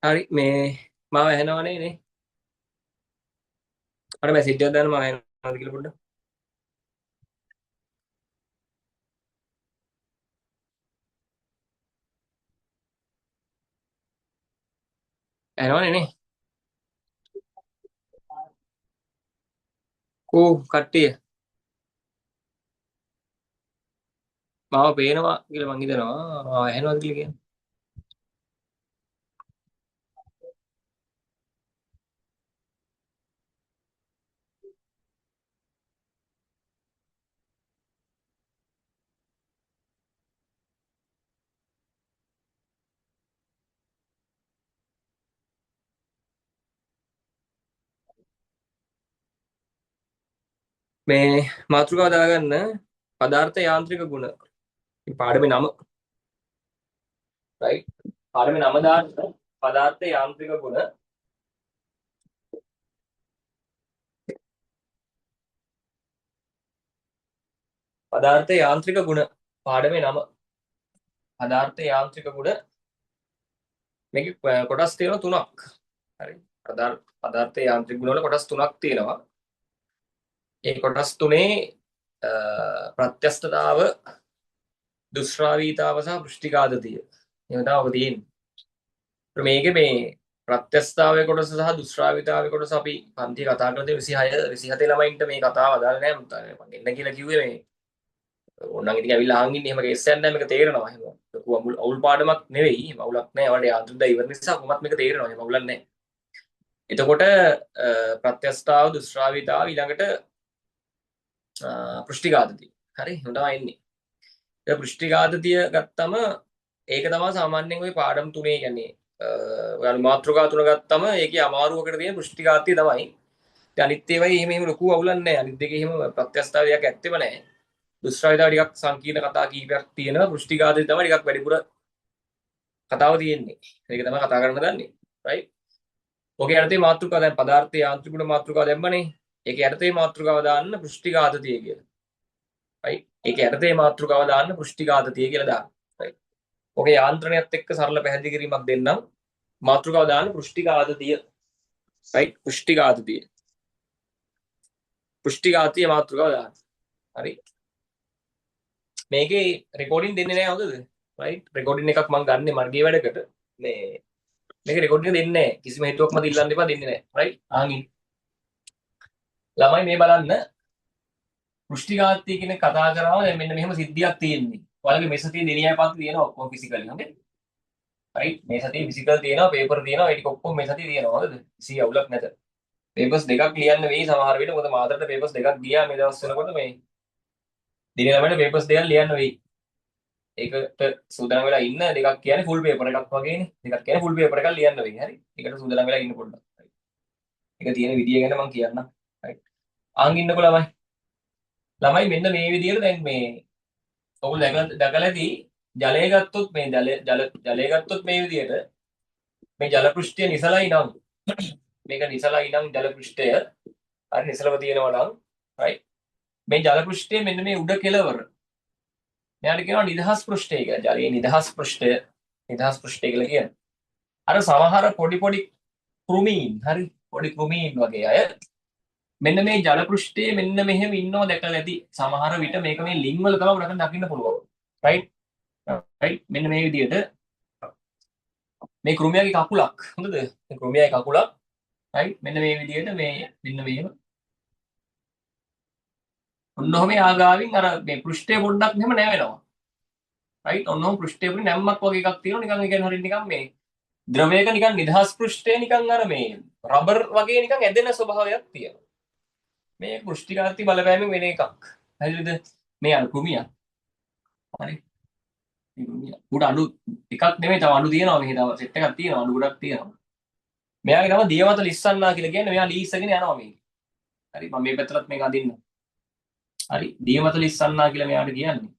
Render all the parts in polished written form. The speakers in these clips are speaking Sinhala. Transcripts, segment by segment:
හරි, මේ මාව ඇහෙනවනේ නේ? අර මැසේජ් එකක් දාන්න, මාව ඇහෙනවද කියලා පොඩ්ඩක්. ඇහෙනවනේ නේ? කෝ කට්ටිය, මාව පේනවා කියලා මං හිතනවා. මාව ඇහෙනවද කියලා කියන්නේ. මේ මාතෘකාව දාගන්න, පදාර්ථ යාන්ත්‍රික ගුණ. මේ පාඩමේ නම. රයිට්. පාඩමේ නම දාන්න, පදාර්ථ යාන්ත්‍රික ගුණ. පදාර්ථ යාන්ත්‍රික ගුණ පාඩමේ නම. පදාර්ථ යාන්ත්‍රික ගුණ. මේකේ කොටස් තියෙනවා තුනක්. හරි. පදාර්ථ යාන්ත්‍රික ගුණ වල කොටස් තුනක් තියෙනවා. ඒ කොටස් තුනේ ප්‍රත්‍යස්ථතාව, දුෂ්‍රාවීතාව සහ පෘෂ්ඨිකාදතිය. එහෙම තමයි ඔක තියෙන්නේ. මේකේ මේ ප්‍රත්‍යස්ථතාවයේ කොටස සහ දුෂ්‍රාවීතාවයේ කොටස අපි පන්තියේ කතා කරලා තියෙන 26 27 ළමයින්ට මේ කතාව අදාළ නෑ. මං එන්න කියලා කිව්වේ මේ ඕනනම් ඉතින් ඇවිල්ලා අහන් ඉන්නේ. එහෙම කේස් එකක් නෑ, මේක තේරෙනවා. එහෙම ලොකු අවුල් පාඩමක් නෙවෙයි. එහෙම අවුලක් නෑ. ඔයාලට යාන්ත්‍රික දා ඉවර නිසා කොහොමත් මේක තේරෙනවා. එහෙම අවුලක් නෑ. එතකොට ප්‍රත්‍යස්ථතාව, දුෂ්‍රාවීතාව, ඊළඟට පෘෂ්ඨිඝාතතිය. හරි, එහෙම තමයි එන්නේ. ඒ පෘෂ්ඨිඝාතතිය ගත්තම ඒක තමයි සාමාන්‍යයෙන් ওই පාඩම් තුනේ කියන්නේ ඔයාලා මාතෘකා තුන ගත්තම ඒකේ අමාරුවකට තියෙන පෘෂ්ඨිඝාතතිය තමයි. ඉතින් අනිත් ඒවායි එහෙම එහෙම ලොකු අවුලක් නෑ. අනිත් දෙකේ එහෙම ප්‍රත්‍යස්ථතාවයක් ඇත්තෙම නෑ. දුෂ්‍රාවිතාව ටිකක් සංකීර්ණ කතා කීපයක් තියෙනවා. පෘෂ්ඨිඝාතතිය තමයි ටිකක් වැඩිපුර කතාව තියෙන්නේ. ඒක තමයි කතා කරන්න දන්නේ. රයිට්. ඔකේ යටතේ මාතෘකාව දැන් පදාර්ථයේ යාන්ත්‍රික ගුණ මාතෘකාව දැම්මනේ. ඒක යටතේ මාතෘකාව දාන්න පෘෂ්ඨිඝාතතිය කියලා. රයිට්. ඒක යටතේ මාතෘකාව දාන්න පෘෂ්ඨිඝාතතිය කියලා දාන්න. රයිට්. ඔකේ යාන්ත්‍රණයත් එක්ක සරල පැහැදිලි කිරීමක් දෙන්නම්. මාතෘකාව දාන්න පෘෂ්ඨිඝාතතිය. රයිට්. පෘෂ්ඨිඝාතතිය. පෘෂ්ඨිඝාතතිය මාතෘකාව දාන්න. හරි. මේකේ රෙකෝඩින් දෙන්නේ නෑ හොඳද? රයිට්. රෙකෝඩින් එකක් මං ගන්නෙ මර්ගයේ වැඩකට. මේක රෙකෝඩින් දෙන්නේ නෑ. කිසිම හේතුවක් මත ඉල්ලන්න එපා, දෙන්නේ නෑ. රයිට්. අහන් ඉන්න. ළමයි මේ බලන්න, පෘෂ්ඨිඝාතතිය කියන කතා කරාම දැන් මෙන්න මෙහෙම සිද්ධියක් තියෙන්නේ. ඔයාලගේ මේ සතියේ දෙනියයි පන්ති තියෙනවා ඔක්කොම ෆිසිකලි. හොඳේ? රයිට්. මේ සතියේ ෆිසිකල් තියෙනවා, පේපර් තියෙනවා, ඒ ටික ඔක්කොම මේ සතියේ තියෙනවා. හොඳද? කිසි අවුලක් නැත. පේපර්ස් දෙකක් ලියන්න වෙයි සමහර විට. මොකද මාතරට පේපර්ස් දෙකක් ගියා මේ දවස් වෙනකොට. මේ දිනේ ළමයින්ට පේපර්ස් දෙකක් ලියන්න වෙයි. ඒකට සූදානම් වෙලා ඉන්න. දෙකක් කියන්නේ ෆුල් පේපර් එකක් වගේනේ. දෙකක් කියන්නේ ෆුල් පේපර් එකක් ලියන්න වෙයි. හරි. ඒකට සූදානම් වෙලා ඉන්න පොඩ්ඩක්. රයිට්. ඒක තියෙන විදිය ගැන මම කියන්නම්. රයිට්. අහන් ඉන්නකො ළමයි. ළමයි මෙන්න මේ විදියට දැන් මේ ඔයගොල්ලෝ දැකලා ඇති ජලය ගත්තොත් මේ ජලය ගත්තොත් මේ විදියට මේ ජල පෘෂ්ඨය නිසලයි නම්, මේක නිසලයි නම් ජල පෘෂ්ඨය හරි නිසලව තියෙනවා නම්, රයිට්. මේ ජල පෘෂ්ඨය මෙන්න මේ උඩ කෙළවර මෙයාට කියනවා නිදහස් පෘෂ්ඨය කියලා. ජලයේ නිදහස් පෘෂ්ඨය, නිදහස් පෘෂ්ඨය කියලා කියනවා. අර සමහර පොඩි පොඩි කෘමීන්, හරි, පොඩි කෘමීන් වගේ අය මෙන්න මේ ජල පෘෂ්ඨයේ මෙන්න මෙහෙම ඉන්නවා දැකලා ඇති. සමහර විට මේක මේ ලිං වල තමයි උඩට දකින්න පුළුවන්. රයිට්. රයිට්. මෙන්න මේ විදියට මේ කෘමියාගේ කකුලක්, හොඳද? මේ කෘමියාගේ කකුලක්, රයිට්. මෙන්න මේ විදියට මේ මෙන්න මෙහෙම ඔන්න ඔහොම ආගාවින් අර මේ පෘෂ්ඨය පොඩ්ඩක් මෙහෙම නැවෙනවා. රයිට්. ඔන්න ඔහොම පෘෂ්ඨය පොඩි නැම්මක් වගේ එකක් තියෙනවා. නිකන් ඒ කියන්නේ හරියට නිකන් මේ ද්‍රවයක නිකන් නිදහස් පෘෂ්ඨය නිකන් අර මේ රබර් වගේ නිකන් ඇදෙන ස්වභාවයක් තියෙනවා. මේ පෘෂ්ඨිකාර්ථි බලපෑමෙන් වෙන එකක්. හරිද? මේ අර කෘමියා. හරි. මේ කෘමියා. උඩ අණු එකක් නෙමෙයි, තව අණු තියෙනවා. මෙහි තව සෙට් එකක් තියෙනවා. අණු ගොඩක් තියෙනවා. මෙයාගේ නම දියවත ලිස්සන්නා කියලා කියන්නේ. මෙයා ලීස්සගෙන යනවා මේක. හරි. මම මේ පැත්තටත් මේක අඳින්න. හරි. දියවත ලිස්සන්නා කියලා මෙයාට කියන්නේ.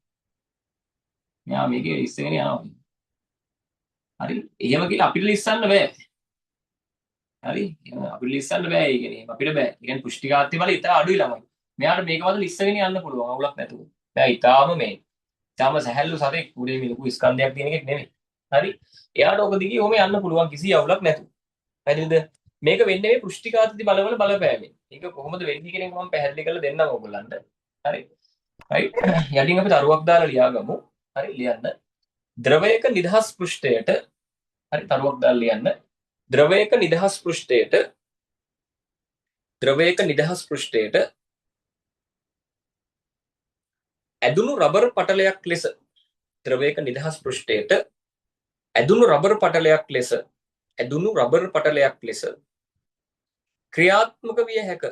මෙයා මේකේ ලිස්සගෙන යනවා. හරි. එහෙම කියලා අපිට ලිස්සන්න බෑ. හරි. එහෙම අපිට ලිස්සන්න බෑ. ඒ කියන්නේ එහෙම අපිට බෑ. ඒ කියන්නේ පෘෂ්ඨිකාර්ථි බල ඉතා අඩුයි ළමයි. මෙයාට මේක වල ලිස්සගෙන යන්න පුළුවන් අවුලක් නැතුව. මෙයා ඉතාම සැහැල්ලු සතෙක්. උඩේ මේ ලොකු ස්කන්ධයක් තියෙන එකෙක් නෙමෙයි. හරි. එයාට ඔක දිගේ ඔහොම යන්න පුළුවන් කිසි අවුලක් නැතුව. හරිද? මේක වෙන්නේ මේ පෘෂ්ඨික ආතති බලවල බලපෑමෙන්. ඒක කොහොමද වෙන්නේ කියන එක මම පැහැදිලි කරලා දෙන්නම් ඔයගොල්ලන්ට. හරි. රයිට්. යටින් අපි තරුවක් දාලා ලියාගමු. හරි ලියන්න. ද්‍රවයක නිදහස් පෘෂ්ඨයට, හරි තරුවක් දාලා ලියන්න. ද්‍රවයක නිදහස් පෘෂ්ඨයට, ද්‍රවයක නිදහස් පෘෂ්ඨයට ඇදුණු රබර් පටලයක් ලෙස, ද්‍රවයක නිදහස් පෘෂ්ඨයට ඇදුණු රබර් පටලයක් ලෙස, ඇදුණු රබර් පටලයක් ලෙස ක්‍රියාත්මක විය හැක.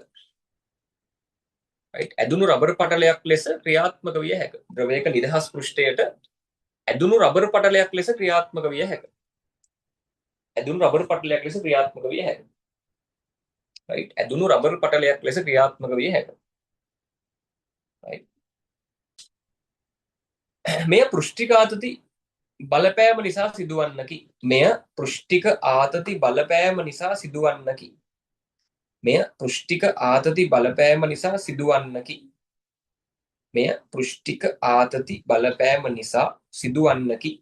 රයිට්. ඇදුණු රබර් පටලයක් ලෙස ක්‍රියාත්මක විය හැක. ද්‍රවයක නිදහස් පෘෂ්ඨයට ඇදුණු රබර් පටලයක් ලෙස ක්‍රියාත්මක විය හැක. ඇදුණු රබර් පටලයක් ලෙස ක්‍රියාත්මක විය හැක. රයිට්. ඇදුණු රබර් පටලයක් ලෙස ක්‍රියාත්මක විය හැක. රයිට්. මෙය පෘෂ්ඨික ආතති බලපෑම නිසා සිදුවන්නකි. මෙය පෘෂ්ඨික ආතති බලපෑම නිසා සිදුවන්නකි. මෙය පෘෂ්ඨික ආතති බලපෑම නිසා සිදුවන්නකි. මෙය පෘෂ්ඨික ආතති බලපෑම නිසා සිදුවන්නකි.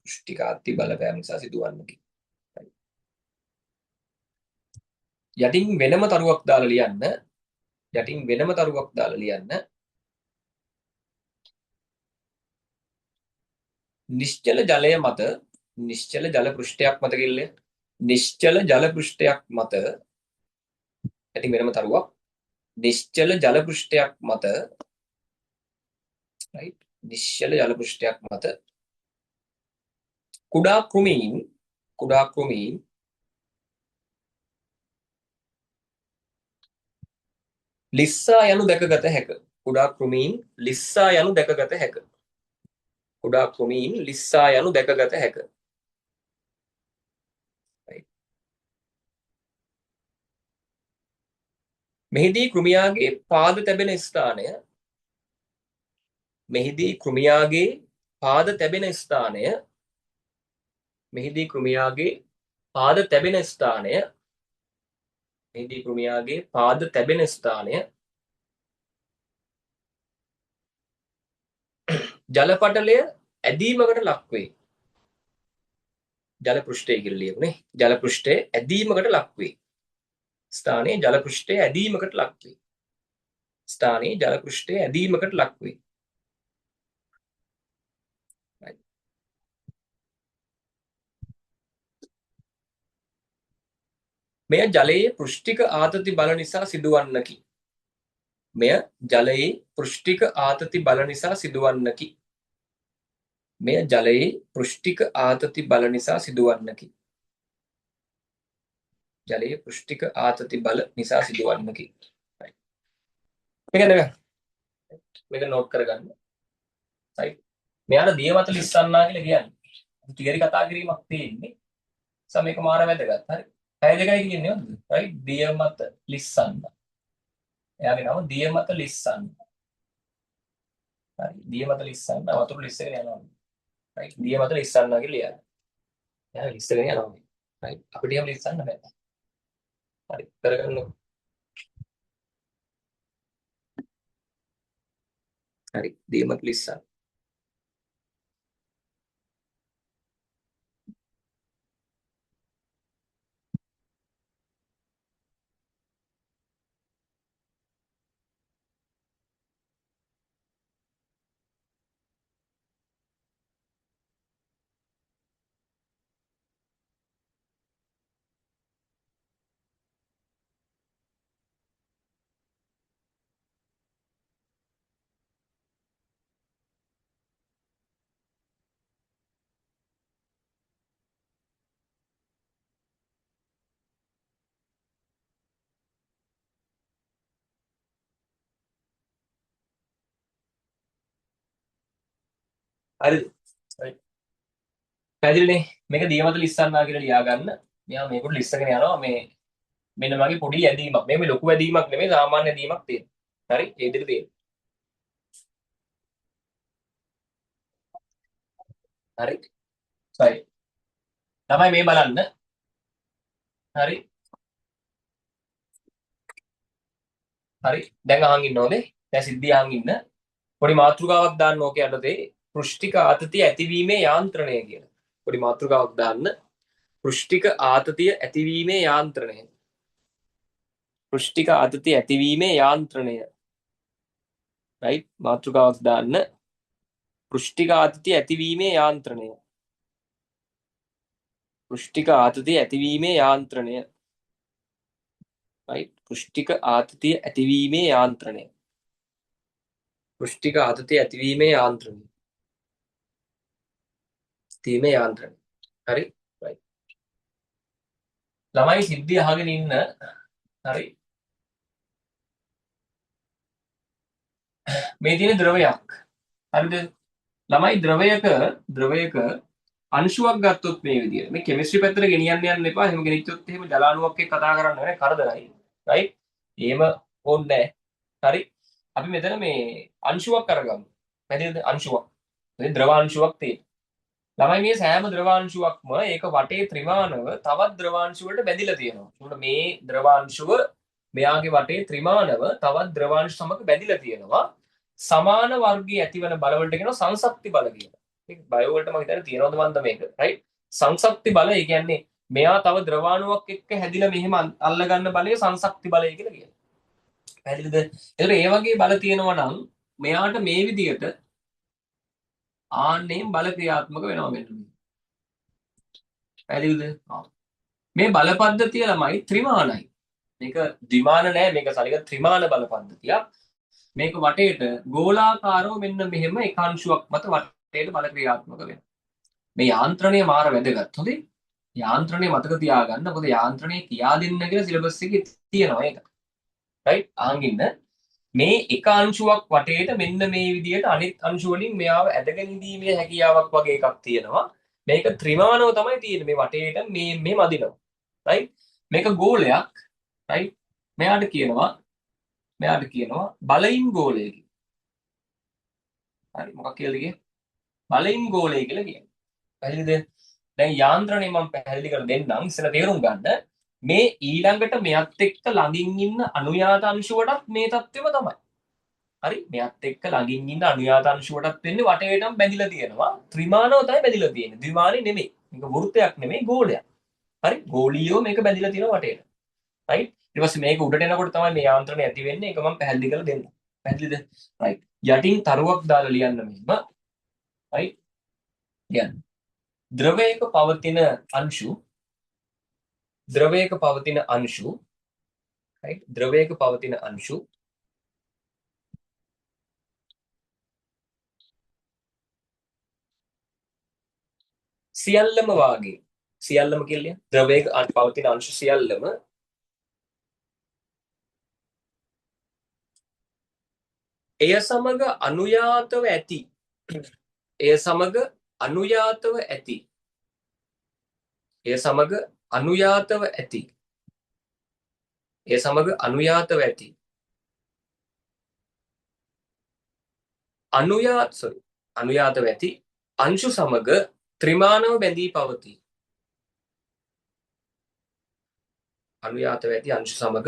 පෘෂ්ඨික ආතති බලපෑම නිසා සිදුවන්නකි. යටින් වෙනම තරුවක් දාලා ලියන්න. යටින් වෙනම තරුවක් දාලා ලියන්න. නිශ්චල ජලය මත, නිශ්චල ජල පෘෂ්ඨයක් මත කියලා, නිශ්චල ජල පෘෂ්ඨයක් මත, යටින් වෙනම තරුවක්, නිශ්චල ජල පෘෂ්ඨයක් මත, රයිට්, නිශ්චල ජල පෘෂ්ඨයක් මත කුඩා කෘමීන්, කුඩා කෘමීන් ලිස්සා යනු දැකගත හැක. කුඩා කෘමීන් ලිස්සා යනු දැකගත හැක. කුඩා කෘමීන් ලිස්සා යනු දැකගත හැක. මෙහිදී කෘමියාගේ පාද තැබෙන ස්ථානය, මෙහිදී කෘමියාගේ පාද තැබෙන ස්ථානය, මෙහිදී කෘමියාගේ පාද තැබෙන ස්ථානය, මෙහිදී කෘමියාගේ පාද තැබෙන ස්ථානය ජලපටලය ඇදීමකට ලක් වේ. ජල පෘෂ්ඨය කියලා ලියමුනේ. ජල පෘෂ්ඨය ඇදීමකට ලක් වේ. ස්ථානයේ ජල පෘෂ්ඨය ඇදීමකට ලක් වේ. ස්ථානයේ ජල පෘෂ්ඨය ඇදීමකට ලක් වේ. මෙය ජලයේ පෘෂ්ඨික ආතති බල නිසා සිදුවන්නකි. මෙය ජලයේ පෘෂ්ඨික ආතති බල නිසා සිදුවන්නකි. මෙය ජලයේ පෘෂ්ඨික ආතති බල නිසා සිදුවන්නකි. ජලයේ පෘෂ්ඨික ආතති බල නිසා සිදුවන්නකි. මේක නෙවෙයි. මේක නෝට් කරගන්න. රයිට්. මෙයාට දිය මත ලිස්සන්නා කියලා කියන්නේ. තියරි කතා කිරීමක් තියෙන්නේ. සම මේක මාර වැදගත්. හරි. පැය දෙකයි කියන්නේ හොඳද? රයිට්. දිය මත ලිස්සන්න. එයාගේ නම දිය මත ලිස්සන්න. හරි. දිය මත ලිස්සන්න වතුර ලිස්සගෙන යනවා. රයිට්. දිය මත ලිස්සන්න කියලා ලියන්න. එයා ලිස්සගෙන යනවා. රයිට්. අපිට එහෙම ලිස්සන්න බෑ. හරි. කරගන්න. හරි. දිය මත ලිස්සන්න. හරිද? රයිට්. පැහැදිලිනේ? මේක දිය මත ලිස්සන්නා කියලා ලියා ගන්න. මෙයා මේකට ලිස්සගෙන යනවා. මේ මෙන්න මගේ පොඩි ඇදීමක්. මේ මේ ලොකු ඇදීමක් නෙමෙයි, සාමාන්‍ය ඇදීමක් තියෙනවා. හරි? ඒ විදිහට තියෙනවා. හරි? රයිට්. ළමයි මේ බලන්න. හරි. හරි. දැන් අහන් ඉන්න ඕනේ. දැන් සිද්ධිය අහන් ඉන්න. පොඩි මාතෘකාවක් දාන්න ඕකේ යටතේ. පෘෂ්ඨික ආතතිය ඇතිවීමේ යාන්ත්‍රණය කියලා. පොඩි මාතෘකාවක් දාන්න. පෘෂ්ඨික ආතතිය ඇතිවීමේ යාන්ත්‍රණය. පෘෂ්ඨික ආතතිය ඇතිවීමේ යාන්ත්‍රණය. රයිට්, මාතෘකාවක් දාන්න. පෘෂ්ඨික ආතතිය ඇතිවීමේ යාන්ත්‍රණය. පෘෂ්ඨික ආතතිය ඇතිවීමේ යාන්ත්‍රණය. රයිට්, පෘෂ්ඨික ආතතිය ඇතිවීමේ යාන්ත්‍රණය. පෘෂ්ඨික ආතතිය ඇතිවීමේ යාන්ත්‍රණය. ඇතිවීමේ යාන්ත්‍රණය. හරි, රයිට්. ළමයි සිද්ධිය අහගෙන ඉන්න. හරි. මේ තියෙන ද්‍රවයක්. හරිද? ළමයි ද්‍රවයක අංශුවක් ගත්තොත් මේ විදියට. මේ කෙමිස්ට්‍රි පැත්තට ගෙනියන්න යන්න එපා. එහෙම ගෙනිච්චොත් එහෙම ජලාණුවක් එක්ක කතා කරන්න වෙන කරදරයි. රයිට්? එහෙම ඕනේ නැහැ. හරි. අපි මෙතන මේ අංශුවක් අරගමු. පැහැදිලිද? අංශුවක්. මේ ද්‍රව අංශුවක් තියෙනවා. ළමයි මේ සෑම ද්‍රවාංශුවක්ම ඒක වටේ ත්‍රිමානව තවත් ද්‍රවාංශු වලට බැඳිලා තියෙනවා. ඒකට මේ ද්‍රවාංශුව මෙයාගේ වටේ ත්‍රිමානව තවත් ද්‍රවාංශු සමග බැඳිලා තියෙනවා. සමාන වර්ගයේ ඇතිවන බල වලට කියනවා සංසක්ති බල කියලා. මේක බයෝ වලට මම හිතන්නේ තියෙනවද මන්ද මේක. රයිට්? සංසක්ති බල, ඒ කියන්නේ මෙයා තව ද්‍රවාණුවක් එක්ක හැදිලා මෙහෙම අල්ල ගන්න බලය සංසක්ති බලය කියලා කියනවා. පැහැදිලිද? ඒතර ඒ වගේ බල තියෙනවා නම් මෙයාට මේ විදියට ආන්නයෙන් බල ක්‍රියාත්මක වෙනවා මෙන්න මේ. පැහැදිලිද? මේ බල පද්ධතිය ළමයි ත්‍රිමානයි. මේක ද්විමාන නෑ, මේක සලික ත්‍රිමාන බල පද්ධතියක්. මේක වටේට ගෝලාකාරව මෙන්න මෙහෙම එක අංශුවක් මත වටේට බල ක්‍රියාත්මක වෙනවා. මේ යාන්ත්‍රණය මාර වැදගත්. හොඳේ? යාන්ත්‍රණය මතක තියාගන්න. මොකද යාන්ත්‍රණය කියා දෙන්න කියලා සිලබස් එකේ තියෙනවා ඒක. රයිට්? අහන් ඉන්න. මේ එක අංශුවක් වටේට මෙන්න මේ විදියට අනිත් අංශු වලින් මෙයාව ඇදගෙන ඉඳීමේ හැකියාවක් වගේ එකක් තියෙනවා. මේක ත්‍රිමානව තමයි තියෙන්නේ. මේ වටේට මේ මේ මදිනවා. රයිට්? මේක ගෝලයක්. රයිට්? මෙයාට කියනවා බලයින් ගෝලය කියලා. හරි, මොකක් කියලාද කියන්නේ? බලයින් ගෝලය කියලා කියනවා. පැහැදිලිද? දැන් යාන්ත්‍රණය මම පැහැදිලි කරලා දෙන්නම්. ඉස්සෙල්ලා තේරුම් ගන්න. මේ ඊළඟට මෙයත් එක්ක ළඟින් ඉන්න අනුයාත අංශුවටත් මේ තත්ත්වෙම තමයි. හරි, මෙයත් එක්ක ළඟින් ඉන්න අනුයාත අංශුවටත් වෙන්නේ වටේටම බැඳිලා තියෙනවා. ත්‍රිමානව තමයි බැඳිලා තියෙන්නේ. ද්විමානෙ නෙමෙයි. මේක වෘත්තයක් නෙමෙයි, ගෝලයක්. හරි, ගෝලීයව මේක බැඳිලා තියෙනවා වටේට. රයිට්? ඊට පස්සේ මේක උඩට එනකොට තමයි මේ යාන්ත්‍රණය ඇති වෙන්නේ. ඒක මම පැහැදිලි කරලා දෙන්නම්. පැහැදිලිද? රයිට්. යටින් තරුවක් දාලා ලියන්න මෙහෙම. රයිට්? ලියන්න. ද්‍රවයක පවතින අංශු, ද්‍රවයක පවතින අංශු, රයිට්, ද්‍රවයක පවතින අංශු සියල්ලම වාගේ, සියල්ලම කියලා ද්‍රවයක පවතින අංශු සියල්ලම එය සමග අනුයාතව ඇති, එය සමග අනුයාතව ඇති, එය සමග අනුයාතව ඇති, එය සමග අනුයාතව ඇති, අනුයාත සෝරි අනුයාතව ඇති අංශු සමග ත්‍රිමානව බැඳී පවතී. අනුයාතව ඇති අංශු සමග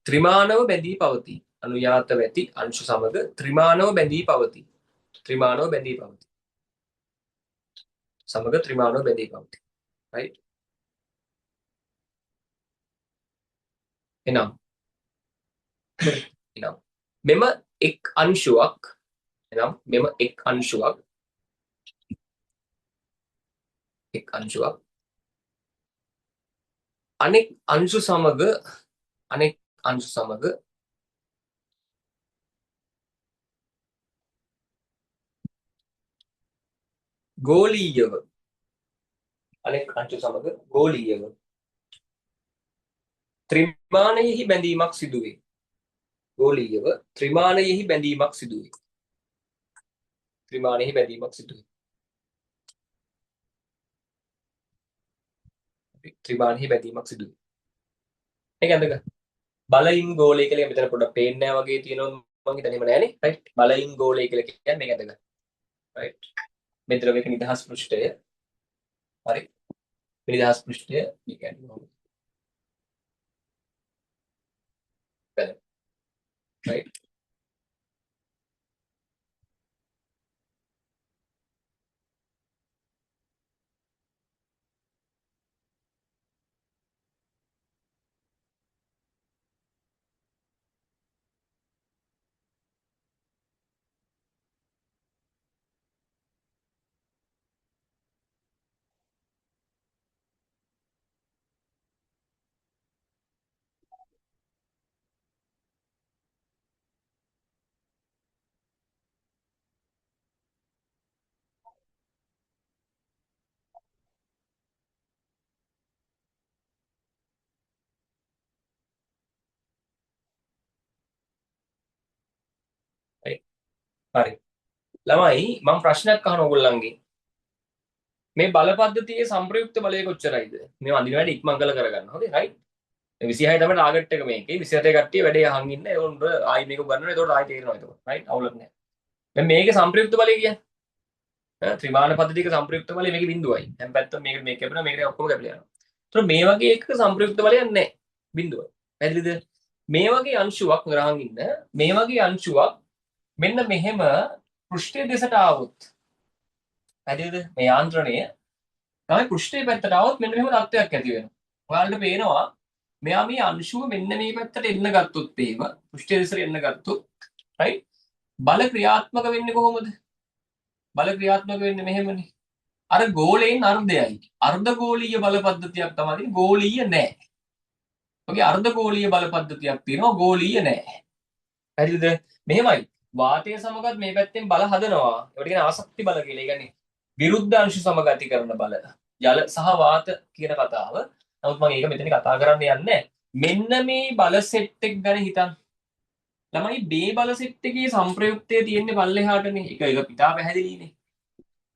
ත්‍රිමානව බැඳී පවතී. අනුයාතව ඇති අංශු සමග ත්‍රිමානව බැඳී පවතී. ත්‍රිමානව බැඳී පවතී. සමග ත්‍රිමානව බැඳී පවතී. රයිට්. එනම් එනම් මෙම එක් අංශුවක්, එනම් මෙම එක් අංශුවක්, එක් අංශුවක් අනෙක් අංශු සමග, අනෙක් අංශු සමග ගෝලීයව, අනෙක් අංශු සමග ගෝලීයව ත්‍රිමානයෙහි බැඳීමක් සිදුවේ. ගෝලීයව ත්‍රිමානයෙහි බැඳීමක් සිදුවේ. ත්‍රිමානයෙහි බැඳීමක් සිදුවේ. ත්‍රිමානයෙහි බැඳීමක් සිදුවේ. මේක ඇඳගන්න. බලයින් ගෝලය කියලා මෙතන පොඩ්ඩක් පේන්නේ නැහැ වගේ තියෙනවා මං හිතන්නේ එහෙම නෑනේ. රයිට්. බලයින් ගෝලය කියලා කියන්නේ මේක ඇඳගන්න. රයිට්. මේ ද්‍රවයක නිදහස් පෘෂ්ඨය. හරි. මේ නිදහස් පෘෂ්ඨය මේ කියන්නේ කොහොමද? රයිට්. හරි. ළමයි මම ප්‍රශ්නයක් අහන ඕගොල්ලන්ගෙන්. මේ බල පද්ධතියේ සංප්‍රයුක්ත බලය කොච්චරයිද? මේ අඳින වැඩ ඉක්මන් කරලා කරගන්න. හොඳේ රයිට්. මේ 26 තමයි ටාගට් එක මේකේ. 27 කට්ටිය වැඩේ අහන් ඉන්න. ඒ උන්ට ආයි මේක උගන්වනවා. ඒතකොට ආයි තේරෙනවා එතකොට. රයිට්. අවුලක් නෑ. දැන් මේකේ සංප්‍රයුක්ත බලය කියන්නේ ත්‍රිමාන පද්ධතියක සංප්‍රයුක්ත බලය මේකේ බිඳුවයි. දැන් පැත්තම මේක මේක කැපෙනවා, මේකට ඔක්කොම කැපිලා යනවා. ඒතකොට මේ වගේ එකක සංප්‍රයුක්ත බලයක් නෑ. බිඳුවයි. පැහැදිලිද? මේ වගේ අංශුවක් නරහන් ඉන්න, මේ වගේ අංශුවක් මෙන්න මෙහෙම පෘෂ්ඨය දෙසට ආවොත්, පැහැදිලිද? මේ යාන්ත්‍රණය තමයි පෘෂ්ඨයේ පැත්තට ආවොත් මෙන්න මෙහෙම තත්ත්වයක් ඇති වෙනවා. ඔයාලට පේනවා මෙයා මේ අංශුව මෙන්න මේ පැත්තට එන්න ගත්තොත්, එහෙම පෘෂ්ඨය දෙසට එන්න ගත්තොත්, රයිට්, බල ක්‍රියාත්මක වෙන්නේ කොහොමද? බල ක්‍රියාත්මක වෙන්නේ මෙහෙමනේ. අර ගෝලයෙන් අර්ධයයි. අර්ධ ගෝලීය බල පද්ධතියක් තමයි තියෙන්නේ. ගෝලීය නෑ. ඔගේ අර්ධ ගෝලීය බල පද්ධතියක් තියෙනවා, ගෝලීය නෑ. හරිද? මෙහෙමයි. වාතය සමගත් මේ පැත්තෙන් බල හදනවා. ඒකට කියන ආසක්ති බල කියලා. ඒ කියන්නේ විරුද්ධ අංශු සමග ඇති කරන බල. ජල සහ වාත කියන කතාව. නමුත් මම ඒක මෙතන කතා කරන්න යන්නේ. මෙන්න මේ බල සෙට් එක ගැන හිතන්න. ළමයි මේ බල සෙට් එකේ සංප්‍රයුක්තය තියෙන්නේ පල්ලෙහාටනේ. ඒක ඒක ඉතා පැහැදිලිනේ.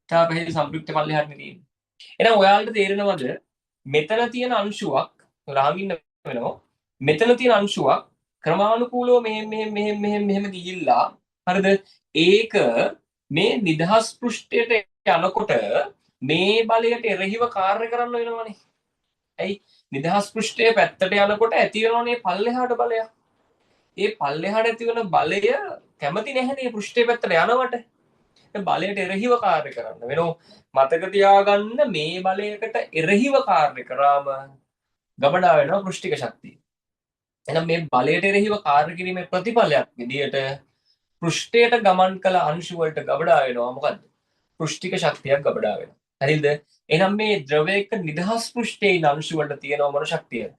ඉතා පැහැදිලි සංප්‍රයුක්තය පල්ලෙහාටනේ තියෙන්නේ. එහෙනම් ඔයාලට තේරෙනවද මෙතන තියෙන අංශුවක් රහන් ඉන්න වෙනවා. මෙතන තියෙන අංශුවක් ක්‍රමානුකූලව මෙහෙම මෙහෙම මෙහෙම මෙහෙම මෙහෙම ගිහිල්ලා, හරිද? ඒක මේ නිදහස් පෘෂ්ඨයට යනකොට මේ බලයට එරෙහිව කාර්ය කරන්න වෙනවනේ. ඇයි? නිදහස් පෘෂ්ඨයේ පැත්තට යනකොට ඇති වෙනවනේ පල්ලෙහාට බලයක්. ඒ පල්ලෙහාට ඇති වෙන බලය කැමති නැහැනේ පෘෂ්ඨයේ පැත්තට යනවට. ඒ බලයට එරෙහිව කාර්ය කරන්න වෙනවා. මතක තියාගන්න, මේ බලයකට එරෙහිව කාර්ය කරාම ගබඩා වෙනවා පෘෂ්ඨික ශක්තිය. එහෙනම් මේ බලයට එරෙහිව කාර්ය කිරීමේ ප්‍රතිඵලයක් විදියට පෘෂ්ඨයට ගමන් කළ අංශු වලට ගබඩා වෙනවා මොකද්ද? පෘෂ්ඨික ශක්තියක් ගබඩා වෙනවා. හරිද? එහෙනම් මේ ද්‍රවයක නිදහස් පෘෂ්ඨයේ ඉන්න අංශු වලට තියෙනවා මොන ශක්තියද?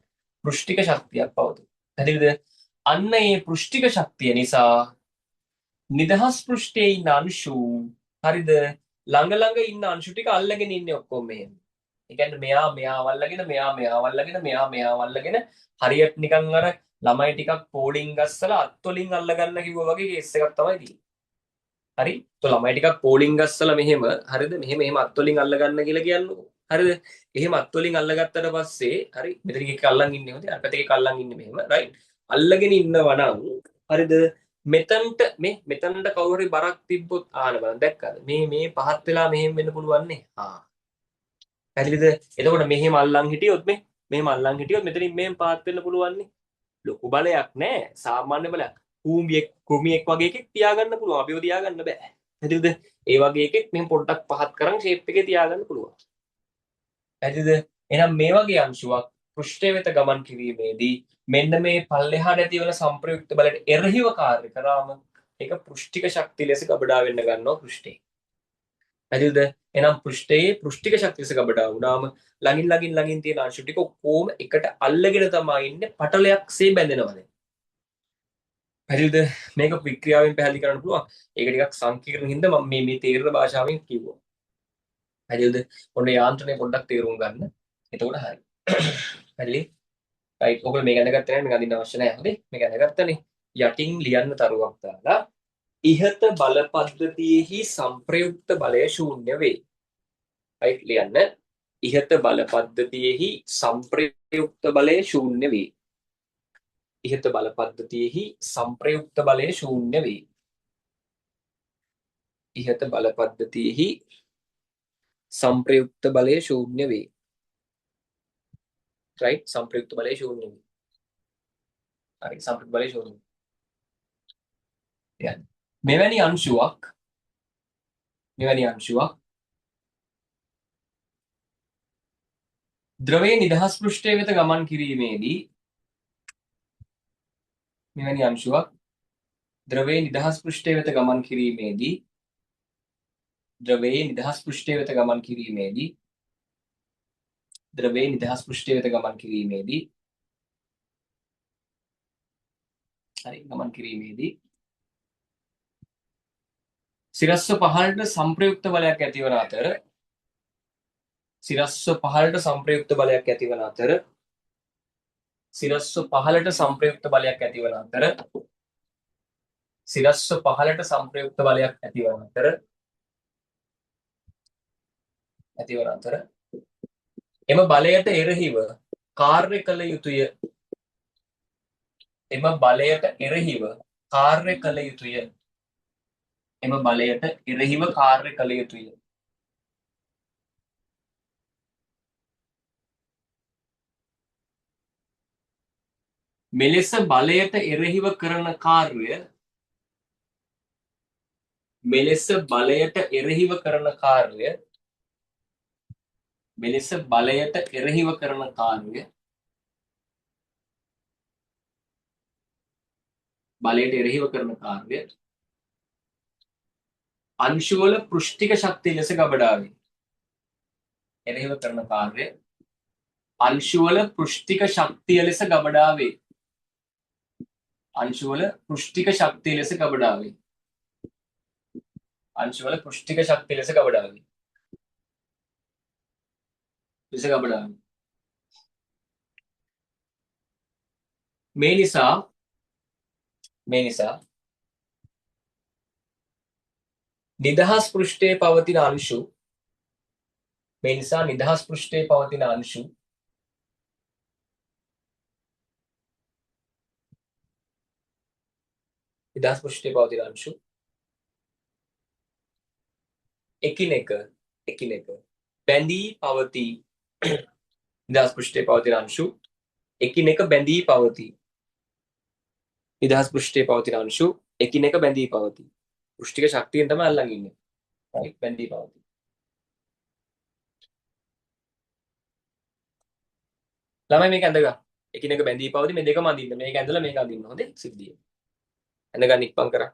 පෘෂ්ඨික ශක්තියක් පවතී. හරිද? අන්න ඒ පෘෂ්ඨික ශක්තිය නිසා නිදහස් පෘෂ්ඨයේ ඉන්න අංශු, හරිද, ළඟ ළඟ ඉන්න අංශු ටික අල්ලගෙන ඉන්නේ ඔක්කොම මෙහෙම. ඒ කියන්නේ මෙයා මෙයාව අල්ලගෙන, මෙයා මෙයාව අල්ලගෙන, මෙයා මෙයාව අල්ලගෙන, හරියට නිකන් අර ළමයි ටිකක් පෝලිං ගස්සලා අත්වලින් අල්ලගන්න කිව්වා වගේ කේස් එකක් තමයි තියෙන්නේ. හරි? તો ළමයි ටිකක් පෝලිං ගස්සලා මෙහෙම, හරිද? මෙහෙම එහෙම අත්වලින් අල්ලගන්න කියලා කියන්නකෝ. හරිද? එහෙම අත්වලින් අල්ලගත්තට පස්සේ, හරි, මෙතන එකක් අල්ලන් ඉන්නේ, හොඳයි. අර පැත්තේ එකක් අල්ලන් ඉන්නේ මෙහෙම, රයිට්? අල්ලගෙන ඉන්නවා නම්, හරිද, මෙතනට මේ මෙතනට කවුරු හරි බරක් තිබ්බොත්, ආන බලන්න, දැක්කද? මේ මේ පහත් වෙලා මෙහෙම වෙන්න පුළුවන් නේ. ආ, පැහැදිලිද? එතකොට මෙහෙම අල්ලන් හිටියොත්, මේ මෙහෙම අල්ලන් හිටියොත් මෙතනින් මෙහෙම පහත් වෙන්න පුළුවන් නේ. ලොකු බලයක් නෑ, සාමාන්‍ය බලයක්. කූඹියෙක් කෘමියෙක් වගේ එකෙක් තියාගන්න පුළුවන්. අපිව තියාගන්න බෑ. පැහැදිලිද? ඒ වගේ එකෙක් මෙහෙම පොඩ්ඩක් පහත් කරන් ෂේප් එකේ තියාගන්න පුළුවන්. පැහැදිලිද? එහෙනම් මේ වගේ අංශුවක් පෘෂ්ඨය වෙත ගමන් කිරීමේදී මෙන්න මේ පල්ලෙහාට ඇතිවන සංප්‍රයුක්ත බලයට එරෙහිව කාර්ය කරාම ඒක පෘෂ්ඨික ශක්තිය ලෙස ගබඩා වෙන්න ගන්නවා පෘෂ්ඨයේ. පැහැදිලිද? එහෙනම් පෘෂ්ඨයේ පෘෂ්ඨික ශක්තිය ලෙස ගබඩා වුණාම ළඟින් ළඟින් ළඟින් තියෙන අංශු ටික ඔක්කොම එකට අල්ලගෙන තමයි ඉන්නේ, පටලයක්සේ බැඳෙනවා දැන්. පැහැදිලිද? මේක වික්‍රියාවෙන් පැහැදිලි කරන්න පුළුවන්. ඒක ටිකක් සංකීර්ණ හින්දා මම මේ මේ තේරෙන භාෂාවෙන් කිව්වා. පැහැදිලිද? ඔන්න යාන්ත්‍රණය පොඩ්ඩක් තේරුම් ගන්න. එතකොට හරි. පැහැදිලි? රයිට්. ඔයගොල්ලෝ මේක ඇඳගත්තේ නැහැ, මේක අඳින්න අවශ්‍ය නැහැ. හොඳේ. මේක ඇඳගත්තනේ. යටින් ලියන්න තරුවක් දාලා, ඉහත බල පද්ධතියෙහි සංප්‍රයුක්ත බලය ශූන්‍ය වේ. රයිට්, ලියන්න. ඉහත බල පද්ධතියෙහි සංප්‍රයුක්ත බලය ශූන්‍ය වේ. ඉහත බල පද්ධතියෙහි සංප්‍රයුක්ත බලය ශූන්‍ය වේ. ඉහත බල පද්ධතියෙහි සංප්‍රයුක්ත බලය ශූන්‍ය වේ. රයිට්, සංප්‍රයුක්ත බලය ශූන්‍ය වේ. හරි, සංප්‍රයුක්ත බලය ශූන්‍ය වේ. යන්න. මෙවැනි අංශුවක් ද්‍රවයේ නිදහස් පෘෂ්ඨය වෙත ගමන් කිරීමේදී, මෙවැනි අංශුවක් ද්‍රවයේ නිදහස් පෘෂ්ඨය වෙත ගමන් කිරීමේදී, ද්‍රවයේ නිදහස් පෘෂ්ඨය වෙත ගමන් කිරීමේදී, ද්‍රවයේ නිදහස් පෘෂ්ඨය වෙත ගමන් කිරීමේදී, හරි, ගමන් කිරීමේදී සිරස්ව පහළට සංප්‍රයුක්ත බලයක් ඇතිවන අතර, සිරස්ව පහළට සංප්‍රයුක්ත බලයක් ඇතිවන අතර, සිරස්ව පහළට සංප්‍රයුක්ත බලයක් ඇතිවන අතර, සිරස්ව පහළට සංප්‍රයුක්ත බලයක් ඇතිවන අතර ඇතිවන අතර එම බලයට එරෙහිව කාර්ය කළ යුතුය. එම බලයට එරෙහිව කාර්ය කළ යුතුය. එම බලයට එරෙහිව කාර්ය කළ යුතුය. මෙලෙස බලයට එරෙහිව කරන කාර්ය මෙලෙස බලයට එරෙහිව කරන කාර්ය මෙලෙස බලයට එරෙහිව කරන කාර්ය බලයට එරෙහිව කරන කාර්ය අංශුවල පෘෂ්ඨික ශක්තිය ලෙස ගබඩා වේ. එරෙහිව කරන කාර්ය අංශුවල පෘෂ්ඨික ශක්තිය ලෙස ගබඩා වේ. අංශුවල පෘෂ්ඨික ශක්තිය ලෙස ගබඩා වේ. අංශුවල පෘෂ්ඨික ශක්තිය ලෙස ගබඩා වේ. ලෙස ගබඩා වේ. මේ නිසා මේ නිසා නිදහස් පෘෂ්ඨයේ පවතින අංශු මේ නිසා නිදහස් පෘෂ්ඨයේ පවතින අංශු නිදහස් පෘෂ්ඨයේ පවතින අංශු එකිනෙක එකිනෙක බැඳී පවතී. නිදහස් පෘෂ්ඨයේ පවතින අංශු එකිනෙක බැඳී පවතී. නිදහස් පෘෂ්ඨයේ පවතින අංශු එකිනෙක බැඳී පවතී. පෘෂ්ඨික ශක්තියෙන් තමයි අල්ලන් ඉන්නේ. රයිට්, බැඳී පවතී. ළමයි මේක ඇඳ ගන්න. එකිනෙක බැඳී පවතී. මේ දෙකම අඳින්න. මේක ඇඳලා මේක අඳින්න. හොඳේ සිද්ධිය. ඇඳ ගන්න ඉක්මන් කරා.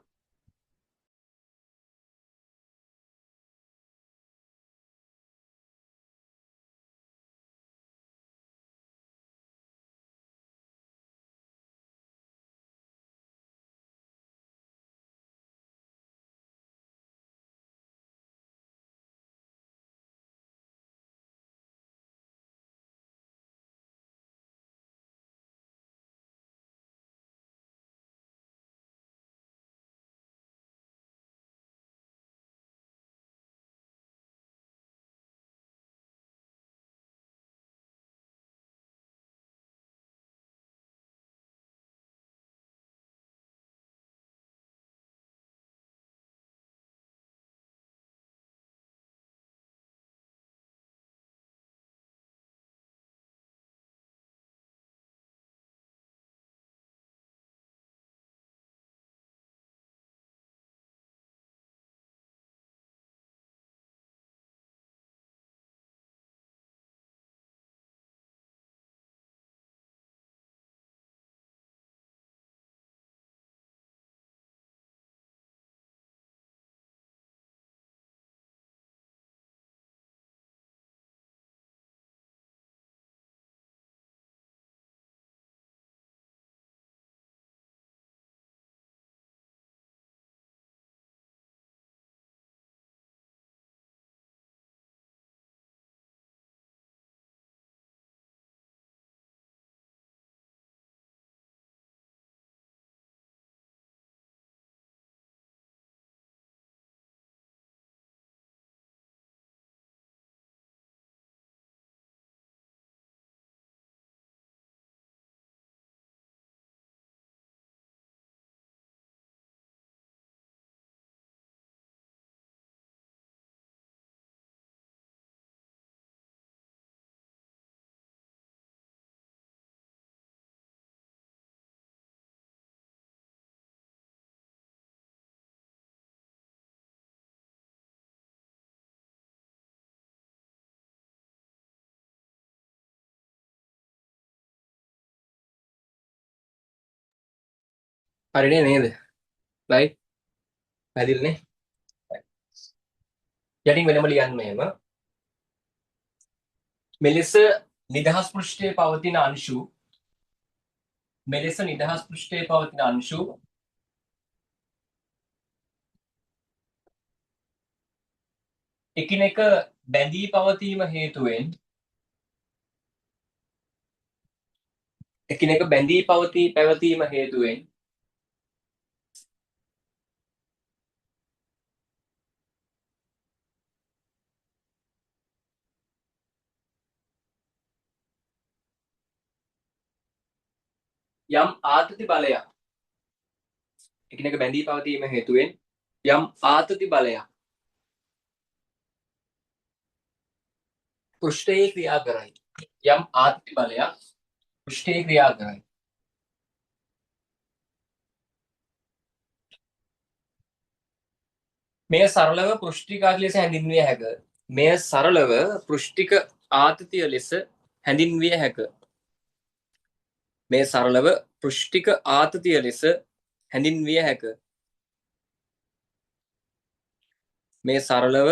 හරිනේ නේද? රයිට්. පැහැදිලිනේ? යටින් වෙනම ලියන්න මෙහෙම. මෙලෙස නිදහස් පෘෂ්ඨයේ පවතින අංශු මෙලෙස නිදහස් පෘෂ්ඨයේ පවතින අංශු එකිනෙක බැඳී පවතීම හේතුවෙන් එකිනෙක බැඳී පැවතීම හේතුවෙන් යම් ආතති බලයක් එකිනෙක බැඳී පවතීම හේතුවෙන් යම් ආතති බලයක් පෘෂ්ඨයේ ක්‍රියා කරයි. යම් ආතති බලයක් පෘෂ්ඨයේ ක්‍රියා කරයි. මෙය සරලව පෘෂ්ඨික ආතතිය ලෙස හැඳින්විය හැක. මෙය සරලව පෘෂ්ඨික ආතතිය ලෙස හැඳින්විය හැක. මේ සරලව පෘෂ්ඨික ආතතිය ලෙස හැඳින්විය හැක. මේ සරලව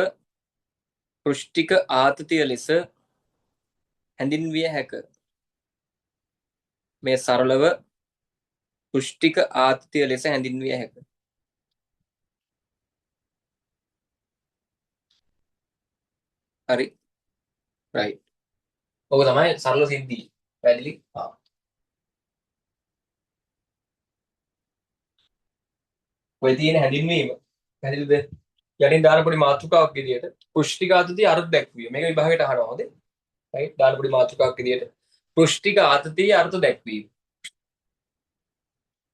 පෘෂ්ඨික ආතතිය ලෙස හැඳින්විය හැක. මේ සරලව පෘෂ්ඨික ආතතිය ලෙස හැඳින්විය හැක. හරි. රයිට්. ඔක තමයි සරල සිද්ධිය. පැහැදිලි? ආ. ඔය තියෙන හැඳින්වීම පැහැදිලිද? යටින් දාන පොඩි මාතෘකාවක් විදියට පෘෂ්ඨික ආතතිය අර්ථ දැක්වීම. මේක විභාගයට අහනවා හොඳේ. රයිට්. දාන පොඩි මාතෘකාවක් විදියට පෘෂ්ඨික ආතතියේ අර්ථ දැක්වීම.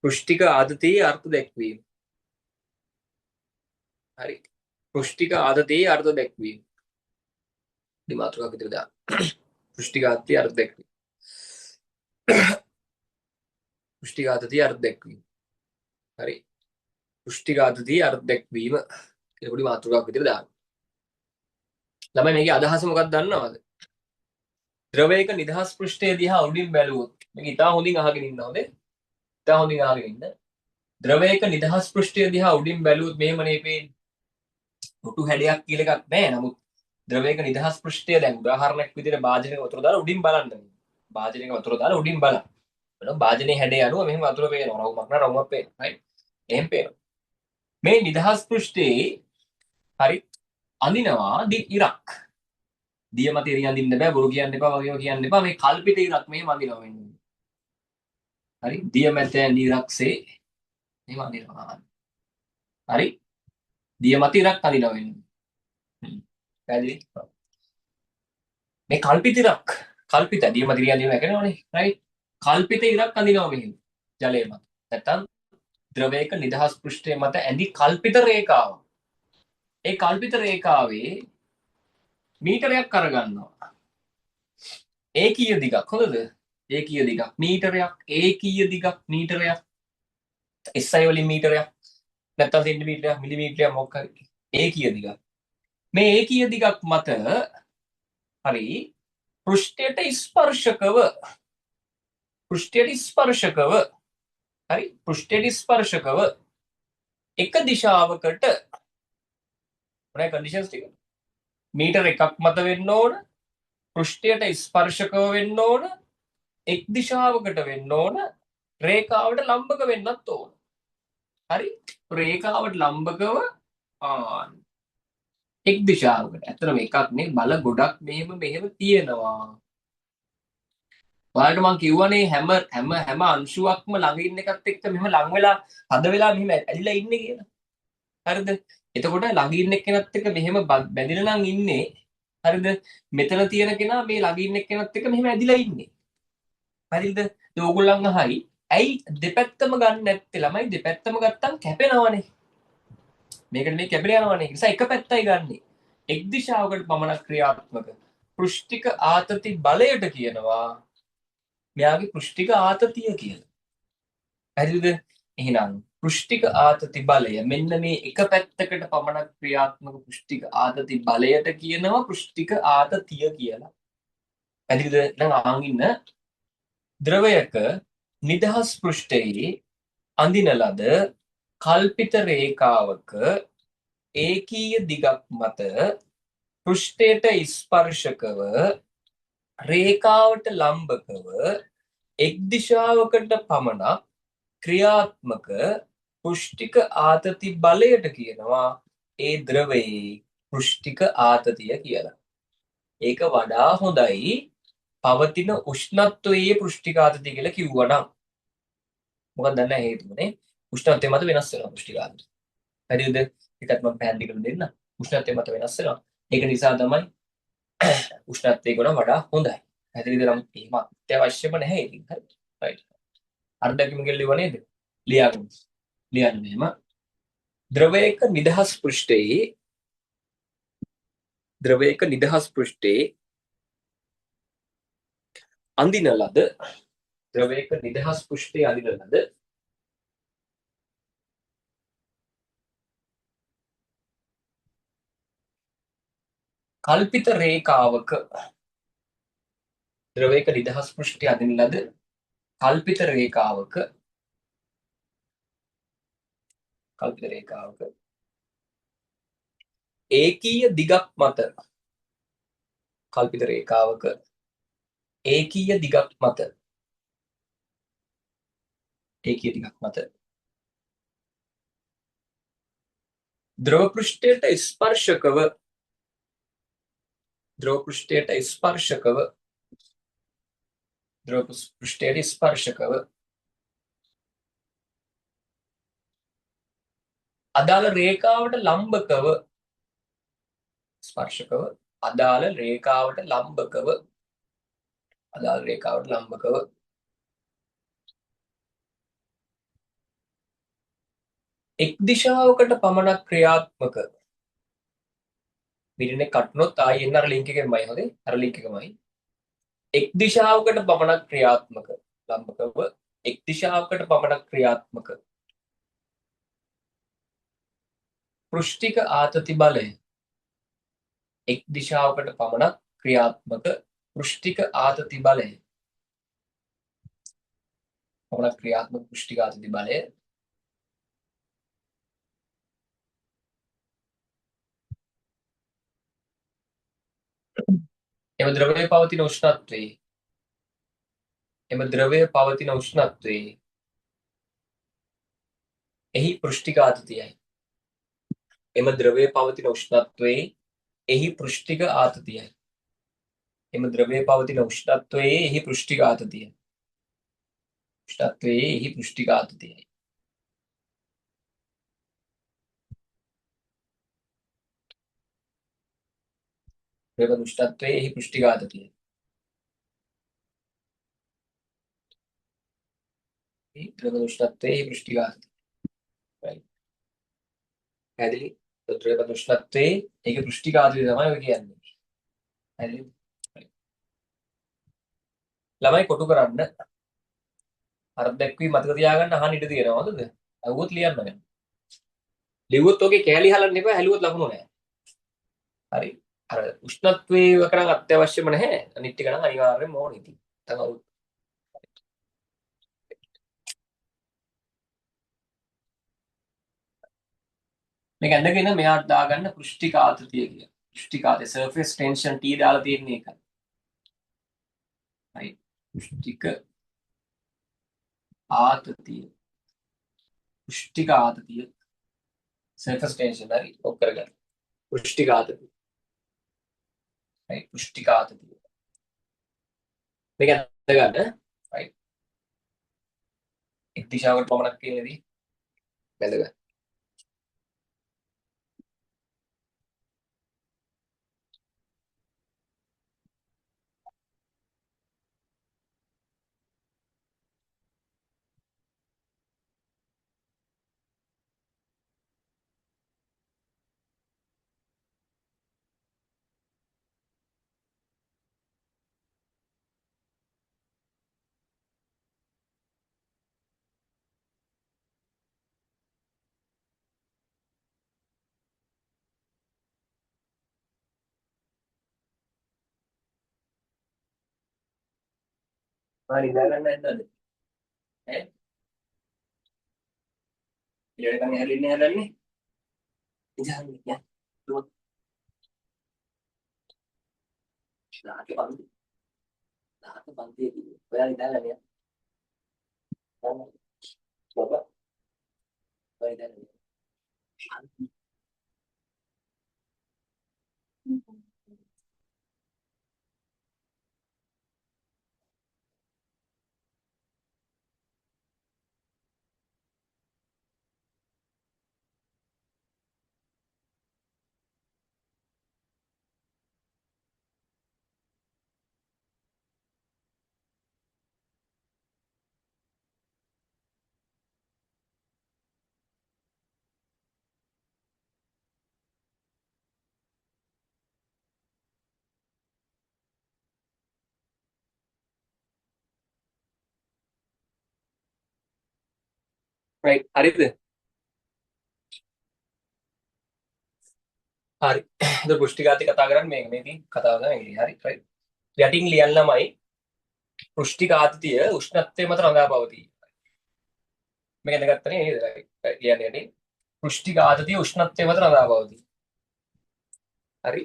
පෘෂ්ඨික ආතතියේ අර්ථ දැක්වීම. හරි. පෘෂ්ඨික ආතතියේ අර්ථ දැක්වීම. පොඩි මාතෘකාවක් විදියට දාන්න. පෘෂ්ඨික ආතතියේ අර්ථ දැක්වීම. පෘෂ්ඨික ආතතියේ අර්ථ දැක්වීම. හරි. පෘෂ්ඨික ආතතියේ අර්ථ දැක්වීම කියලා පොඩි මාතෘකාවක් විදියට දාන්න. ළමයි මේකේ අදහස මොකක්ද දන්නවද? ද්‍රවයක නිදහස් පෘෂ්ඨය දිහා උඩින් බැලුවොත් මේක ඉතා හොඳින් අහගෙන ඉන්න හොඳේ. ඉතා හොඳින් අහගෙන ඉන්න. ද්‍රවයක නිදහස් පෘෂ්ඨය දිහා උඩින් බැලුවොත් මෙහෙමනේ පේන්නේ. ඔටු හැඩයක් කියලා එකක් නෑ. නමුත් ද්‍රවයක නිදහස් පෘෂ්ඨය දැන් උදාහරණයක් විදිහට භාජනයක වතුර දාලා උඩින් බලන්න. භාජනයක වතුර දාලා උඩින් බලන්න. බලන්න භාජනයේ හැඩය අනුව මෙහෙම වතුර පේනවා. රවුමක් නෑ රවුමක් පේනවා. රයිට්. එහෙම පේනවා. මේ නිදහස් පෘෂ්ඨයේ හරි අඳිනවා ඉරක්. දිය මත ඉරි අඳින්න බෑ, බොරු කියන්න එපා, වගේම කියන්න එපා. මේ කල්පිත ඉරක් මෙහෙම අඳිනවා වෙන්නේ. හරි දිය මත ඇඳි ඉරක්සේ මෙහෙම අඳිනවා. හරි දිය මත ඉරක් අඳිනවා වෙන්නේ. පැහැදිලි? මේ කල්පිත ඉරක්, කල්පිත දිය මත ඉරි අඳිනවා කියනවනේ. රයිට්. කල්පිත ඉරක් අඳිනවා මෙහෙම ජලය මත. නැත්තම් ද්‍රවයක නිදහස් පෘෂ්ඨය මත ඇඳි කල්පිත රේඛාවක්. ඒ කල්පිත රේඛාවේ මීටරයක් අරගන්නවා. ඒකීය දිගක් හොඳද? ඒකීය දිගක් මීටරයක්, ඒකීය දිගක් මීටරයක්, SI වලින් මීටරයක්, නැත්තම් සෙන්ටිමීටරයක්, මිලිමීටරයක් මොකක් හරි ඒකීය දිගක්. මේ ඒකීය දිගක් මත හරි පෘෂ්ඨයට ස්පර්ශකව, පෘෂ්ඨයට ස්පර්ශකව, හරි පෘෂ්ඨයට ස්පර්ශකව එක දිශාවකට මොනයි කන්ඩිෂන්ස් ටික? මීටර එකක් මත වෙන්න ඕන, පෘෂ්ඨයට ස්පර්ශකව වෙන්න ඕන, එක් දිශාවකට වෙන්න ඕන, රේඛාවට ලම්බක වෙන්නත් ඕන. හරි රේඛාවට ලම්බකව එක් දිශාවකට. ඇත්තටම එකක් නේ, බල ගොඩක් මෙහෙම මෙහෙම තියෙනවා. ඔයාලට මං කිව්වනේ හැම හැම හැම අංශුවක්ම ළඟ ඉන්න එකත් එක්ක මෙහෙම ලං වෙලා තද වෙලා මෙහෙම ඇලිලා ඉන්නේ කියලා. හරිද? එතකොට ළඟ ඉන්න එක්කෙනත් එක්ක මෙහෙම බැඳිලා නම් ඉන්නේ. හරිද? මෙතන තියෙන කෙනා මේ ළඟ ඉන්න එක්කෙනත් එක්ක මෙහෙම ඇදිලා ඉන්නේ. හරිද? ඉතින් ඕගොල්ලන් අහයි ඇයි දෙපැත්තම ගන්න නැත්තේ ළමයි? දෙපැත්තම ගත්තම කැපෙනවනේ. මේකට මේ කැපිලා යනවනේ. ඒ නිසා එක පැත්තයි ගන්නෙ. එක් දිශාවකට පමණක් ක්‍රියාත්මක පෘෂ්ඨික ආතති බලයට කියනවා මෙයාගේ පෘෂ්ඨික ආතතිය කියලා. හරිද? එහෙනම් පෘෂ්ඨික ආතති බලය මෙන්න මේ එක පැත්තකට පමණක් ක්‍රියාත්මක පෘෂ්ඨික ආතති බලයට කියනවා පෘෂ්ඨික ආතතිය කියලා. හරිද? දැන් අහන් ඉන්න. ද්‍රවයක නිදහස් පෘෂ්ඨයේ අඳින ලද කල්පිත රේඛාවක ඒකීය දිගක් මත පෘෂ්ඨයට ස්පර්ශකව රේඛාවට ලම්බකව එක් දිශාවකට පමණක් ක්‍රියාත්මක පෘෂ්ඨික ආතති බලයට කියනවා ඒ ද්‍රවයේ පෘෂ්ඨික ආතතිය කියලා. ඒක වඩා හොඳයි පවතින උෂ්ණත්වයේ පෘෂ්ඨික ආතතිය කියලා කිව්වනම්. මොකක්ද දන්නේ හේතුවනේ? උෂ්ණත්වය මත වෙනස් වෙනවා පෘෂ්ඨික ආතතිය. හරිද? ඒකත් මම පැහැදිලි කරලා දෙන්න. උෂ්ණත්වය මත වෙනස් වෙනවා. ඒක නිසා තමයි උෂ්ණත්වය ගුණ වඩා හොඳයි. පැහැදිලිද? නමුත් එහෙම අත්‍යවශ්‍යම නැහැ ඉතින්. හරි. රයිට්. අර දැකීම කියලා ලිව්වා නේද? ලියාගන්න. ලියන්න මෙහෙම. ද්‍රවයක නිදහස් පෘෂ්ඨයේ ද්‍රවයක නිදහස් පෘෂ්ඨයේ අඳින ලද ද්‍රවයක නිදහස් පෘෂ්ඨයේ අඳින ලද කල්පිත රේඛාවක ද්‍රවයක නිදහස් පෘෂ්ඨයේ අඳින ලද කල්පිත රේඛාවක කල්පිත රේඛාවක ඒකීය දිගක් මත කල්පිත රේඛාවක ඒකීය දිගක් මත ඒකීය දිගක් මත ද්‍රව පෘෂ්ඨයට ස්පර්ශකව ද්‍රව පෘෂ්ඨයට ස්පර්ශකව ද්‍රව පෘෂ්ඨයට ස්පර්ශකව අදාළ රේඛාවට ලම්බකව ස්පර්ශකව අදාළ රේඛාවට ලම්බකව අදාළ රේඛාවට ලම්බකව එක් දිශාවකට පමණක් ක්‍රියාත්මක මිරිනේ කට්නොත් ආයි එන්න අර ලින්ක් එකෙන්මයි. හොඳේ, අර ලින්ක් එකමයි. එක් දිශාවකට පමණක් ක්‍රියාත්මක ලම්බකව එක් දිශාවකට පමණක් ක්‍රියාත්මක පෘෂ්ඨික ආතති බලය එක් දිශාවකට පමණක් ක්‍රියාත්මක පෘෂ්ඨික ආතති බලය පමණක් ක්‍රියාත්මක පෘෂ්ඨික ආතති බලය එම ද්‍රවය පවතින උෂ්ණත්වයේ එම ද්‍රවය පවතින උෂ්ණත්වයේ එහි පෘෂ්ඨික ආතතියයි. එම ද්‍රවය පවතින උෂ්ණත්වයේ එහි පෘෂ්ඨික ආතතියයි. එම ද්‍රවය පවතින උෂ්ණත්වයේ එහි පෘෂ්ඨික ආතතියයි. උෂ්ණත්වයේ එහි පෘෂ්ඨික ආතතියයි. ද්‍රව්‍ය උෂ්ණත්වයේ එහි පෘෂ්ඨික ආතතියයි. ද්‍රව්‍ය උෂ්ණත්වයේ එහි පෘෂ්ඨික ආතතියයි. Right. පැහැදිලි? ද්‍රව්‍ය උෂ්ණත්වයේ ඒකේ පෘෂ්ඨික ආතතිය තමයි ඔය කියන්නේ. පැහැදිලි? ළමයි කොටු කරන්න අර දැක්වී මතක තියාගන්න අහන්න ඉඩ තියෙනවා. හොඳද? අහුවොත් ලියන්න ඕනේ. ලිව්වොත් ඔකේ කෑලි හලන්න එපා. හැලුවොත් ලකුණු නෑ. හරි. අර උෂ්ණත්වයේ කරන් අත්‍යවශ්‍යම නැහැ. අනිත් ටික නම් අනිවාර්යයෙන්ම ඕනේ ඉතින්. නැත්නම් අවුල්. මේක ඇඳගෙන මෙයාට දාගන්න පෘෂ්ඨික ආතතිය කියලා. පෘෂ්ඨික ආතතිය සර්ෆේස් ටෙන්ෂන් T දාලා තියෙන්නේ ඒකයි. හරි. පෘෂ්ඨික ආතතිය. පෘෂ්ඨික ආතතිය සර්ෆේස් ටෙන්ෂන් හරි ඔක් කරගන්න. පෘෂ්ඨික ආතතිය. හරි පෘෂ්ඨික ආතතිය. මේක ඇඳගන්න. රයිට්. එක් දිශාවකට පමණක් කියනදී බැඳගන්න. මම නිදා ගන්න නැද්ද? ඈ? ඊළඟ හැලෙන්න හදන්නේ? නිදා ගන්න යන්න. නාට්‍ය පන්ති. නාට්‍ය පන්තියේ කිව්වේ. ඔයා නිදා ගන්න යන්න. බබා. ඔයා නිදා ගන්න. රයිට්, හරිද? හරි. ඒක පෘෂ්ඨිකාති කතා කරන්නේ මේක. මේ ඉතින් කතාව තමයි මේක. හරි, රයිට්. යටින් ලියන්න ළමයි පෘෂ්ඨිකාතිය උෂ්ණත්වය මත රඳා පවතී. මේක දැනගත්තනේ නේද? රයිට්. ලියන්න යටින් පෘෂ්ඨිකාතිය උෂ්ණත්වය මත රඳා පවතී. හරි.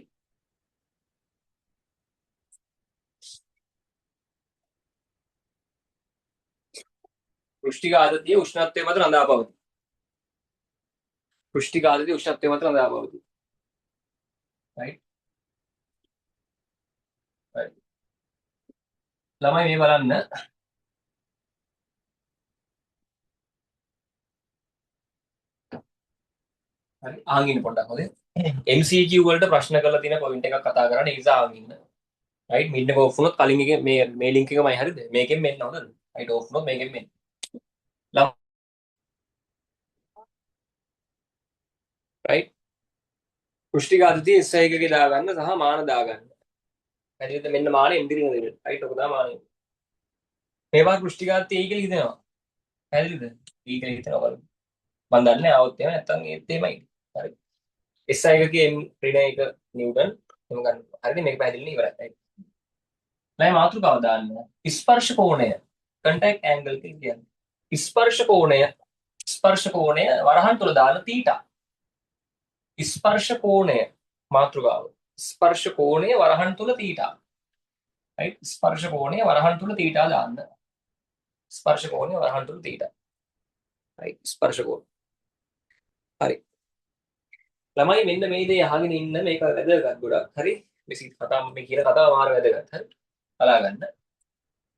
පෘෂ්ඨිකාතිය උෂ්ණත්වය මත රඳා පවතී. පෘෂ්ඨිකාතිය උෂ්ණත්වය මත රඳා පවතී. රයිට්. රයිට්. ළමයි මේ බලන්න. හරි, අහන් ඉන්න පොඩ්ඩක් හොඳේ. MCQ වලට ප්‍රශ්න කරලා තියෙන පොයින්ට් එකක් කතා කරන්න, ඒ නිසා අහන් ඉන්න. රයිට්, මිඩ් එක ඔෆ් වුණොත් කලින් එකේ මේ මේ ලින්ක් එකමයි හරිද? මේකෙන් මෙන්න හොඳද? රයිට්, ඔෆ් වුණොත් මේකෙන් මෙන්න. රයිට්, පෘෂ්ඨිකාදිතිය SI එකේ දාගන්න සහ මාන දාගන්න. හරියද? මෙන්න මාන එන්දිරින දෙන්න. රයිට්, ඔක තමයි මානෙ. මේ පාර පෘෂ්ඨිකාදිතිය ඒ කියලා හිතෙනවා. පැහැදිලිද? ඒ කියලා හිතෙනවා බලමු. මං දන්නේ නැහැ ආවොත් එහෙම නැත්තම් ඒත් එහෙමයි. හරි. SI එකේ M ඍණ 1 නිව්ටන් එහෙම ගන්න. හරිද? මේක පැහැදිලි නේ ඉවරයි. රයිට්. නෑ මාතෘකාව දාන්න. ස්පර්ශ කෝණය කන්ටැක්ට් ඇන්ගල් කියලා කියන්නේ. ස්පර්ශ කෝණය ස්පර්ශ කෝණය වරහන් තුල දාන තීටා. ස්පර්ශ කෝණය මාතෘකාව. ස්පර්ශ කෝණය වරහන් තුල තීටා. රයිට්, ස්පර්ශ කෝණය වරහන් තුල තීටා දාන්න. ස්පර්ශ කෝණය වරහන් තුල තීටා. රයිට්, ස්පර්ශ කෝණ. හරි. ළමයි මෙන්න මේ දේ අහගෙන ඉන්න, මේක වැදගත් ගොඩක්. හරි. මේ කතාව මේ කියන කතාව මාර වැදගත්. හරි. බලා ගන්න.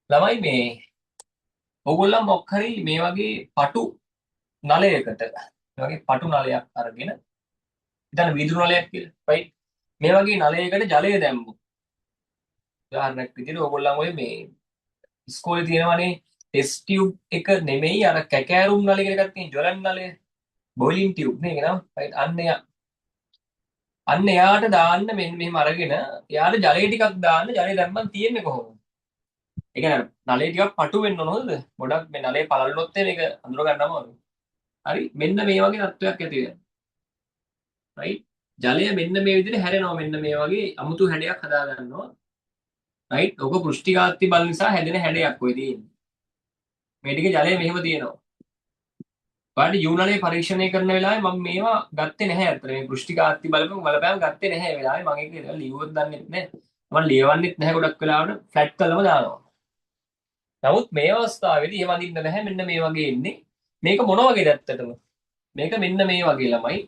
ළමයි මේ ඕගොල්ලන් මොකක් හරි මේ වගේ පටු නලයකට, මේ වගේ පටු නලයක් අරගෙන හිතන්න වීදුරු නලයක් කියලා. රයිට්. මේ වගේ නලයකට ජලය දැම්මොත් උදාහරණයක් විදිහට ඕගොල්ලන් ඔය මේ ඉස්කෝලේ තියෙනවනේ ටෙස්ට් ටියුබ් එක නෙමෙයි අර කැකෑරුම් නලය කියලා එකක් තියෙන ජොලන් නලය. බොයිලින් ටියුබ් නේ ඒක නම. රයිට්, අන්න එයා. අන්න එයාට දාන්න මෙන්න මෙහෙම අරගෙන එයාට ජලය ටිකක් දාන්න. ජලය දැම්මම තියෙන්නේ කොහොමද? ඒ කියන්නේ නලය ටිකක් පටු වෙන්න ඕන හොඳද? ගොඩක් මේ නලය පළල් වුණොත් මේක අඳුර ගන්න අමාරුයි. හරි, මෙන්න මේ වගේ තත්ත්වයක් ඇති වෙනවා. රයිට්, ජලය මෙන්න මේ විදිහට හැරෙනවා. මෙන්න මේ වගේ අමුතු හැඩයක් හදා ගන්නවා. රයිට්, ඔක පෘෂ්ඨිකාත්ති බල නිසා හැදෙන හැඩයක් ඔය තියෙන්නේ. මේ ටික ජලය මෙහෙම තියෙනවා. ඔයාලට you නලය පරීක්ෂණය කරන වෙලාවේ මම මේවා ගත්තේ නැහැ අතට. මේ පෘෂ්ඨිකාත්ති බලපෑම ගත්තේ නැහැ ඒ වෙලාවේ. මම ඒක ලියුවොත් දන්නෙත් නැහැ. මම ලියවන්නෙත් නැහැ ගොඩක් වෙලාවට ෆ්ලැට් කරලම දානවා. නමුත් මේ අවස්ථාවේදී එහෙම අඳින්න බැහැ. මෙන්න මේ වගේ එන්නේ. මේක මොන වගේද ඇත්තටම? මේක මෙන්න මේ වගේ ළමයි.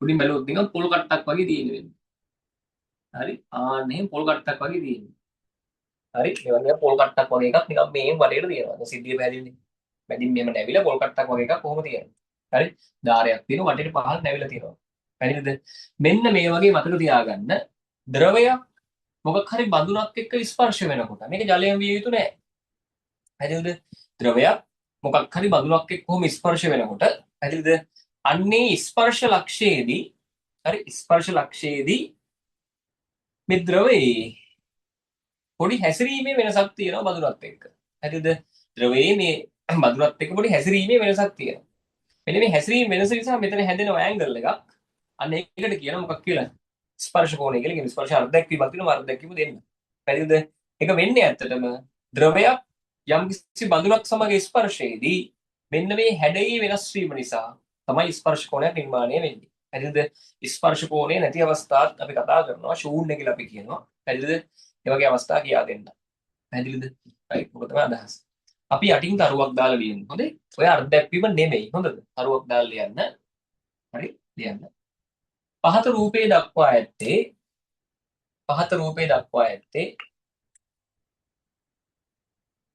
උඩින් බැලුවොත් නිකන් පොල් කට්ටක් වගේ තියෙන වෙන්නේ. හරි, ආන්න එහෙම පොල් කට්ටක් වගේ තියෙන්නේ. හරි, මේ වගේ පොල් කට්ටක් වගේ එකක් නිකන් මේන් වටේට තියෙනවා. දැන් සිද්ධිය පැහැදිලිනේ. මැදින් මෙහෙම නැවිලා පොල් කට්ටක් වගේ එකක් කොහොම තියෙනවා. හරි, ධාරයක් තියෙනවා වටේට පහළ නැවිලා තියෙනවා. පැහැදිලිද? මෙන්න මේ වගේ මතක තියාගන්න ද්‍රවයක් මොකක් හරි බඳුනක් එක්ක ස්පර්ශ වෙනකොට මේක ජලයෙන් විය යුතු නෑ. පැහැදිලිද? ද්‍රවයක් මොකක් හරි බඳුනක් එක්ක කොහොම ස්පර්ශ වෙනකොට පැහැදිලිද? අන්නේ ස්පර්ශ ලක්ෂයේදී, හරි, ස්පර්ශ ලක්ෂයේදී මේ ද්‍රවයේ පොඩි හැසිරීමේ වෙනසක් තියෙනවා බඳුනත් එක්ක. හරිද? ද්‍රවයේ මේ බඳුනත් එක්ක පොඩි හැසිරීමේ වෙනසක් තියෙනවා. මෙන්න මේ හැසිරීම වෙනස නිසා මෙතන හැදෙන ඇන්ගල් එකක්. අන්න ඒකට කියන මොකක් කියලා? ස්පර්ශ කෝණය කියලා කියන ස්පර්ශ අර්ධ දැක්වීමක් තියෙනවා, අර්ධ දැක්වීම දෙන්න. හරිද? ඒක වෙන්නේ ඇත්තටම ද්‍රවයක් යම්කිසි බඳුනක් සමග ස්පර්ශයේදී මෙන්න මේ හැඩයේ වෙනස් වීම නිසා තමයි ස්පර්ශ කෝණයක් නිර්මාණය වෙන්නේ. හරිද? ස්පර්ශ කෝණය නැති අවස්ථාත් අපි කතා කරනවා ශූන්‍ය කියලා අපි කියනවා. හරිද? ඒ වගේ අවස්ථා කියා දෙන්න. පැහැදිලිද? රයිට්, මොකද තමයි අදහස. අපි යටින් තරුවක් දාලා ලියමු. හොඳේ? ඔය අර්ධ දැක්වීම නෙමෙයි. හොඳද? තරුවක් දාලා ලියන්න. හරි, ලියන්න. පහත රූපේ දක්වා ඇත්තේ පහත රූපේ දක්වා ඇත්තේ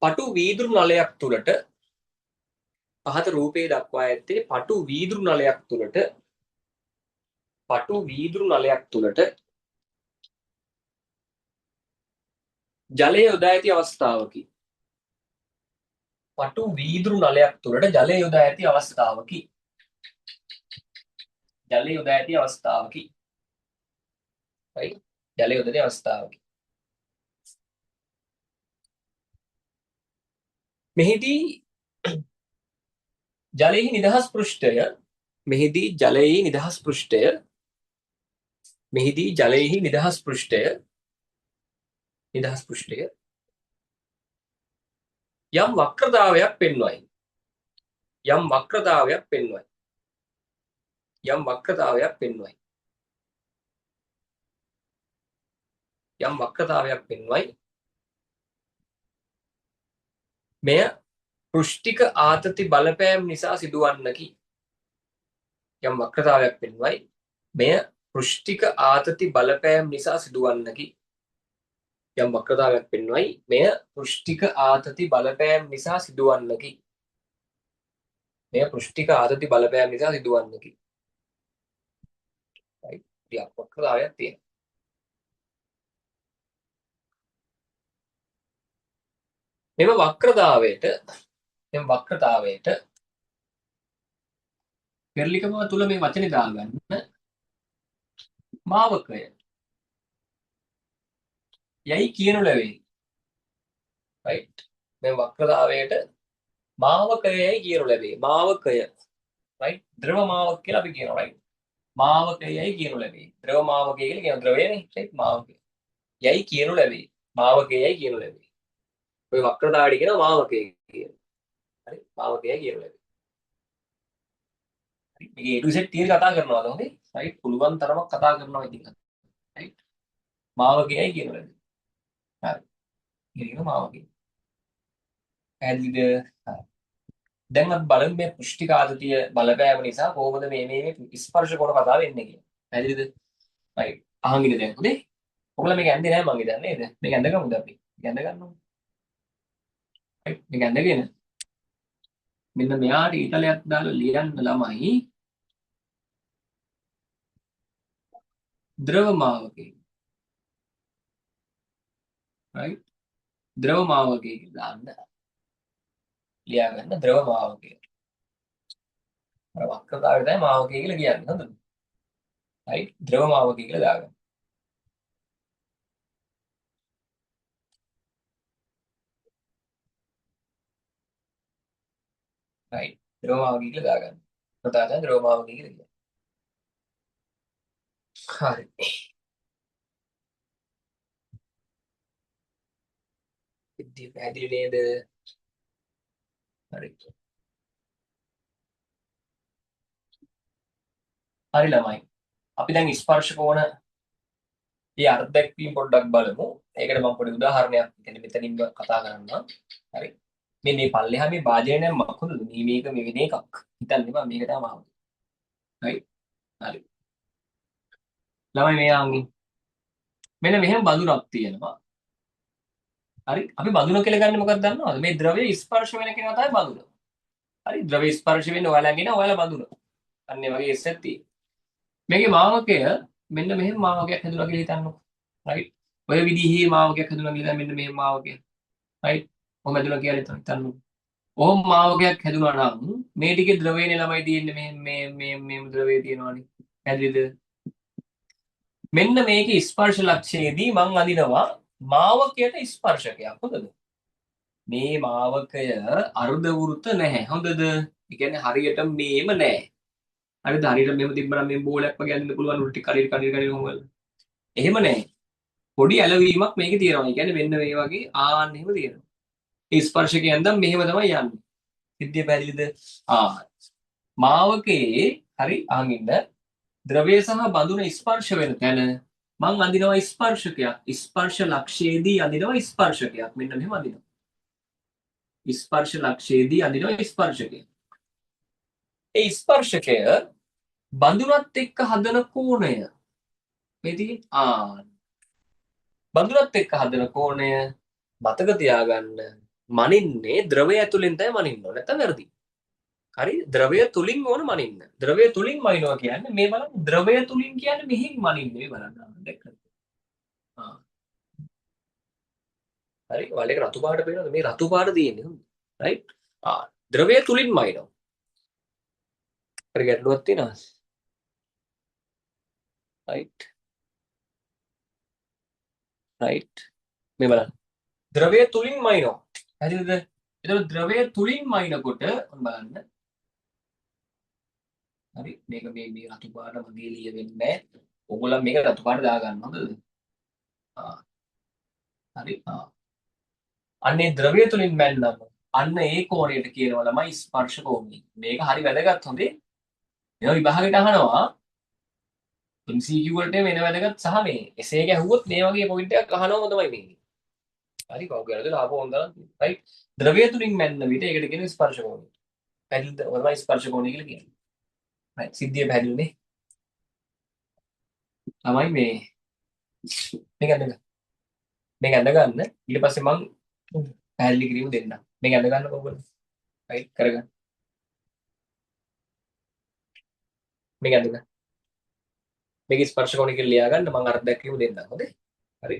පටු වීදුරු නලයක් තුලට පහත රූපේ දක්වා ඇත්තේ පටු වීදුරු නලයක් තුලට පටු වීදුරු නලයක් තුලට ජලය යොදා ඇති අවස්ථාවකි. පටු වීදුරු නලයක් තුලට ජලය යොදා ඇති අවස්ථාවකි. ජලය යොදා ඇති අවස්ථාවකි. රයිට්, ජලය යොදා ඇති අවස්ථාවකි. මෙහිදී ජලයෙහි නිදහස් පෘෂ්ඨය, මෙහිදී ජලයෙහි නිදහස් පෘෂ්ඨය, මෙහිදී ජලයෙහි නිදහස් පෘෂ්ඨය, නිදහස් පෘෂ්ඨය යම් වක්‍රතාවයක් පෙන්වයි. යම් වක්‍රතාවයක් පෙන්වයි. යම් වක්‍රතාවයක් පෙන්වයි. යම් වක්‍රතාවයක් පෙන්වයි. මෙය පෘෂ්ඨික ආතති බලපෑම් නිසා සිදුවන්නකි. යම් වක්‍රතාවයක් පෙන්වයි. මෙය පෘෂ්ඨික ආතති බලපෑම් නිසා සිදුවන්නකි. යම් වක්‍රතාවයක් පෙන්වයි. මෙය පෘෂ්ඨික ආතති බලපෑම් නිසා සිදුවන්නකි. මෙය පෘෂ්ඨික ආතති බලපෑම් නිසා සිදුවන්නකි. රයිට්, ටිකක් වක්‍රතාවයක් තියෙනවා. මෙම වක්‍රතාවයට, මෙම වක්‍රතාවයට පෙරලිකම තුල මේ වචනේ දාගන්න මාවකය යයි කියනු ලැබේ. රයිට්, මේ වක්‍රතාවයට මාවකය යයි කියනු ලැබේ. මාවකය, රයිට්, ද්‍රව මාවක කියලා අපි කියනවා. රයිට්, මාවකය යයි කියනු ලැබේ. ද්‍රව මාවකය කියලා කියන ද්‍රවයනේ. රයිට්, මාවකය යයි කියනු ලැබේ. මාවකය යයි කියනු ලැබේ. ඔය වක්‍රතාවයට කියනවා මාවකය කියලා. හරි, මාවකය කියනු ලැබේ. හරි, මේක A to Z තියෙන කතා කරනවාද? හොඳේ. රයිට්, පුළුවන් තරමක් කතා කරනවා ඉතින්. රයිට්, මාවකයයි කියනු ලැබේ. හරි, මේක මාවකය. පැහැදිලිද? හරි. දැන් අපි බලමු මේ පෘෂ්ඨික ආතතිය බලපෑම නිසා කොහොමද මේ මේ මේ ස්පර්ශ කෝණ කතාව වෙන්නේ කියලා. පැහැදිලිද? රයිට්, අහන් ඉන්න දැන්. හොඳේ. ඔයගොල්ලෝ මේක ඇන්දේ නෑ මං හිතන්නේ නේද? මේක ඇඳගමුද අපි? මේක ඇඳ ගන්න ඕනේ. රයිට්, මේක ඇඳගෙන මෙන්න මෙයාට ඊතලයක් දාලා ලියන්න ළමයි ද්‍රව මාවකය. රයිට්, ද්‍රව මාවකය කියලා දාන්න. ලියා ගන්න ද්‍රව මාවකය. අර වක්‍රතාවය තමයි මාවකය කියලා කියන්නේ. හොඳද? රයිට්, ද්‍රව මාවකය කියලා දාගන්න. රයිට්, ද්‍රව මාවකය කියලා දාගන්න. වක්‍රතාවය තමයි ද්‍රව මාවකය කියලා කියන්නේ. හරි. සිද්ධිය පැහැදිලි නේද? හරි. හරි ළමයි. අපි දැන් ස්පර්ශ කෝණ ඒ අර්ථ දැක්වීම පොඩ්ඩක් බලමු. ඒකට මම පොඩි උදාහරණයක් කියන්නේ මෙතනින්ම කතා කරන්නම්. හරි. මේ මේ පල්ලෙහා මේ භාජනය නම් මොකද? මේ මේක මේ වෙන එකක්. හිතන්න එපා මේක තමයි ආවේ. රයිට්. හරි. ළමයි මේ ආන්ගේ මෙන්න මෙහෙම බඳුනක් තියෙනවා. හරි. අපි බඳුන කියලා ගන්නේ මොකක්ද දන්නවද? මේ ද්‍රව්‍ය ස්පර්ශ වෙන කෙනා තමයි බඳුන. හරි. ද්‍රව්‍ය ස්පර්ශ වෙන්නේ ඔයාලා ළඟ ඉන්න ඔයාලා බඳුන. අන්න ඒ වගේ එස් එකක් තියෙනවා. මේකේ මාවකය මෙන්න මෙහෙම මාවකයක් හැදුනා කියලා හිතන්නකෝ. රයිට්. ඔය විදිහේ මාවකයක් හැදුනා කියලා මෙන්න මෙහෙම මාවකයක්. රයිට්. ඔහොම හැදුනා කියලා හිතන්නකෝ. ඔහොම මාවකයක් හැදුනා නම් මේ ටිකේ ද්‍රවයනේ ළමයි තියෙන්නේ මෙහෙම මේ මේ මේ ද්‍රවය තියෙනවනේ. පැහැදිලිද? මෙන්න මේකේ ස්පර්ශ ලක්ෂයේදී මං අඳිනවා මාවකයට ස්පර්ශකයක්. හොඳද? මේ මාවකය අර්ධ වෘත්ත නැහැ. හොඳද? ඒ කියන්නේ හරියට මේම නැහැ. හරිද? හරියට මෙහෙම තිබ්බනම් මේ බෝලයක් වගේ අඳින්න පුළුවන් උඩ ටික කඩේ කඩේ කඩේ කොහොම කරලා. එහෙම නැහැ. පොඩි ඇලවීමක් මේකේ තියෙනවා. ඒ කියන්නේ මෙන්න මේ වගේ ආන්න එහෙම තියෙනවා. ඒ ස්පර්ශකයන් දැන් මෙහෙම තමයි යන්නේ. සිද්ධිය පැහැදිලිද? ආ මාවකයේ හරි අහන් ඉන්න. ද්‍රව්‍ය සහ බඳුන ස්පර්ශ වෙන තැන මං අඳිනවා ස්පර්ශකයක්. ස්පර්ශ ලක්ෂයේදී අඳිනවා ස්පර්ශකයක්. මෙන්න මෙහෙම අඳිනවා. ස්පර්ශ ලක්ෂයේදී අඳිනවා ස්පර්ශකය. ඒ ස්පර්ශකය බඳුනත් එක්ක හදන කෝණය මේ තියෙන්නේ. ආ බඳුනත් එක්ක හදන කෝණය මතක තියාගන්න මනින්නේ ද්‍රවය ඇතුලෙන් තමයි මනින්න ඕන. නැත්තම් වැරදි. හරි, ද්‍රවය තුලින් ඕන මනින්න. ද්‍රවය තුලින් මනිනවා කියන්නේ මේ බලන්න, ද්‍රවය තුලින් කියන්නේ මෙහෙන් මනින්නේ. මේ බලන්න දැක්කද? ආ හරි, ඔයාලා ඒක රතු පාට පේනවද? මේ රතු පාට තියෙන්නේ. හොඳ. රයිට්. ආ ද්‍රවය තුලින් මනිනවා. හරි, ගැටලුවක් තියෙනවද? රයිට්. රයිට්. මේ බලන්න. ද්‍රවය තුලින් මනිනවා. පැහැදිලිද? එතකොට ද්‍රවය තුලින් මනිනකොට ඔන්න බලන්න. හරි, මේක මේ මේ රතු පාට මගේ ලියවෙන්නේ නැහැ. ඔයගොල්ලන් මේක රතු පාට දාගන්න හොඳද? ආ හරි. ආ අන්නේ ද්‍රව්‍ය තුලින් මැන්නම අන්න ඒ කෝණයට කියනවා ළමයි ස්පර්ශ කෝණය. මේක හරි වැදගත් හොඳේ. මේවා විභාගෙට අහනවා. MCQ වලට වෙන වැදගත් සහ මේ එසේ එක ඇහුවොත් මේ වගේ පොයින්ට් එකක් අහනවම තමයි මේ. හරි, කවුරුද ලාභ ඕන තරම් රයිට්. ද්‍රව්‍ය තුලින් මැන්න විට ඒකට කියන ස්පර්ශ කෝණය. පැහැදිලිද? ඔය තමයි ස්පර්ශ කෝණය කියලා කියන්නේ. රයිට්, සිද්ධිය පැහැදිලිනේ. තමයි මේ මේක ඇඳ ගන්න. මේක ඇඳ ගන්න. ඊට පස්සේ මං පැහැදිලි කිරීම දෙන්නම්. මේක ඇඳ ගන්න ඔයගොල්ලෝ. රයිට්, කරගන්න. මේක ඇඳ ගන්න. මේක ස්පර්ශ කෝණය කියලා ලියා ගන්න මං අර්ථ දැක්වීම දෙන්නම්. හොඳේ? හරි.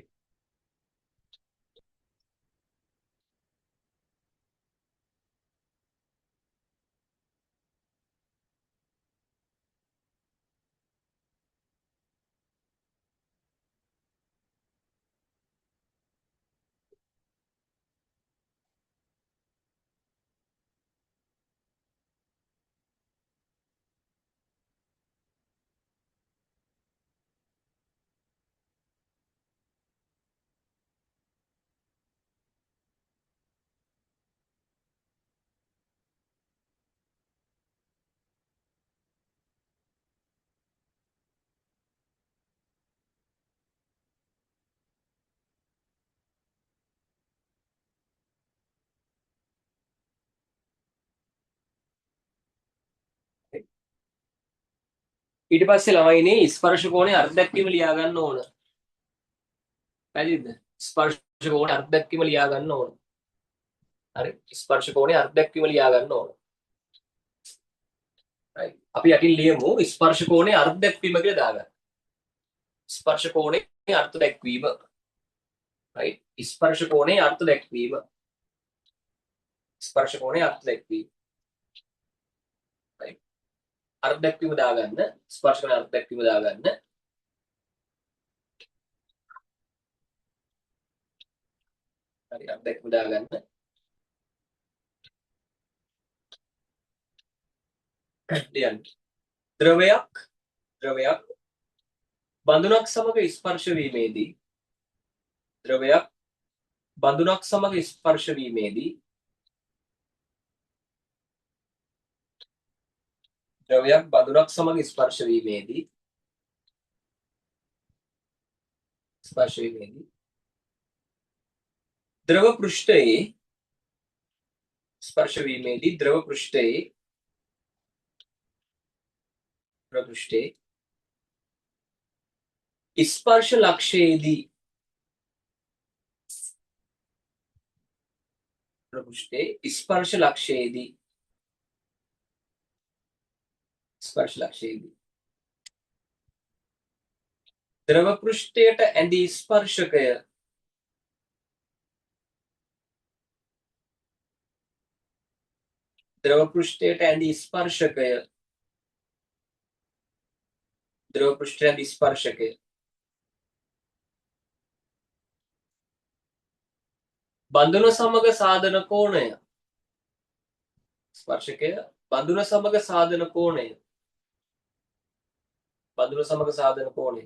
ඊට පස්සේ ළමයිනේ ස්පර්ශ කෝණේ අර්ථ දැක්වීම ලියා ගන්න ඕන. පැහැදිලිද? ස්පර්ශ කෝණේ අර්ථ දැක්වීම ලියා ගන්න ඕන. හරි, ස්පර්ශ කෝණේ අර්ථ දැක්වීම ලියා ගන්න ඕන. රයිට්, අපි යටින් ලියමු ස්පර්ශ කෝණේ අර්ථ දැක්වීම කියලා දාගන්න. ස්පර්ශ කෝණේ අර්ථ දැක්වීම. රයිට්, ස්පර්ශ කෝණේ අර්ථ දැක්වීම. ස්පර්ශ කෝණේ අර්ථ දැක්වීම. අර්ථ දැක්වීම දාගන්න. ස්පර්ශ කෝණේ අර්ථ දැක්වීම දාගන්න. හරි, අර්ථ දැක්වීම දාගන්න. ලියන්න. ද්‍රවයක් ද්‍රවයක් බඳුනක් සමග ස්පර්ශ වීමේදී ද්‍රවයක් බඳුනක් සමග ස්පර්ශ වීමේදී ද්‍රවයක් බඳුනක් සමග ස්පර්ශ වීමේදී ස්පර්ශ වීමේදී ද්‍රව පෘෂ්ඨයේ ස්පර්ශ වීමේදී ද්‍රව පෘෂ්ඨයේ ද්‍රව පෘෂ්ඨයේ ස්පර්ශ ලක්ෂයේදී ද්‍රව පෘෂ්ඨයේ ස්පර්ශ ලක්ෂයේදී ස්පර්ශ ලක්ෂයේදී ද්‍රව පෘෂ්ඨයට ඇඳී ස්පර්ශකය ද්‍රව පෘෂ්ඨයට ඇඳී ස්පර්ශකය ද්‍රව පෘෂ්ඨයට ඇඳී ස්පර්ශකය බඳුන සමග සාධන කෝණය ස්පර්ශකය බඳුන සමග සාධන කෝණය බඳුන සමග සාධන කෝණය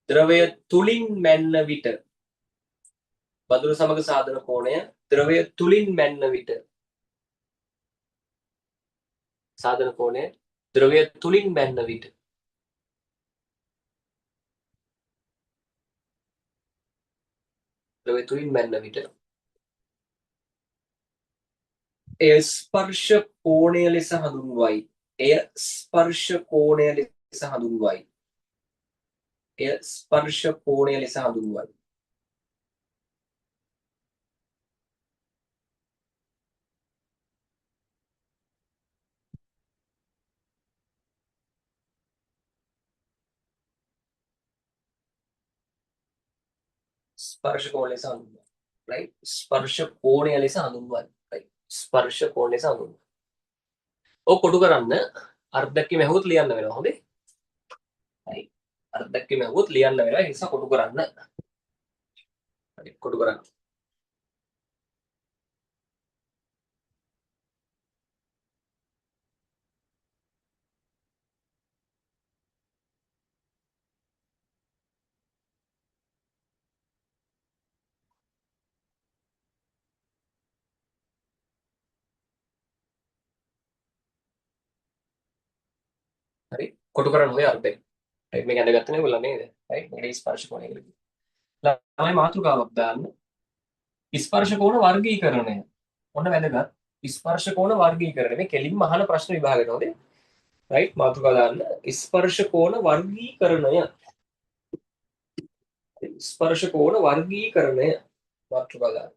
ද්‍රවය තුලින් මැන්න විට බඳුන සමග සාධන කෝණය ද්‍රවය තුලින් මැන්න විට සාධන කෝණය ද්‍රවය තුලින් මැන්න විට ද්‍රවය තුලින් මැන්න විට එය ස්පර්ශ කෝණය ලෙස හඳුන්වයි. එය ස්පර්ශ කෝණය ලෙස හඳුන්වයි. එය ස්පර්ශ කෝණය ලෙස හඳුන්වයි. ස්පර්ශ කෝණය ලෙස හඳුන්වයි. රයිට්, ස්පර්ශ කෝණය ලෙස හඳුන්වයි. රයිට්, ස්පර්ශ කෝණය ලෙස හඳුන්වයි. ඔව්, කොටු කරන්න අර්ථ දැක්වීම ඇහුවොත් ලියන්න වෙනවා. හොඳේ? රයිට්, අර්ථ දැක්වීම ඇහුවොත් ලියන්න වෙනවා. ඒ නිසා කොටු කරන්න. හරි, කොටු කරන්න. හරි. කොටු කරන්න හොඳේ අර්ධය. රයිට්, මේක ඇඳගත්තනේ ඔයගොල්ලෝ නේද? රයිට්, මේකට ස්පර්ශ කෝණය කියලා කියනවා. ළමයි මාතෘකාවක් දාන්න. ස්පර්ශ කෝණ වර්ගීකරණය. ඔන්න වැදගත්. ස්පර්ශ කෝණ වර්ගීකරණය. මේ කෙලින්ම අහන ප්‍රශ්න විභාගයට හොඳේ. රයිට්, මාතෘකාව දාන්න. ස්පර්ශ කෝණ වර්ගීකරණය. ස්පර්ශ කෝණ වර්ගීකරණය මාතෘකාව දාන්න.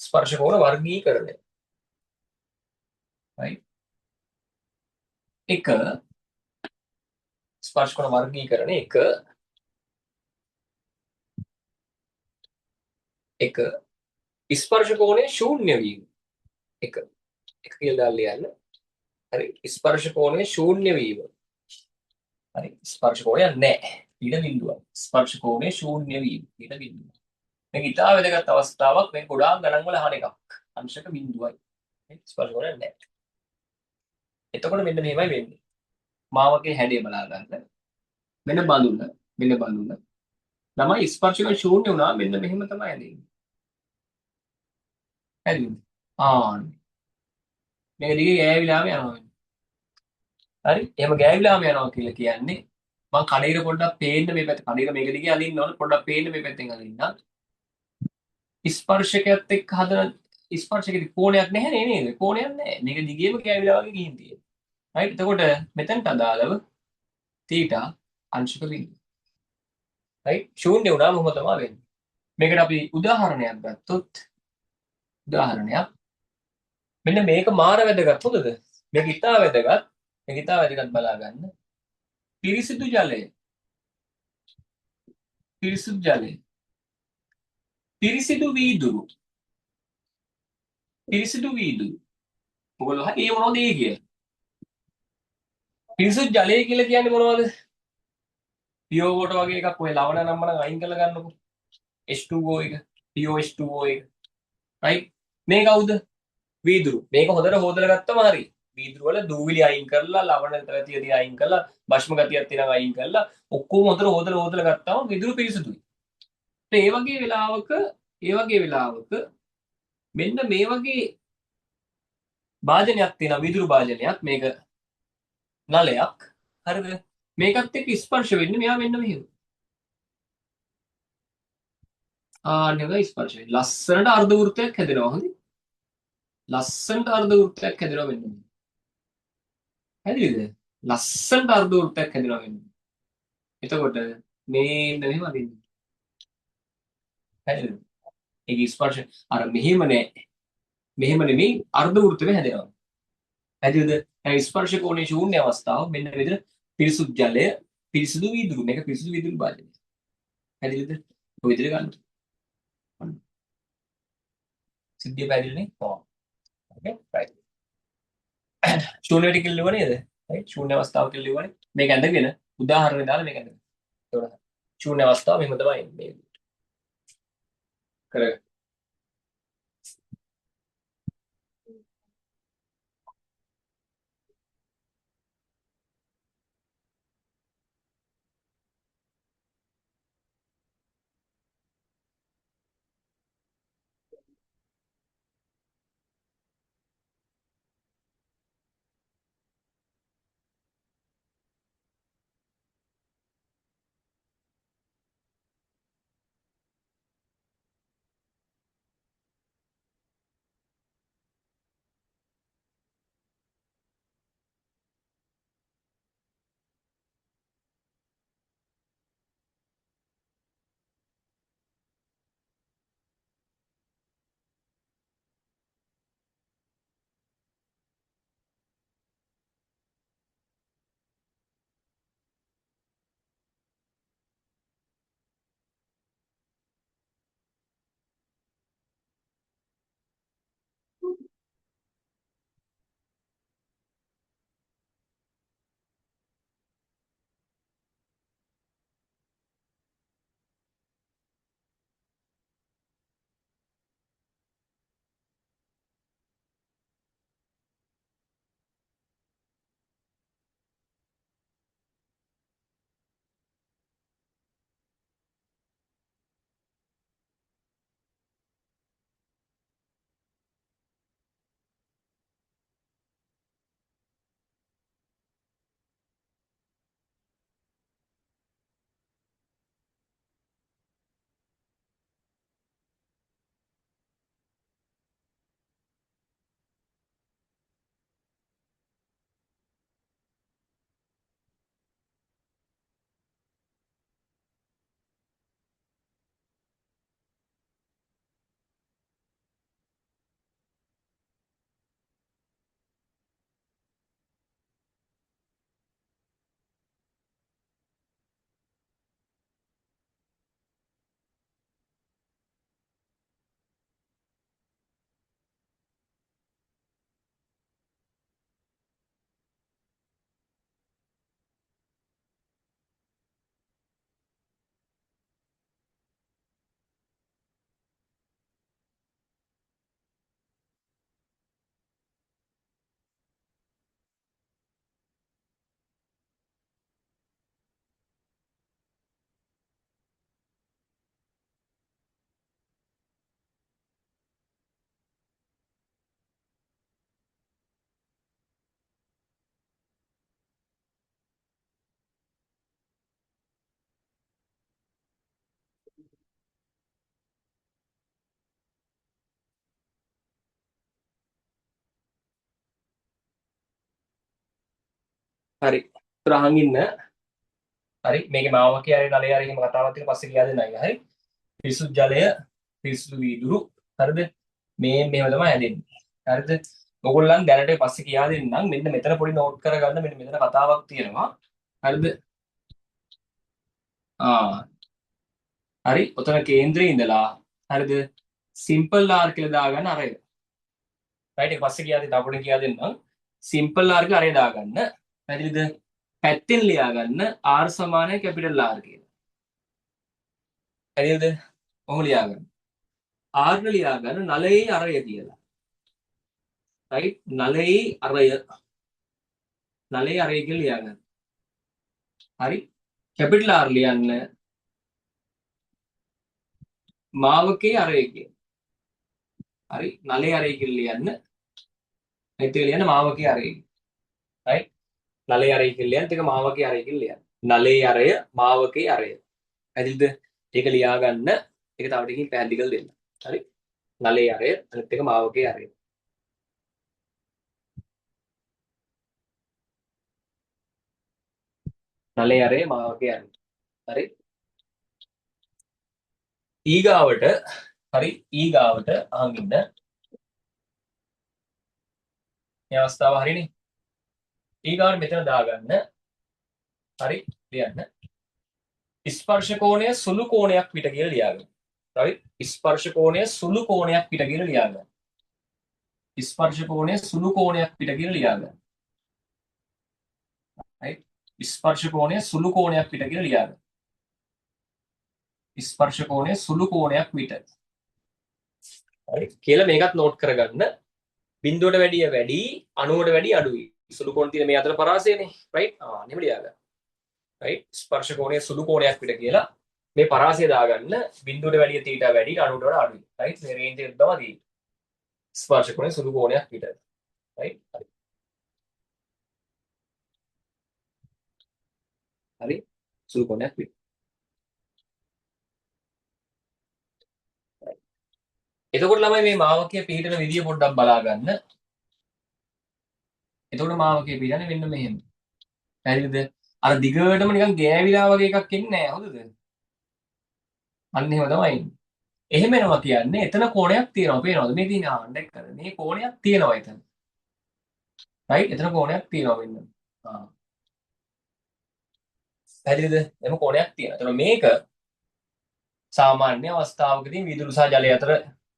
ස්පර්ශ කෝණ වර්ගීකරණය. රයිට්. එක ස්පර්ශ කෝණ වර්ගීකරණය එක එක ස්පර්ශ කෝණය ශූන්‍ය වීම. එක එක කියලා දාලා ලියන්න. හරි, ස්පර්ශ කෝණය ශූන්‍ය වීම. හරි, ස්පර්ශ කෝණයක් නැහැ. ඊට බිඳුවක්. ස්පර්ශ කෝණය ශූන්‍ය වීම. ඊට බිඳුවක්. මේක ඉතා වැදගත් අවස්ථාවක්. මේක ගොඩාක් ගණන් වල අහන එකක්. අංශක බිඳුවයි. ස්පර්ශ කෝණයක් නැහැ. එතකොට මෙන්න මෙහෙමයි වෙන්නේ. මාවකේ හැඩය බලා ගන්න. මෙන්න බඳුන, මෙන්න බඳුන. ළමයි ස්පර්ශක ශූන්‍ය වුණා මෙන්න මෙහෙම තමයි ඇදෙන්නේ. හරිද? ආන්න. මේක දිගේ ගෑවිලාම යනවා. හරි? එහෙම ගෑවිලාම යනවා කියලා කියන්නේ මං කඩේර පොඩ්ඩක් පේන්න මේ පැත්ත කඩේර මේක දිගේ අදින්න ඕන පොඩ්ඩක් පේන්න මේ පැත්තෙන් අදින්න. ස්පර්ශකයත් එක්ක හදන ස්පර්ශකෙදි කෝණයක් නැහැ නේද? කෝණයක් නැහැ. මේක දිගේම ගෑවිලා වගේ ගිහින් තියෙනවා. රයිට්, එතකොට මෙතනට අදාළව තීටා අංශක බිඳුව. රයිට්, ශූන්‍ය වුණාම මොහොම තමයි වෙන්නේ. මේකට අපි උදාහරණයක් ගත්තොත් උදාහරණයක් මෙන්න මේක මාර වැදගත් හොඳද? මේක ඉතා වැදගත්. මේක ඉතා වැදගත් බලා ගන්න. පිරිසිදු ජලය. පිරිසිදු ජලය. පිරිසිදු වීදුරු. පිරිසිදු වීදුරු. ඔයගොල්ලෝ හරි ඒ මොනවද ඒ කියලා? පිරිසිදු ජලය කියලා කියන්නේ මොනවද? පියෝ වෝටර් වගේ එකක් ඔය ලවණ නම් මනම් අයින් කරලා ගන්නකො. H2O එක. පියෝ H2O එක. රයිට්? මේ කවුද? වීදුරු. මේක හොඳට හොදලා ගත්තම හරි. වීදුරු වල දූවිලි අයින් කරලා ලවණ ගතිය තියෙන අයින් කරලා භස්ම ගතියක් තියෙනවා අයින් කරලා ඔක්කොම හොඳට හොදලා හොදලා ගත්තම වීදුරු පිරිසිදුයි. ඒ වගේ වෙලාවක ඒ වගේ වෙලාවක මෙන්න මේ වගේ භාජනයක් තියෙනවා වීදුරු භාජනයක් මේක නලයක් හරිද? මේකත් එක්ක ස්පර්ශ වෙන්නේ මෙයා මෙන්න මෙහෙම. ආ නේද ස්පර්ශ වෙන්නේ. ලස්සනට අර්ධ වෘත්තයක් හැදෙනවා හොඳයි. ලස්සනට අර්ධ වෘත්තයක් හැදෙනවා මෙන්න මෙහෙම. හැදෙයිද? ලස්සනට අර්ධ වෘත්තයක් හැදෙනවා මෙන්න. එතකොට මේන්න මෙහෙම අදින්න. හැදෙයිද? ඒක ස්පර්ශ අර මෙහෙම නෑ. මෙහෙම නෙමෙයි අර්ධ වෘත්තෙම හැදෙනවා. හැදෙයිද? දැන් ස්පර්ශ කෝණයේ ශූන්‍ය අවස්ථාව මෙන්න මෙතන පිරිසුදු ජලය පිරිසුදු වීදුරු මේක පිරිසුදු වීදුරු භාජනය. හැදෙයිද? ඔය විදිහට ගන්න. ඔන්න. සිද්ධිය පැහැදිලිනේ? ඔව්. ඕකේ රයිට්. ශූන්‍ය ටික ලිව්ව නේද? රයිට්, ශූන්‍ය අවස්ථාව කියලා ලිව්වනේ. මේක ඇඳගෙන උදාහරණ දාලා මේක ඇඳගෙන. ඒතකොට ශූන්‍ය අවස්ථාව මෙහෙම තමයි එන්නේ මේ විදිහට. කරගන්න. හරි. උතර අහන් ඉන්න. හරි. මේකේ මාවකේ හරි නලේ හරි එහෙම කතාවක් තියෙන පස්සේ කියා දෙන්න අයියා. හරි. පිරිසුදු ජලය, පිරිසුදු වීදුරු. හරිද? මේ මෙහෙම තමයි හැදෙන්නේ. හරිද? ඔයගොල්ලන් දැනට පස්සේ කියා දෙන්නම්. මෙන්න මෙතන පොඩි නෝට් කරගන්න. මෙන්න මෙතන කතාවක් තියෙනවා. හරිද? ආ හරි. ඔතන කේන්ද්‍රයේ ඉඳලා හරිද? සිම්පල් R කියලා දාගන්න අරය. රයිට්, ඒක පස්සේ කියා දෙන්න. තව පොඩි කියා දෙන්නම්. සිම්පල් R කියලා අරය දාගන්න. පැහැදිලිද? පැත්තෙන් ලියාගන්න R සමානයි කැපිටල් R කියලා. පැහැදිලිද? ඔහොම ලියාගන්න. R ලියාගන්න නලයේ අරය කියලා. රයිට්, නලයේ අරය. නලයේ අරය කියලා ලියාගන්න. හරි. කැපිටල් R ලියන්න මාවකේ අරය කියලා. හරි, නලයේ අරය කියලා ලියන්න. අනිත් එක ලියන්න මාවකේ අරය. රයිට්, නලයේ අරය කියලා ලියන්න. ඒක මාවකේ අරය කියලා ලියන්න. නලයේ අරය, මාවකේ අරය. පැහැදිලිද? ඒක ලියාගන්න. ඒක තව ටිකකින් පැහැදිලි කරලා දෙන්න. හරි. නලයේ අරය, අනිත් එක මාවකේ අරය. නලයේ අරය, මාවකේ අරය. හරි. ඊගාවට හරි, ඊගාවට අහන් ඉන්න. මේ අවස්ථාව හරිනේ. ඊගාවට මෙතන දාගන්න. හරි, ලියන්න. ස්පර්ශ කෝණය සුළු කෝණයක් පිට කියලා ලියාගන්න. හරි, ස්පර්ශ කෝණය සුළු කෝණයක් පිට කියලා ලියාගන්න. ස්පර්ශ කෝණය සුළු කෝණයක් පිට කියලා ලියාගන්න. හරි, ස්පර්ශ කෝණය සුළු කෝණයක් පිට කියලා ලියාගන්න. ස්පර්ශ කෝණය සුළු කෝණයක් පිට. හරි කියලා මේකත් නෝට් කරගන්න. බිඳුවට වැඩිය වැඩි, 90ට වැඩිය අඩුයි. සුළු කෝණ තියෙන මේ අතර පරාසයනේ. රයිට්, ආ නෙමෙයි ලියාගන්න. රයිට්, ස්පර්ශ කෝණය සුළු කෝණයක් පිට කියලා මේ පරාසය දාගන්න. බිඳුවට වැඩිය තීටා වැඩි, 90ට වඩා අඩුයි. රයිට්, මේ රේන්ජ් එක තමයි තියෙන්නේ. ස්පර්ශ කෝණය සුළු කෝණයක් පිට. රයිට්, හරි. හරි, සුළු කෝණයක් පිට. එතකොට ළමයි මේ මාවකය පිහිටන විදිය පොඩ්ඩක් බලා ගන්න. එතකොට මාවකය පිහිටන්නේ මෙන්න මෙහෙම. පැහැදිලිද? අර දිගටම නිකන් ගෑවිලා වගේ එකක් එන්නේ නැහැ. හොඳද? අන්න එහෙම තමයි එන්නේ. එහෙම එනවා කියන්නේ එතන කෝණයක් තියෙනවා. පේනවද? මේ තියෙන ආ දැක්කද? මේ කෝණයක් තියෙනවා එතන. රයිට්, එතන කෝණයක් තියෙනවා මෙන්න. ආ පැහැදිලිද? එහෙම කෝණයක් තියෙනවා. එතකොට මේක සාමාන්‍ය අවස්ථාවකදී වීදුරු සහ ජලය අතර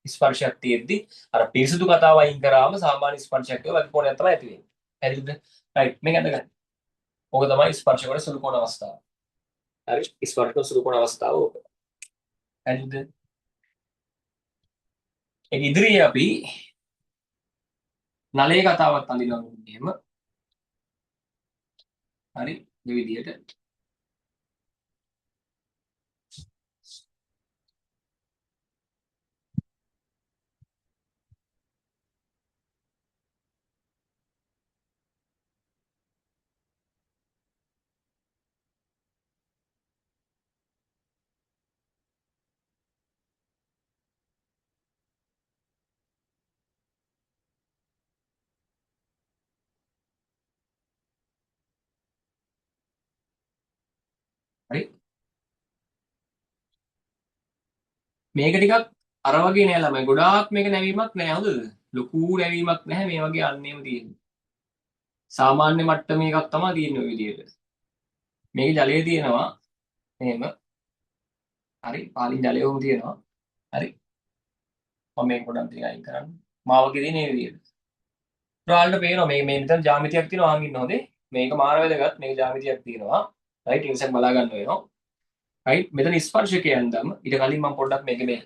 ස්පර්ශයක් තියෙද්දි අර පිරිසිදු කතාව අයින් කරාම සාමාන්‍ය ස්පර්ශයක් වගේ කෝණයක් තමයි ඇති වෙන්නේ. පැහැදිලිද? රයිට්, මේක අඳ ගන්න. ඕක තමයි ස්පර්ශ කෝණ සුළු කෝණ අවස්ථාව. හරි, ස්පර්ශ කෝණ සුළු කෝණ අවස්ථාව ඕක. පැහැදිලිද? ඒක ඉදිරියේ අපි නලයේ කතාවත් අඳිනවා මෙහෙම. හරි, මේ විදිහට. හරි, මේක ටිකක් අර වගේ නෑ ළමයි. ගොඩාක් මේක නැවීමක් නෑ. හොඳද? ලොකු නැවීමක් නැහැ. මේ වගේ අන්නේම තියෙන්නේ. සාමාන්‍ය මට්ටමේ එකක් තමයි තියෙන්නේ ඔය විදිහට. මේකේ ජලය තියෙනවා එහෙම. හරි, පාලින් ජලය ඔහොම තියෙනවා. හරි, මම මේක පොඩ්ඩක් ටික අයින් කරන්න. මාවකේ තියෙන මේ විදිහට. ඔයාලට පේනවා මේ මේ මෙතන ජ්‍යාමිතියක් තියෙනවා. අහන් ඉන්න හොඳේ. මේක මාර වැදගත්. මේක ජ්‍යාමිතියක් තියෙනවා. රයිට්, ඒ නිසා බලා ගන්න වෙනවා. රයිට්, මෙතන ස්පර්ශකයන් දම ඊට කලින් මම පොඩ්ඩක් මේක මේ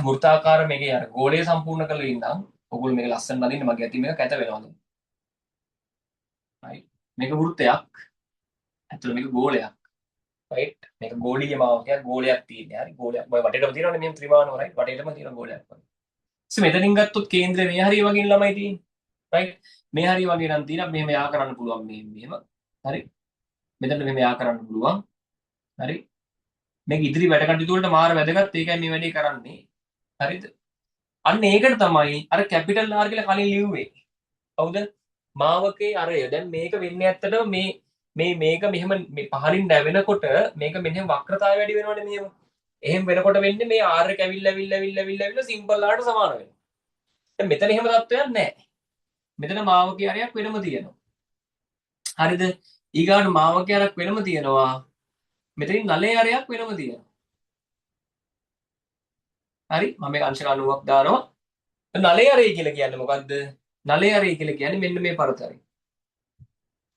වෘත්තාකාර මේකේ අර ගෝලය සම්පූර්ණ කරලා ඉන්නම්. ඔයගොල්ලෝ මේක ලස්සන නදින්න මගේ අතින් මේක කැත වෙනවා දැන්. රයිට්, මේක වෘත්තයක්. ඇත්තටම මේක ගෝලයක්. රයිට්, මේක ගෝලීය මාවකයක්. ගෝලයක් තියෙන්නේ. හරි, ගෝලයක්. ඔය වටේටම තියෙනවනේ මෙහෙම ත්‍රිමානව. රයිට්, වටේටම තියෙන ගෝලයක් වගේ. ඉතින් මෙතනින් ගත්තොත් කේන්ද්‍රය මේ හරිය වගේ ළමයි තියෙන්නේ. රයිට්, මේ හරිය වගේ නම් තියෙනවා. මෙහෙම යා කරන්න පුළුවන් මෙහෙම මෙහෙම. හරි, මෙතනට මෙහෙම යා කරන්න පුළුවන්. හරි, මේක ඉදිරි වැඩ කටයුතු වලට මාර වැදගත්. ඒකයි මේ වැඩේ කරන්නේ. හරිද? අන්න ඒකට තමයි අර කැපිටල් R කියලා කලින් ලිව්වේ. කවුද? මාවකේ අරය. දැන් මේක වෙන්නේ ඇත්තටම මේ මේ මේක මෙහෙම මේ පහලින් නැවෙනකොට මේක මෙහෙම වක්‍රතාවය වැඩි වෙනවනේ මෙහෙම. එහෙම වෙනකොට වෙන්නේ මේ R එක ඇවිල්ලා ඇවිල්ලා ඇවිල්ලා ඇවිල්ලා ඇවිල්ලා සිම්පල් R ට සමාන වෙනවා. දැන් මෙතන එහෙම තත්ත්වයක් නැහැ. මෙතන මාවකේ අරයක් වෙනම තියෙනවා. හරිද? ඊගාට මාවකේ අරක් වෙනම තියෙනවා. මෙතනින් නලයේ අරයක් වෙනම තියෙනවා. හරි, මම මේක අංශක 90ක් දානවා. නලයේ අරය කියලා කියන්නේ මොකද්ද? නලයේ අරය කියලා කියන්නේ මෙන්න මේ පරතරය.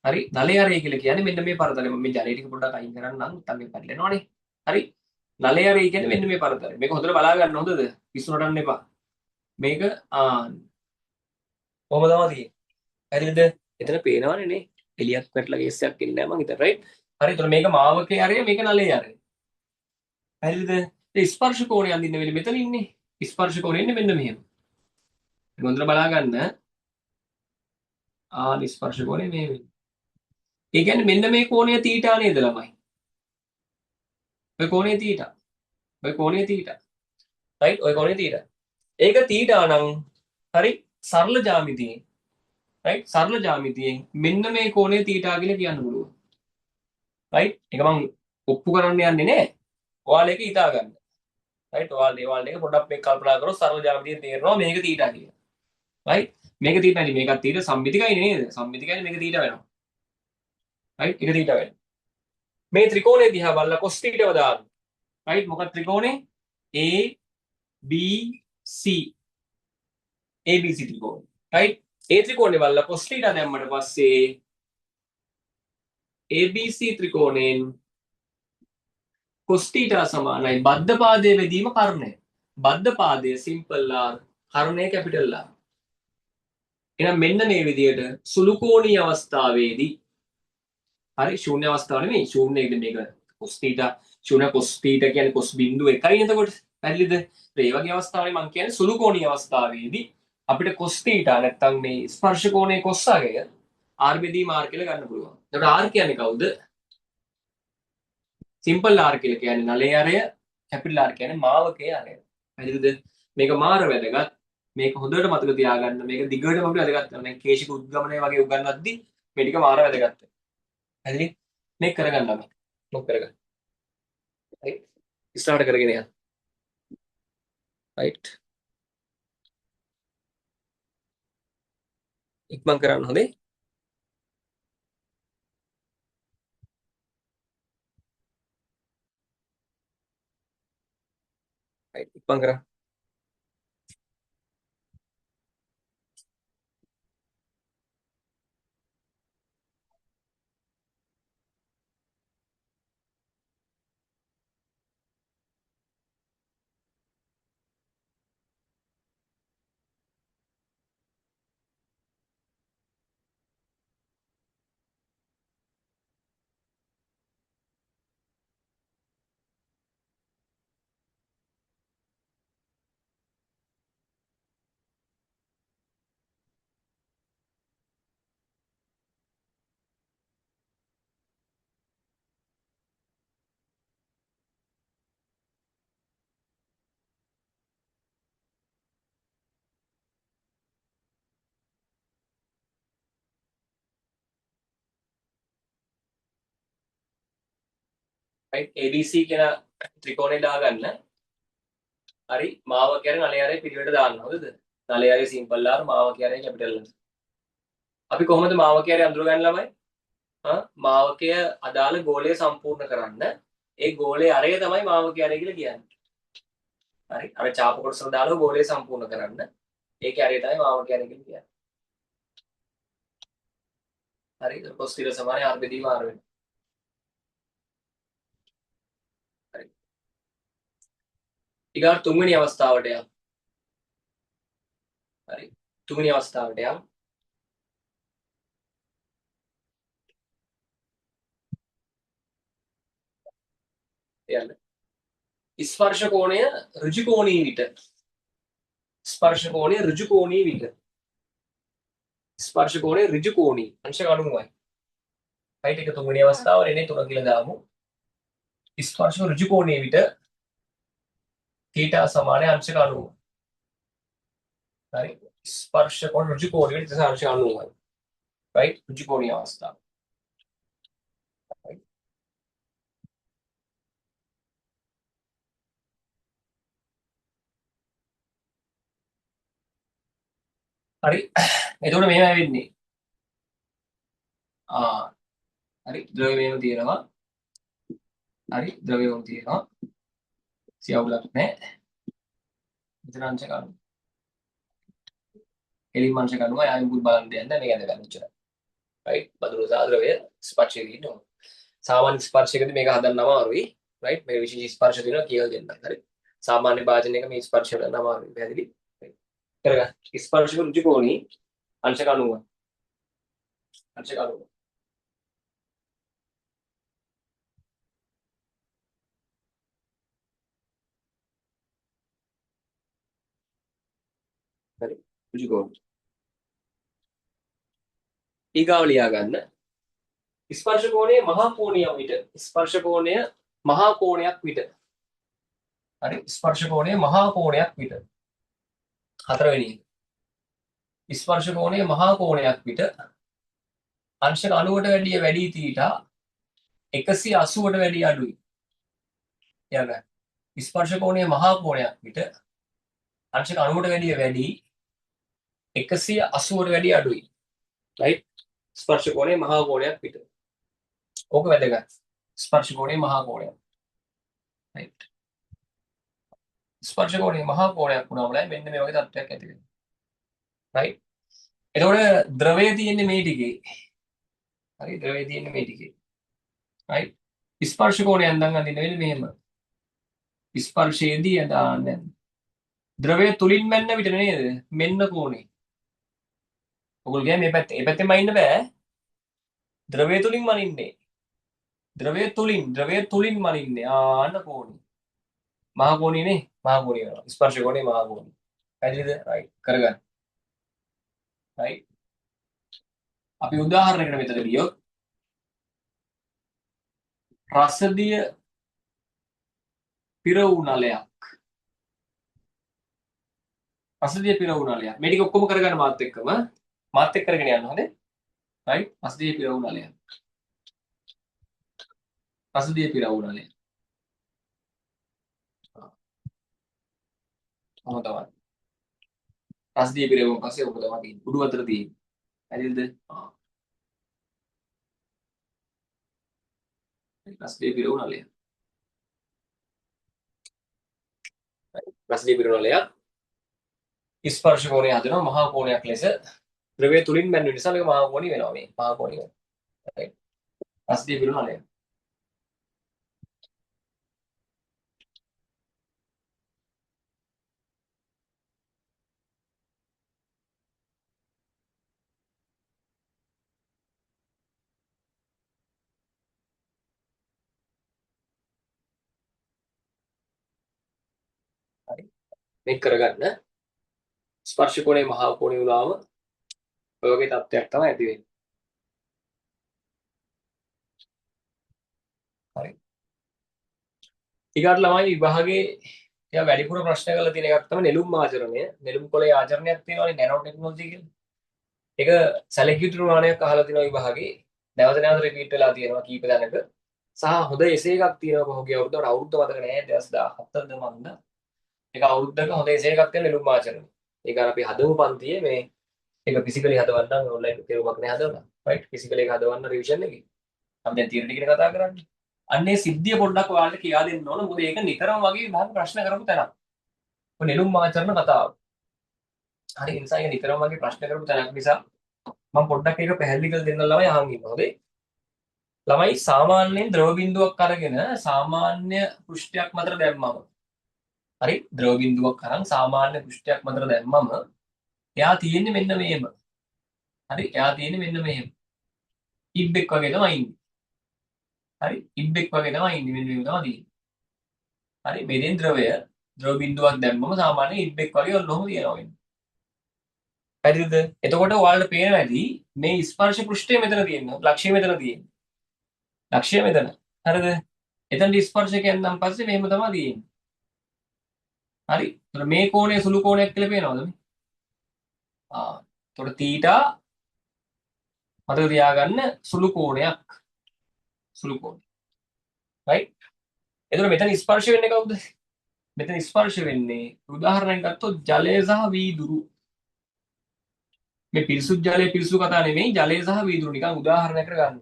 හරි, නලයේ අරය කියලා කියන්නේ මෙන්න මේ පරතරය. මම මේ ජලය ටික පොඩ්ඩක් අයින් කරන්නම්, නැත්නම් මේ පැටලෙනවනේ. හරි, නලයේ අරය කියන්නේ මෙන්න මේ පරතරය. මේක හොඳට බලා ගන්න හොඳද? පිස්සු නටන්න එපා. මේක ආ කොහොම තමයි තියෙන්නේ. හරිද? එතන පේනවනේ නේ. එළියක් වැටලා කේස් එකක් එන්නේ නැහැ මං හිතන්නේ. රයිට්? හරි, එතකොට මේක මාවකේ අරය, මේක නලයේ අරය. හරිද? ඒ ස්පර්ශ කෝණය අඳින්න වෙලෙ මෙතන ඉන්නේ. ස්පර්ශ කෝණය ඉන්නේ මෙන්න මෙහෙම. ඒක හොඳට බලා ගන්න. ආ ස්පර්ශ කෝණය මේ වෙන්නේ. ඒ කියන්නේ මෙන්න මේ කෝණය තීටා නේද ළමයි? ඔය කෝණය තීටා. ඔය කෝණය තීටා. රයිට්? ඔය කෝණය තීටා. ඒක තීටා නම් හරි සරල ජ්‍යාමිතියෙන් රයිට් සරල ජ්‍යාමිතියෙන් මෙන්න මේ කෝණය තීටා කියලා කියන්න පුළුවන්. රයිට්? ඒක මං ඔප්පු කරන්න යන්නේ නෑ. ඔයාලා ඒක හිතා ගන්න. රයිට්? ඔයාලා ඒක පොඩ්ඩක් මේ කල්පනා කරොත් සරල ජ්‍යාමිතියෙන් තේරෙනවා මේක තීටා කියලා. රයිට්? මේක තීටා නේ, මේකත් තීටා සම්මිතිකයිනේ නේද? සම්මිතිකයිනේ මේක තීටා වෙනවා. රයිට්? ඒක තීටා වෙනවා. මේ ත්‍රිකෝණය දිහා බලලා cos තීටාව දාන්න. රයිට්? මොකක්ද ත්‍රිකෝණේ? A B C ABC ත්‍රිකෝණය. රයිට්? ඒ ත්‍රිකෝණය බලලා cos තීටා දැම්මට පස්සේ ABC ත්‍රිකෝණයෙන් cos තීටා සමානයි බද්ධ පාදයේ බෙදීම කර්ණය. බද්ධ පාදයේ සිම්පල් R, කර්ණය කැපිටල් R. එහෙනම් මෙන්න මේ විදියට සුළු කෝණීය අවස්ථාවේදී හරි ශූන්‍ය අවස්ථාව නෙමෙයි, ශූන්‍ය එක මේක cos theta ශූන්‍ය cos theta කියන්නේ cos බිංදුව එකයි එතකොට. පැහැදිලිද? ඒ වගේ අවස්ථාවනේ මං කියන්නේ සුළු කෝණීය අවස්ථාවේදී අපිට cos theta නැත්තම් මේ ස්පර්ශ කෝණයේ cos අගය r බෙදීම r කියලා ගන්න පුළුවන්. එතකොට r කියන්නේ කවුද? සිම්පල් r කියලා කියන්නේ නලයේ අරය, කැපිටල් R කියන්නේ මාවකයේ අරය. පැහැදිලිද? මේක මාර වැදගත්. මේක හොඳට මතක තියාගන්න. මේක දිගටම අපිට වැදගත් වෙනවා. දැන් කේශික උද්ගමනය වගේ උගන්වද්දි මේ ටික මාර වැදගත් වෙනවා. පැහැදිලි? මේක කරගන්න අපි. මොකක් කරගන්න? රයිට්. ඉස්සරහට කරගෙන යන්න. රයිට්. ඉක්මන් කරන්න හොඳේ. රයිට් ඉක්මන් කරන්න. රයිට් ABC කියන ත්‍රිකෝණය දාගන්න. හරි මාව කියන්නේ නලය අරේ පිළිවෙලට දාන්න හොඳද? නලය අරේ සිම්පල් R, මාව කියන්නේ කැපිටල් R. අපි කොහොමද මාවකය අරේ අඳුරගන්නේ ළමයි? මාවකය අදාළ ගෝලය සම්පූර්ණ කරන්න. ඒ ගෝලයේ අරය තමයි මාවකය අරේ කියලා කියන්නේ. හරි අර චාප කොටසට දාලා ගෝලය සම්පූර්ණ කරන්න. ඒකේ අරය තමයි මාවකය අරේ කියලා කියන්නේ. හරි cos θ සමානයි r බෙදීම r වෙනවා. හරි. ඊගාට තුන්වෙනි අවස්ථාවට යමු. හරි තුන්වෙනි අවස්ථාවට යමු. යන්න. ස්පර්ශ කෝණය ඍජු කෝණී විට. ස්පර්ශ කෝණය ඍජු කෝණී විට. ස්පර්ශ කෝණය ඍජු කෝණී අංශක 90යි. රයිට් එක තුන්වෙනි අවස්ථාව එනේ 3 කියලා දාමු. ස්පර්ශ ඍජු කෝණී විට තීටා සමානයි අංශක 90. හරි ස්පර්ශ කෝණ ඍජු කෝණී විට තීටා අංශක 90යි. රයිට්, ඍජුකෝණීය අවස්ථාව. Right. හරි, එතකොට මෙහෙම වෙන්නේ. ආ හරි, ද්‍රව්‍ය මෙහෙම තියෙනවා. හරි, ද්‍රව්‍ය මෙහෙම තියෙනවා. කිසි අවුලක් නැහැ. මෙතන අංශක 90. කෙලින්ම අංශක 90 ආයෙ මුකුත් බලන්න දෙයක් නැහැ, මේක ඇඳ ගන්න ඉච්චරයි. රයිට්, බදුල සහ ද්‍රව්‍ය ස්පර්ශයේ තියෙනවා. සාමාන්‍ය ස්පර්ශයකදී මේක හදන්න අමාරුයි. රයිට්, මේ විශේෂ ස්පර්ශ තියෙනවා කියලා දෙන්නම්. හරි, සාමාන්‍ය භාජනයක මේ ස්පර්ශ හදන්න අමාරුයි. පැහැදිලි? කරගන්න. ස්පර්ශක ඍජු කෝණී අංශක 90. අංශක 90. හරි, ඍජු කෝණී. ඊගාව ලියා ගන්න. ස්පර්ශ කෝණය මහා කෝණිය විට, ස්පර්ශ කෝණය මහා කෝණයක් විට. හරි, ස්පර්ශ කෝණය මහා කෝණයක් විට. හතරවෙනි එක. ස්පර්ශ කෝණය මහා කෝණයක් විට අංශක 90ට වැඩිය වැඩි තීටා 180ට වැඩිය අඩුයි. ලියා ගන්න. ස්පර්ශ කෝණය මහා කෝණයක් විට අංශක 90ට වැඩිය වැඩි 180ට වැඩිය අඩුයි. රයිට්, ස්පර්ශ කෝණය මහා කෝණයක් විට. ඕක වැදගත්. ස්පර්ශ කෝණය මහා කෝණයක්. රයිට්, ස්පර්ශ කෝණය මහා කෝණයක් වුණාම නෑ මෙන්න මේ වගේ තත්ත්වයක් ඇති වෙනවා. රයිට්, එතකොට ද්‍රවය තියෙන්නේ මේ ටිකේ. හරි, ද්‍රවය තියෙන්නේ මේ ටිකේ. රයිට්, ස්පර්ශ කෝණය අඳන් අඳින්න වෙන්නේ මෙහෙම. ස්පර්ශයේදී අඳාන්න. ද්‍රවය තුලින් මැන්න විට නේද? මෙන්න කෝණේ. ඔගොල්ලෝ කියන්නේ මේ පැත්තේ. ඒ පැත්තෙන් මයින්න බෑ. ද්‍රවය තුලින් මනින්නේ. ද්‍රවය තුලින්, ද්‍රවය තුලින් මනින්නේ. ආන්න කෝණේ. මහා කෝණේ නේ? මහා කෝණේ වෙනවා. ස්පර්ශ කෝණේ මහා කෝණේ. පැහැදිලිද? රයිට්, කරගන්න. රයිට්, අපි උදාහරණයකට මෙතන ගියොත් රසදිය පිර වූ නලයක්. රසදිය පිර වූ නලයක්. මේ ටික ඔක්කොම කරගන්න මාත් එක්කම. මාත් එක්ක කරගෙන යන්න හොඳේ. රයිට්, රසදිය පිර වූ නලයක්. රසදිය පිර වූ නලයක්. ඔහොම තමයි. රසදිය පිරෙවුන් පස්සේ ඔක තමයි තියෙන්නේ. උඩු අතර තියෙන්නේ. පැහැදිලිද? ආ. රසදිය පිරවුන නලයක්. රසදිය පිරවුන නලයක්. ස්පර්ශ කෝණය හදනවා මහා කෝණයක් ලෙස. ද්‍රවය තුලින් මැන්න නිසා මේක මහා කෝණي වෙනවා මේ. මහා කෝණي වෙනවා. රයිට්. රසදිය පිරවුන නලයක්. හරි. මේක කරගන්න. ස්පර්ශ කෝණය මහා කෝණය වුණාම ඔය වගේ තත්ත්වයක් තමයි ඇති වෙන්නේ. හරි. ඊගාට ළමයි විභාගයේ ටිකක් වැඩිපුර ප්‍රශ්න කරලා තියෙන එකක් තමයි නෙළුම් ආචරණය. නෙළුම් කොළේ ආචරණයක් තියෙනවානේ නැනෝ ටෙක්නොලොජි කියලා. ඒක සැලකිය යුතු ප්‍රමාණයක් අහලා තිනවා විභාගේ. නැවත නැවත රිපීට් වෙලා තියෙනවා කීප තැනක. සහ හොඳ එසේ එකක් තියෙනවා පහුගිය අවුරුද්ද. අවුරුද්ද මතක නෑ 2017ද මන්ද. ඒක අවුරුද්දක හොඳ එසේ එකක් තියෙන නෙළුම් ආචරණය. ඒක අර අපි හදමු පන්තියේ මේ ඒක ෆිසිකලි හදවන්න නම් ඔන්ලයින් තේරුමක් නෑ හදවන්න. රයිට්, ෆිසිකලි එක හදවන්න රිවිෂන් එකේ. අපි දැන් තියරි ටිකනේ කතා කරන්නේ. අන්නේ සිද්ධිය පොඩ්ඩක් ඔයාලට කියා දෙන්න ඕන. මොකද ඒක නිතරම වගේ විභාග ප්‍රශ්න කරපු තැනක්. ඔය නෙළුම් ආචරණ කතාව. හරි, ඒ නිසා ඒක නිතරම වගේ ප්‍රශ්න කරපු තැනක් නිසා මම පොඩ්ඩක් ඒක පැහැදිලි කරලා දෙන්න ළමයි අහන් ඉන්න. හොඳේ. ළමයි සාමාන්‍යයෙන් ද්‍රව බිඳුවක් අරගෙන සාමාන්‍ය පෘෂ්ඨයක් මතට දැම්මම, හරි, ද්‍රව බිඳුවක් අරන් සාමාන්‍ය පෘෂ්ඨයක් මතට දැම්මම එයා තියෙන්නේ මෙන්න මෙහෙම. හරි, එයා තියෙන්නේ මෙන්න මෙහෙම. ඉබ්බෙක් වගේ තමයි ඉන්නේ. හරි, ඉබ්බෙක් වගේ තමයි ඉන්නේ. මෙන්න මෙහෙම තමයි තියෙන්නේ. හරි, මේ දෙන ද්‍රවය ද්‍රව බිඳුවක් දැම්මම සාමාන්‍ය ඉබ්බෙක් වගේ ඔන්න ඔහොම තියෙනවා වෙන්නේ. පැහැදිලිද? එතකොට ඔයාලට පේනවා ඇති මේ ස්පර්ශ පෘෂ්ඨය මෙතන තියෙනවා. ලක්ෂ්‍ය මෙතන තියෙන්නේ. ලක්ෂ්‍ය මෙතන. හරිද? එතනට ස්පර්ශකයන් නම් පස්සේ මෙහෙම තමයි තියෙන්නේ. හරි. එතකොට මේ කෝණය සුළු කෝණයක් කියලා පේනවද මේ? ආ. එතකොට තීටා මතක තියාගන්න සුළු කෝණයක්. සුළු කෝණයක්. රයිට්? එතකොට මෙතන ස්පර්ශ වෙන්නේ කවුද? මෙතන ස්පර්ශ වෙන්නේ උදාහරණයක් ගත්තොත් ජලය සහ වීදුරු. මේ පිරිසුදු ජලය පිරිසුදු කතා නෙමෙයි, ජලය සහ වීදුරු නිකන් උදාහරණයකට ගන්න.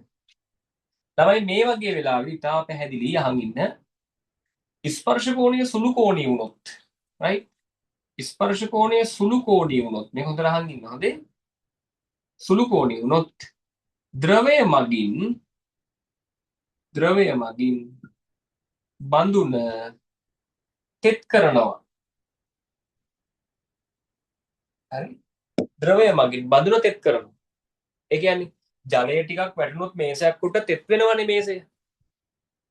ළමයි මේ වගේ වෙලාවෙදි ඉතා පැහැදිලි අහන් ඉන්න. ස්පර්ශ කෝණය සුළු කෝණීය වුණොත්, රයිට්? ස්පර්ශ කෝණය සුළු කෝණීය වුණොත්, මේ හොඳට අහන් ඉන්න හොඳේ. සුළු කෝණීය වුණොත් ද්‍රවය මගින් බඳුන තෙත් කරනවා. හරි? ද්‍රවය මගින් බඳුන තෙත් කරනවා. ඒ කියන්නේ ජලය ටිකක් වැටුනොත් මේසයක් උඩ තෙත් වෙනවනේ මේසය.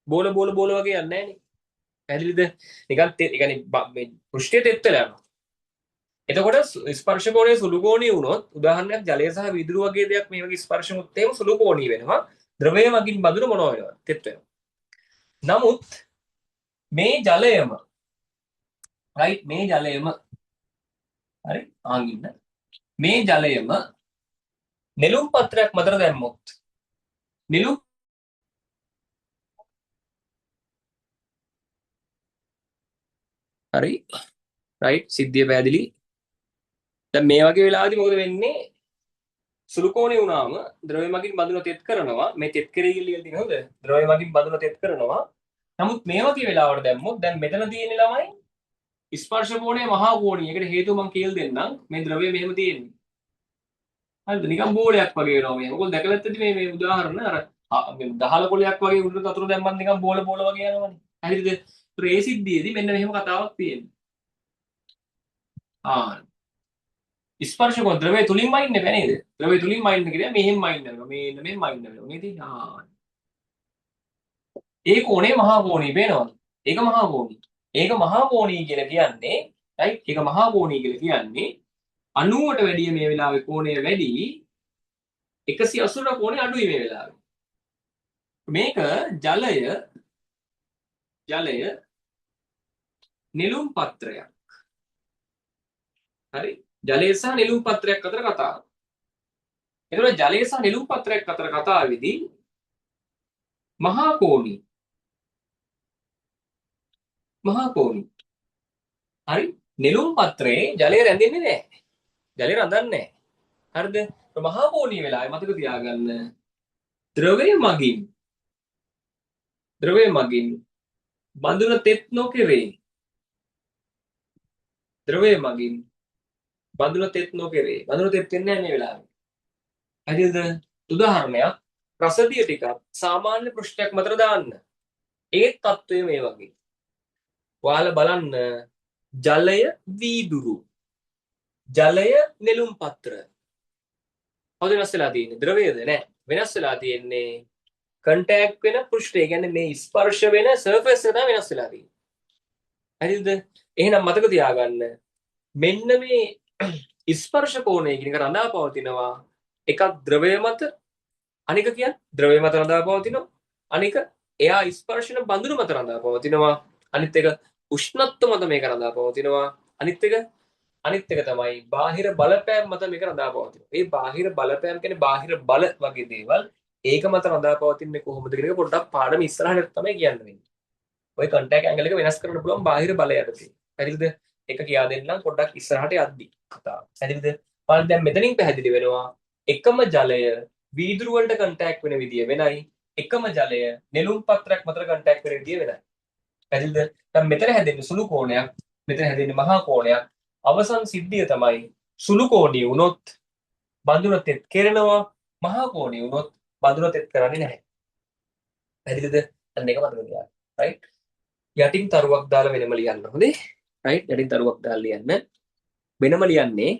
බෝල බෝල බෝල වගේ යන්නේ නෑනේ. පැහැදිලිද? නිකන් තෙත්, ඒ කියන්නේ මේ පෘෂ්ඨය තෙත් වෙලා යනවා. එතකොට ස්පර්ශ කෝණය සුළු කෝණීය වුණොත්, උදාහරණයක් ජලය සහ විදුරු වගේ දෙයක් මේ වගේ ස්පර්ශ වුණොත් එහෙම සුළු කෝණීය වෙනවා. ද්‍රවය මගින් බඳුන මොනවා වෙනවද? තෙත් වෙනවා. නමුත් මේ ජලයම, රයිට්, මේ ජලයම, හරි, අහන් ඉන්න. මේ ජලයම නෙළුම් පත්‍රයක් මතට දැම්මොත්, නෙළුම් හරි, රයිට්, සිද්ධිය පැහැදිලි. දැන් මේ වගේ වෙලාවදී මොකද වෙන්නේ? සුළු කෝණේ වුණාම ද්‍රව්‍ය මගින් බඳුන තෙත් කරනවා. මේ තෙත් කරේ කියලා ලියලා තියෙනවා හොඳ. ද්‍රව්‍ය මගින් බඳුන තෙත් කරනවා. නමුත් මේ වගේ වෙලාවට දැම්මොත් දැන් මෙතන තියෙන ළමයි ස්පර්ශ කෝණය මහා කෝණීය. ඒකට හේතුව මම කියලා දෙන්නම්. මේ ද්‍රව්‍ය මෙහෙම තියෙන්නේ. හරිද? නිකන් බෝලයක් වගේ වෙනවා මෙහෙම. ඔයගොල්ලෝ දැකලත් ඇති මේ මේ උදාහරණ අර මේ දහල කොලයක් වගේ උඩට වතුර දැම්මත් නිකන් බෝල බෝල වගේ යනවනේ. හරිද? ඒතර ඒ සිද්ධියේදී මෙන්න මෙහෙම කතාවක් තියෙනවා. ස්පර්ශ කෝණ ද්‍රවය තුලින්ම ඉන්න බෑ නේද? ද්‍රවය තුලින්ම ඉන්න කියලා මෙහෙම ඉන්න වෙනවා. මේ ඉන්න මෙහෙම ඉන්න වෙනවා නේද? ඒ කෝණේ මහා කෝණී පේනවද? ඒක මහා කෝණී. ඒක මහා කෝණී කියලා කියන්නේ, රයිට්? ඒක මහා කෝණී කියලා කියන්නේ 90ට වැඩිය මේ වෙලාවේ කෝණය වැඩි, 180 කෝණය අඩුයි මේ වෙලාවේ. මේක ජලය නෙළුම් පත්‍රයක්. හරි? ජලය සහ නෙළුම් පත්‍රයක් අතර කතාව. එතකොට ජලය සහ නෙළුම් පත්‍රයක් අතර කතාවේදී මහා කෝණී, මහා කෝණී. හරි? නෙළුම් පත්‍රයේ ජලය රැඳෙන්නේ නැහැ. ජලය රඳන්නේ නැහැ. හරිද? මහා කෝණී වෙලාවේ මතක තියාගන්න ද්‍රවය මගින් බඳුන තෙත් නොකෙරේ. ද්‍රවය මගින් බඳුන තෙත් නොකෙරේ. බඳුන තෙත් වෙන්නේ නැහැ මේ වෙලාවේ. හරිද? උදාහරණයක් රසදිය ටිකක් සාමාන්‍ය පෘෂ්ඨයක් මතට දාන්න. ඒ තත්ත්වය මේ වගේ. ඔයාලා බලන්න ජලය වීදුරු, ජලය නෙළුම් පත්‍ර. කවුද වෙනස් වෙලා තියෙන්නේ? ද්‍රවයද? නෑ. වෙනස් වෙලා තියෙන්නේ කන්ටැක්ට් වෙන පෘෂ්ඨය. ඒ කියන්නේ මේ ස්පර්ශ වෙන සර්ෆේස් එක තමයි වෙනස් වෙලා තියෙන්නේ. හරිද? එහෙනම් මතක තියාගන්න මෙන්න මේ ස්පර්ශ කෝණය කියන එක රඳා පවතිනවා එකක් ද්‍රවය මත, අනික කියන්නේ ද්‍රවය මත රඳා පවතිනවා, අනික එයා ස්පර්ශන බඳුන මත රඳා පවතිනවා, අනිත් එක උෂ්ණත්ව මත මේක රඳා පවතිනවා, අනිත් එක තමයි බාහිර බලපෑම් මත මේක රඳා පවතිනවා. මේ බාහිර බලපෑම් කියන්නේ බාහිර බල වගේ දේවල්, ඒක මත රඳා පවතින්නේ කොහොමද කියන එක පොඩ්ඩක් පාඩම ඉස්සරහට තමයි කියන්න වෙන්නේ. ඔය කන්ටැක්ට් ඇන්ගල් එක වෙනස් කරන්න පුළුවන් බාහිර බලය යටතේ. හරිද? ඒක කියා දෙන්නම් පොඩ්ඩක් ඉස්සරහට යද්දි කතාව. හරිද? බලන්න දැන් මෙතනින් පැහැදිලි වෙනවා එකම ජලය වීදුරු වලට කන්ටැක්ට් වෙන විදිය වෙනයි, එකම ජලය නෙළුම් පත්‍රයක් මතට කන්ටැක්ට් වෙන විදිය වෙනයි. පැහැදිලිද? දැන් මෙතන හැදෙන්නේ සුළු කෝණයක්, මෙතන හැදෙන්නේ මහා කෝණයක්. අවසන් සිද්ධිය තමයි සුළු කෝණීය වුණොත් බඳුන තෙත් කෙරෙනවා, මහා කෝණීය වුණොත් බඳුන තෙත් කරන්නේ නැහැ. පැහැදිලිද? අන්න ඒක මතක තියාගන්න. රයිට්? යටින් තරුවක් දාලා වෙනම ලියන්න හොඳේ. රයිට්? යටින් තරුවක් දාලා ලියන්න. වෙනම ලියන්නේ.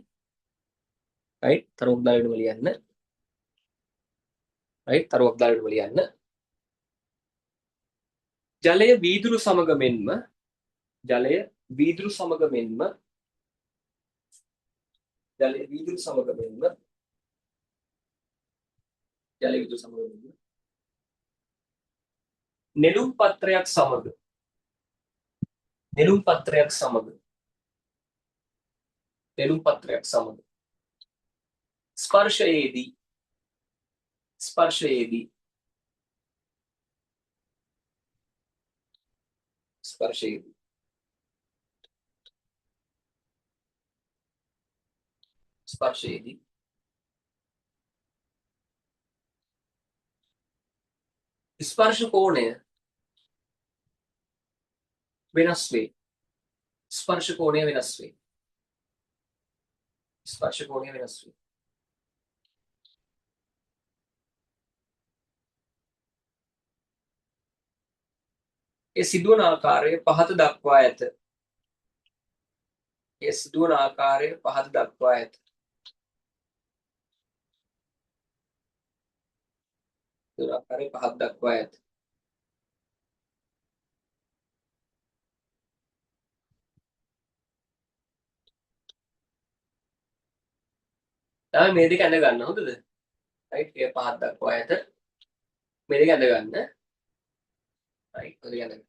රයිට්? තරුවක් දාලා වෙනම ලියන්න. රයිට්? තරුවක් දාලා වෙනම ලියන්න. ජලය වීදුරු සමග මෙන්ම, ජලය වීදුරු සමග මෙන්ම, ජලය වීදුරු සමග මෙන්ම, ජලය වීදුරු සමග මෙන්ම නෙළුම් පත්‍රයක් සමග, නෙළුම් පත්‍රයක් සමග, නෙළුම් පත්‍රයක් සමග ස්පර්ශයේදී, ස්පර්ශයේදී ස්පර්ශයේදී ස්පර්ශයේදී ස්පර්ශ කෝණය වෙනස් වේ. ස්පර්ශ කෝණය වෙනස් වේ. ස්පර්ශ කෝණය වෙනස් වේ. ඒ සිදුවන ආකාරය පහත දක්වා ඇත. ඒ සිදුවන ආකාරය පහත දක්වා ඇත. සිදුවන ආකාරය පහත දක්වා ඇත. තමයි මේ දෙක ඇඳ ගන්න හොඳද? රයිට්, ඒ පහත දක්වා ඇත. මේ දෙක ඇඳ ගන්න. රයිට්, ඔය දෙක ඇඳ ගන්න.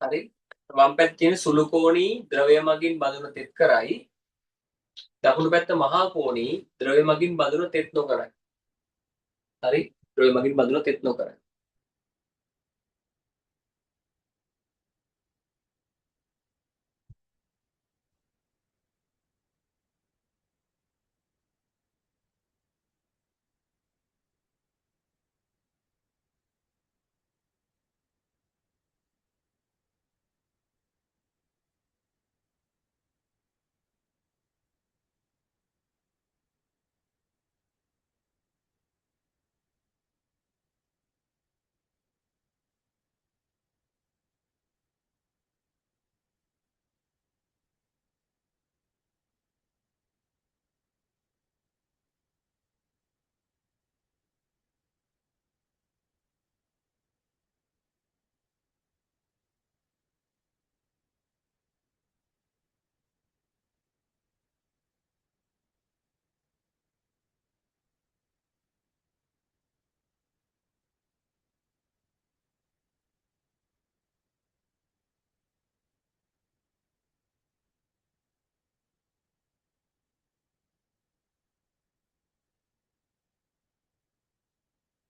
හරි, වම් පැත්තේ තියෙන සුළු කෝණී ද්‍රව්‍ය මගින් බඳුන තෙත් කරයි. දකුණු පැත්ත මහා කෝණී ද්‍රව්‍ය මගින් බඳුන තෙත් නොකරයි. හරි, ද්‍රව්‍ය මගින් බඳුන තෙත් නොකරයි.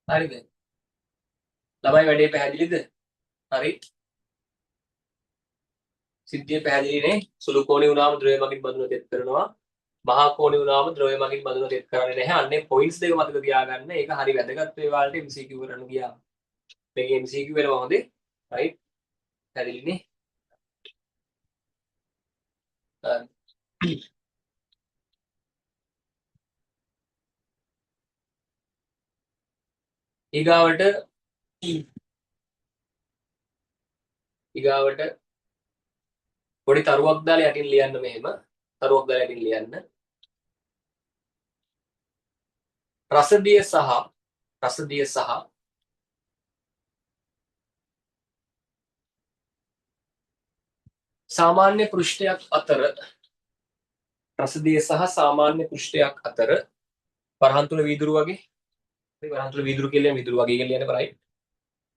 හරිද? ළමයි වැඩේ පැහැදිලිද? හරි. සිද්ධිය පැහැදිලි නේ? සුළු කෝණේ වුණාම ද්‍රව්‍ය මගින් බඳුන තෙත් කරනවා. මහා කෝණේ වුණාම ද්‍රව්‍ය මගින් බඳුන තෙත් කරන්නේ නැහැ. අන්නේ පොයින්ට්ස් දෙක මතක තියාගන්න. ඒක හරි වැදගත් වේවා වලට MCQ කරන්න ගියාම. මේක MCQ වෙනවා හොඳේ. රයිට්. පැහැදිලි නේ? හරි. ඊගාවට ඊගාවට පොඩි තරුවක් දාලා යටින් ලියන්න මෙහෙම. තරුවක් දාලා යටින් ලියන්න. රසදිය සහ රසදිය සහ සාමාන්‍ය පෘෂ්ඨයක් අතර රසදිය සහ සාමාන්‍ය පෘෂ්ඨයක් අතර වරහන් තුල වීදුරු වගේ. මේ වරහන් තුල වීදුරු කියලා ලියන වීදුරු වගේ කියලා ලියන්න බරයි.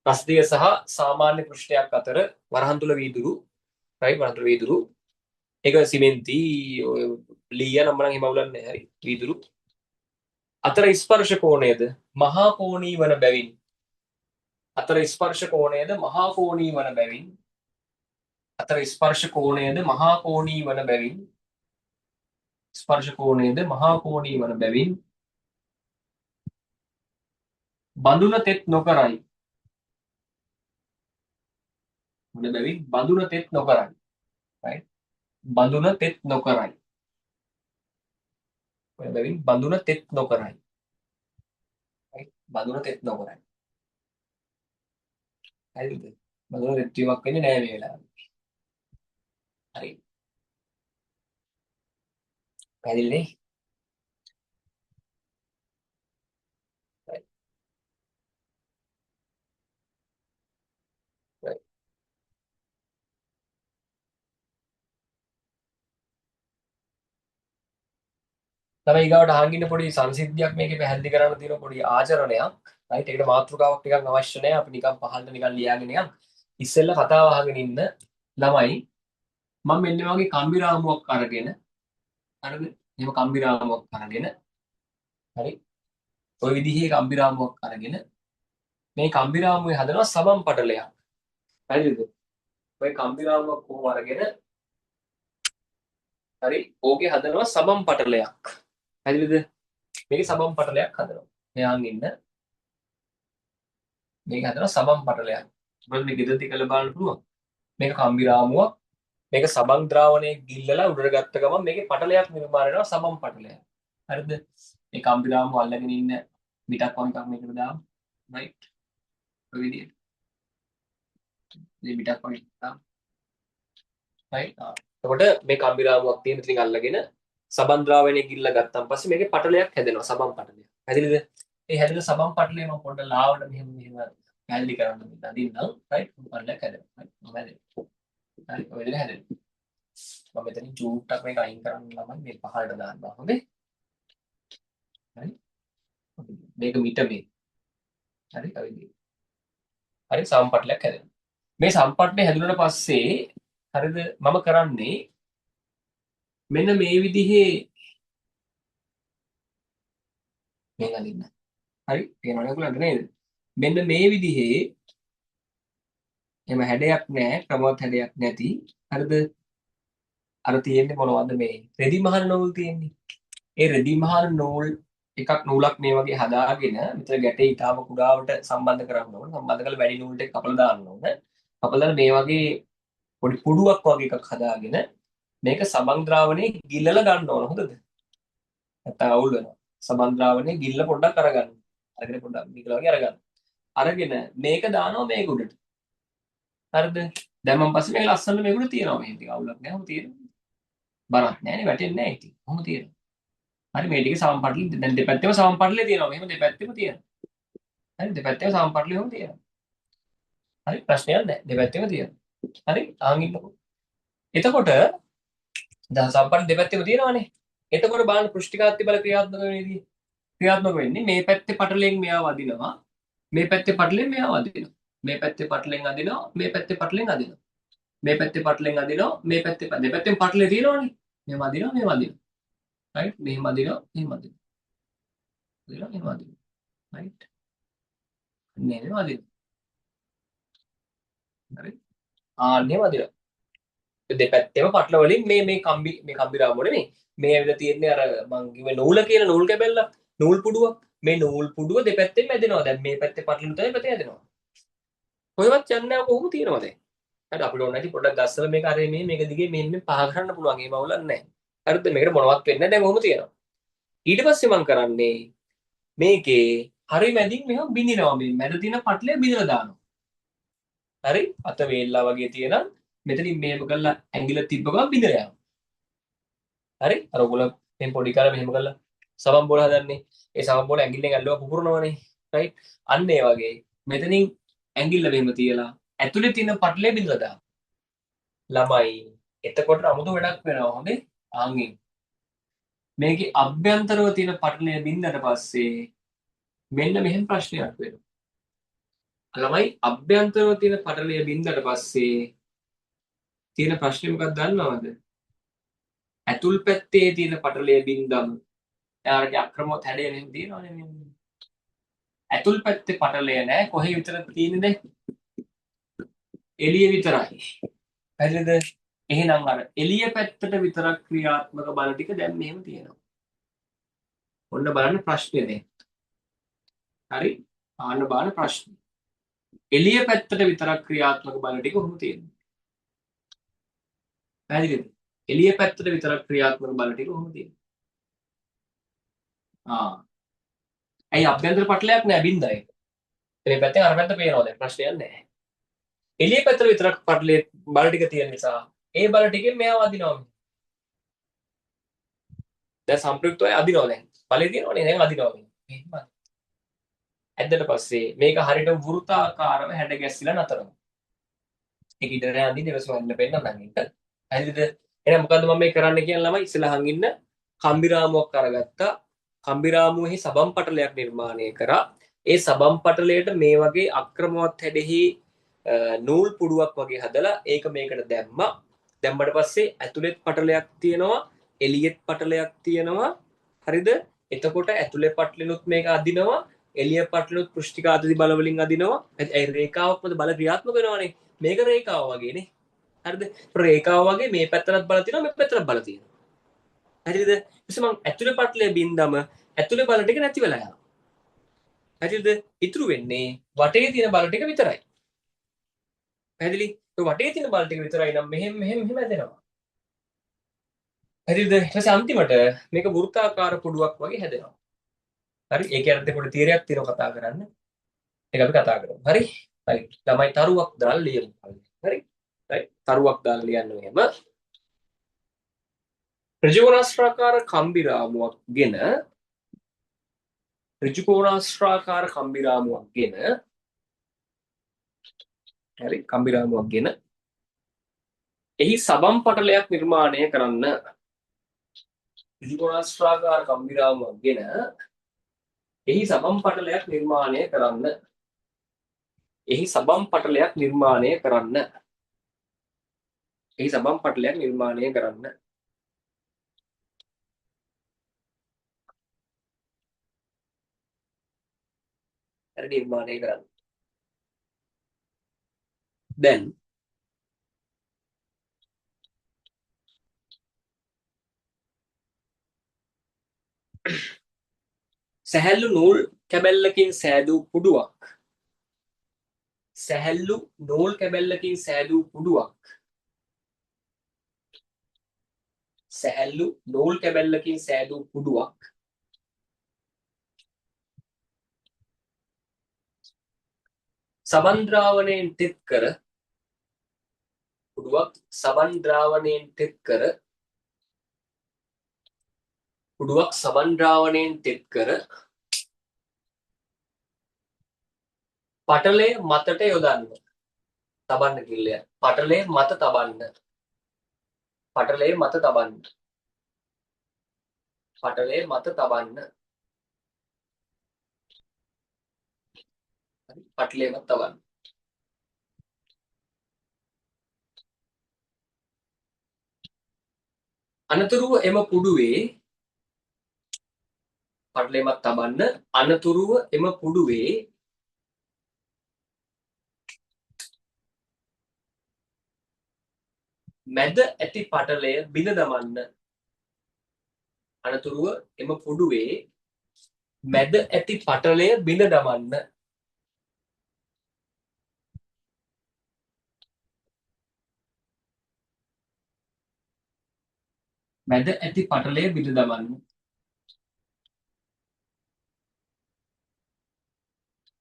රසදිය සහ සාමාන්‍ය පෘෂ්ඨයක් අතර වරහන් තුල වීදුරු, රයිට්, වරහන් තුල වීදුරු. ඒක සිමෙන්ති ඔය ලීය නම් මනම් හිම අවුලක් නැහැ. හරි, වීදුරු අතර ස්පර්ශ කෝණයද මහා කෝණී වන බැවින් අතර ස්පර්ශ කෝණයද මහා කෝණී වන බැවින් අතර ස්පර්ශ කෝණයද මහා කෝණී වන බැවින් ස්පර්ශ කෝණයද මහා කෝණී වන බැවින් බඳුන තෙත් නොකරයි. හොඳ බැවින් බඳුන තෙත් නොකරයි. Right? බඳුන තෙත් නොකරයි. හොඳ බැවින් බඳුන තෙත් නොකරයි. Right? බඳුන තෙත් නොකරයි. හරිද? බඳුන තෙත් වීමක් වෙන්නේ නෑ මේ වෙලාවේ. හරි. පැහැදිලි නේ? Right. Right. තව ඊගාවට අහන් ඉන්න පොඩි සංසිද්ධියක් මේකේ පැහැදිලි කරන්න තියෙන පොඩි ආචරණයක්. රයිට්, ඒකට මාතෘකාවක් ටිකක් අවශ්‍ය නෑ. අපි නිකන් පහළට නිකන් ලියාගෙන යන්. ඉස්සෙල්ලා කතාව අහගෙන ඉන්න ළමයි, මම මෙන්න මේ වගේ කම්බි රාමුවක් අරගෙන, හරිද? එහෙම කම්බි රාමුවක් අරගෙන, හරි, ඔය විදිහේ කම්බි රාමුවක් අරගෙන මේ කම්බි රාමුවේ හදනවා සමම් පටලයක්. හරිද? ඔය කම්බි රාමුවක් කොහොම අරගෙන, හරි, ඕකේ හදනවා සමම් පටලයක්. හරිද? මේකේ සමම් පටලයක් හදනවා. මෙයාන් ඉන්න මේක හදනවා සමම් පටලයක්. මොකද මේ ගෙදරදී කරලා බලන්න පුළුවන්. මේක කම්බි රාමුවක්. මේක සබන් ද්‍රාවණයේ ගිල්ලලා උඩට ගත්ත ගමන් මේකේ පටලයක් නිර්මාණය වෙනවා, සබන් පටලයක්. හරිද? මේ කම්බි රාමුව අල්ලගෙන ඉන්න මිටක් වගේ එකක් මේකට දාමු. රයිට්. ඔය විදියට. මේ මිටක් වගේ දාමු. රයිට්. එතකොට මේ කම්බි රාමුවක් තියෙන ඉතින් අල්ලගෙන සබන් ද්‍රාවණයේ ගිල්ල ගත්තන් පස්සේ මේකේ පටලයක් හැදෙනවා, සබන් පටලයක්. පැහැදිලිද? ඒ හැදෙන සබන් පටලය මම පොඩ්ඩක් ලාවට මෙහෙම මෙහෙම පැහැදිලි කරන්න අදින්නම්. රයිට්. පටලයක් හැදෙනවා. රයිට්. මම හැදෙනවා. හරි, ඔය විදිහට හැදෙනවා. මම මෙතනින් චූට්ටක් මේක අයින් කරන්න ළමයි මේ පහළට දාන්නවා. හොඳේ? හරි. මේක මිට මේ. හරි, ඔය විදිහට. හරි, සමන් පටලයක් හැදෙනවා. මේ සමන් පටලය හැදුනට පස්සේ හරිද මම කරන්නේ මෙන්න මේ විදිහේ මේක අදින්න. හරි, පේනවනේ ඔයගොල්ලන්ට නේද? මෙන්න මේ විදිහේ එහෙම හැඩයක් නෑ, ක්‍රමවත් හැඩයක් නැති. හරිද? අර තියෙන්නේ මොනවද මේ රෙදි මහන නූල් තියෙන්නේ. ඒ රෙදි මහන නූල් එකක් නූලක් මේ වගේ හදාගෙන මෙතන ගැටේ ඊටාම කුඩාවට සම්බන්ධ කරන්න ඕන. සම්බන්ධ කරලා වැඩි නූල් ටික කපලා දාන්න ඕන. කපලා දාලා මේ වගේ පොඩි පුඩුවක් වගේ එකක් හදාගෙන මේක සබන් ද්‍රාවණයේ ගිල්ලලා ගන්න ඕන. හොඳද? නැත්තම් අවුල් වෙනවා. සබන් ද්‍රාවණයේ ගිල්ල පොඩ්ඩක් අරගන්න. අරගෙන පොඩ්ඩක් ගිල්ල වගේ අරගන්න. අරගෙන මේක දානවා මේක උඩට. හරිද? දැන් මම පස්සේ මේක ලස්සනට මේක උඩ තියනවා. මෙහෙම ටික අවුලක් නෑ. ඔහොම තියෙනවා. බරක් නෑනේ, වැටෙන්නේ නෑ ඉතින්. ඔහොම තියෙනවා. හරි, මේ ටික සමන් පටලි දැන් දෙපැත්තෙම සමන් පටලේ තියෙනවා. මෙහෙම දෙපැත්තෙම තියෙනවා. හරි, දෙපැත්තෙම සමන් පටලේ ඔහොම තියෙනවා. හරි, ප්‍රශ්නයක් නෑ. දෙපැත්තෙම තියෙනවා. හරි, ආන් ඉන්නකෝ. එතකොට දැන් සමන් පටල දෙපැත්තෙම තියෙනවානේ. එතකොට බලන්න පෘෂ්ඨිකාත්‍ය බල ක්‍රියාත්මක වෙන විදිය. ක්‍රියාත්මක වෙන්නේ මේ පැත්තේ පටලෙන් මෙයා වදිනවා. මේ පැත්තේ පටලෙන් මෙයා වදිනවා. මේ පැත්තේ පටලෙන් අදිනවා, මේ පැත්තේ පටලෙන් අදිනවා. මේ පැත්තේ පටලෙන් අදිනවා, මේ පැත්තේ දෙපැත්තෙන් පටලේ තියෙනවනේ. මෙහෙම අදිනවා, මෙහෙම අදිනවා. රයිට්, මෙහෙම අදිනවා, මෙහෙම අදිනවා. අදිනවා, මෙහෙම අදිනවා. රයිට්. නේ මෙහෙම අදිනවා. හරි. ආන්නේ අදිනවා. දෙපැත්තෙම පටල වලින් මේ මේ කම්බි මේ කම්බි රාමුව නෙමෙයි. මේ ඇවිල්ලා තියෙන්නේ අර මං කිව්වේ නූල කියලා, නූල් කැබැල්ල, නූල් පුඩුවක්. මේ නූල් පුඩුව දෙපැත්තෙන් ඇදෙනවා. දැන් මේ පැත්තේ පටලෙන් තමයි පැත්තේ ඇදෙනවා. කොහෙවත් යන්නේ නැහැ, කොහොම තියෙනවද? හරි, අපිට ඕන නැති පොඩ්ඩක් ගස්සලා මේක අර මේ මේක දිගේ මෙන්න මේ පහ කරන්න පුළුවන්. ඒ මවුලක් නැහැ. හරිද? මේකට මොනවත් වෙන්නේ නැහැ. දැන් කොහොම තියෙනවා. ඊට පස්සේ මං කරන්නේ මේකේ හරි මැදින් මෙහෙම බිඳිනවා. මේ මැද තියෙන පටලය බිඳලා දානවා. හරි, අත වේල්ලා වගේ තියෙන මෙතනින් මෙහෙම කරලා ඇඟිල්ල තිබ්බ ගමන් බිඳලා යනවා. හරි, අර ඔයගොල්ලෝ මෙහෙම පොඩි කාලේ මෙහෙම කරලා සමන් බෝල හදන්නේ. ඒ සමන් බෝල ඇඟිල්ලෙන් ඇල්ලුවා පුපුරනවනේ. රයිට්? අන්න ඒ වගේ මෙතනින් ඇඟිල්ල මෙහෙම තියලා ඇතුලේ තියෙන පටලය බිඳලා දානවා. ළමයි එතකොට 아무තු වැඩක් වෙනවා. හොඳේ? ආන්ගෙන් මේකේ අභ්‍යන්තරව තියෙන පටලය බින්දට පස්සේ මෙන්න මෙහෙම ප්‍රශ්නයක් වෙනවා. ළමයි අභ්‍යන්තරව තියෙන පටලය බින්දට පස්සේ තියෙන ප්‍රශ්නේ මොකක්ද දන්නවද? ඇතුල් පැත්තේ තියෙන පටලය බින්දම එයාගේ අක්‍රමවත් හැඩය මෙහෙම තියෙනවනේ මේ. ඇතුල් පැත්තේ පටලය නෑ, කොහේ විතරද තියෙන්නේ දැන්? එළිය විතරයි. හරිද? එහෙනම් අර එළිය පැත්තට විතරක් ක්‍රියාත්මක බල ටික දැන් මෙහෙම තියෙනවා. ඔන්න බලන්න ප්‍රශ්නේ දැන්. හරි? ආන්න බලන්න ප්‍රශ්නේ. එළිය පැත්තට විතරක් ක්‍රියාත්මක බල ටික ඔහොම තියෙනවා. පැහැදිලිද? එළිය පැත්තට විතරක් ක්‍රියාත්මක බල ටික ඔහොම තියෙනවා. ආ. ඇයි අභ්‍යන්තර පටලයක් නෑ බින්දයි. මේ පැත්තෙන් අර පැත්ත පේනවා දැන් ප්‍රශ්නයක් නෑ. එළිය පැත්තට විතරක් පටලයේ බල ටික තියෙන නිසා ඒ බල ටිකෙන් මෙයා වදිනවා. දැන් සම්ප්‍රයුක්තව අදිනවා දැන්. බලය තියෙනවනේ දැන් අදිනවා මේ. එහෙම. ඇද්දට පස්සේ මේක හරියට වෘත්තාකාරව හැඩ ගැස්සිලා නතරනවා. ඒක ඉඳ නෑ අඳින්න ඊට පස්සේ මම පෙන්නන්නම් ඒක. හරිද? එහෙනම් මොකද්ද මම මේ කරන්න කියන ළමයි ඉස්සෙල්ලා අහන් ඉන්න කම්බි රාමුවක් අරගත්තා. කම්බි රාමුවෙහි සබන් පටලයක් නිර්මාණය කරා. ඒ සබන් පටලයට මේ වගේ අක්‍රමවත් හැඩෙහි නූල් පුඩුවක් වගේ හදලා ඒක මේකට දැම්මා. දැම්මට පස්සේ ඇතුළෙත් පටලයක් තියෙනවා, එළියෙත් පටලයක් තියෙනවා. හරිද? එතකොට ඇතුළේ පටලෙනුත් මේක අදිනවා, එළිය පටලෙනුත් පෘෂ්ඨික ආදි බල වලින් අදිනවා. ඒ රේඛාවක් මත බල ක්‍රියාත්මක වෙනවනේ. මේක රේඛාව වගේනේ. හරිද? රේඛාව වගේ මේ පැත්තටත් බල තියෙනවා, මේ පැත්තටත් බල තියෙනවා. හරිද? ඊට මං ඇතුළේ පටලේ බින්දම ඇතුළේ බල ටික නැති වෙලා යනවා. හරිද? ඉතුරු වෙන්නේ වටේ තියෙන බල ටික විතරයි. පැහැදිලි? ඒ වටේ තියෙන බල ටික විතරයි නම් මෙහෙම මෙහෙම මෙහෙම ඇදෙනවා. හරිද? ඊට පස්සේ අන්තිමට මේක වෘත්තාකාර පුඩුවක් වගේ හැදෙනවා. හරි? ඒක යටතේ පොඩි තීරයක් තියෙනවා කතා කරන්න. ඒක අපි කතා කරමු. හරි? හරි. ළමයි තරුවක් දාලා ලියමු. හරි? රයිට්. තරුවක් දාලා ලියන්න මෙහෙම. ඍජුකෝණාශ්‍රාකාර කම්බි රාමුවක් ගෙන ඍජුකෝණාශ්‍රාකාර කම්බි රාමුවක් ගෙන හරි කම්බි රාමුවක් ගෙන එහි සබන් පටලයක් නිර්මාණය කරන්න. ඍජුකෝණාශ්‍රාකාර කම්බි රාමුවක් ගෙන එහි සබන් පටලයක් නිර්මාණය කරන්න. එහි සබන් පටලයක් නිර්මාණය කරන්න. එහි සබන් පටලයක් නිර්මාණය කරන්න. හරි නිර්මාණය කරන්න. දැන් සැහැල්ලු නූල් කැබැල්ලකින් සෑදූ පුඩුවක් සැහැල්ලු නූල් කැබැල්ලකින් සෑදූ පුඩුවක් සැහැල්ලු නූල් කැබැල්ලකින් සෑදූ පුඩුවක් සබන් ද්‍රාවණයෙන් තෙත් කර පුඩුවක් සබන් ද්‍රාවණයෙන් තෙත් කර පුඩුවක් සබන් ද්‍රාවණයෙන් තෙත් කර පටලය මතට යොදන්න. තබන්න කිල්ලය. පටලය මත තබන්න. පටලය මත තබන්න. පටලය මත තබන්න. හරි පටලය මත තබන්න. අනතුරුව එම පුඩුවේ පටලය මත තබන්න. අනතුරුව එම පුඩුවේ මැද ඇති පටලය බිඳ දමන්න. අනතුරුව එම පුඩුවේ මැද ඇති පටලය බිඳ දමන්න. මැද ඇති පටලය බිඳ දමන්න.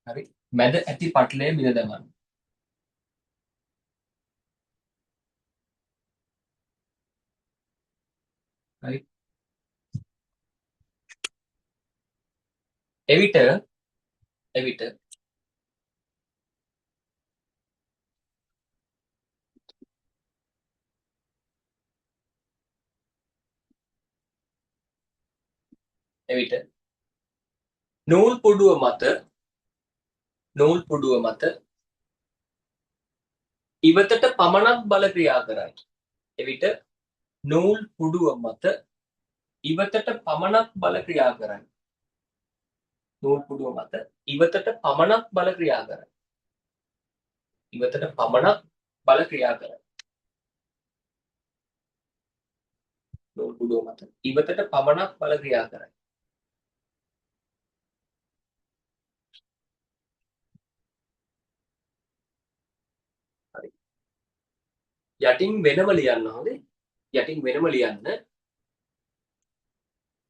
හරි මැද ඇති පටලය බිඳ දමන්න. හරි එවිට එවිට එවිට නූල් පුඩුව මත නූල් පුඩුව මත ඉවතට පමණක් බල ක්‍රියා කරයි. එවිට නූල් පුඩුව මත ඉවතට පමණක් බල ක්‍රියා කරයි. නූල් පුඩුව මත ඉවතට පමණක් බල ක්‍රියා කරයි. ඉවතට පමණක් බල ක්‍රියා කරයි. නූල් පුඩුව මත ඉවතට පමණක් බල ක්‍රියා කරයි. යටින් වෙනම ලියන්න හොඳේ. යටින් වෙනම ලියන්න.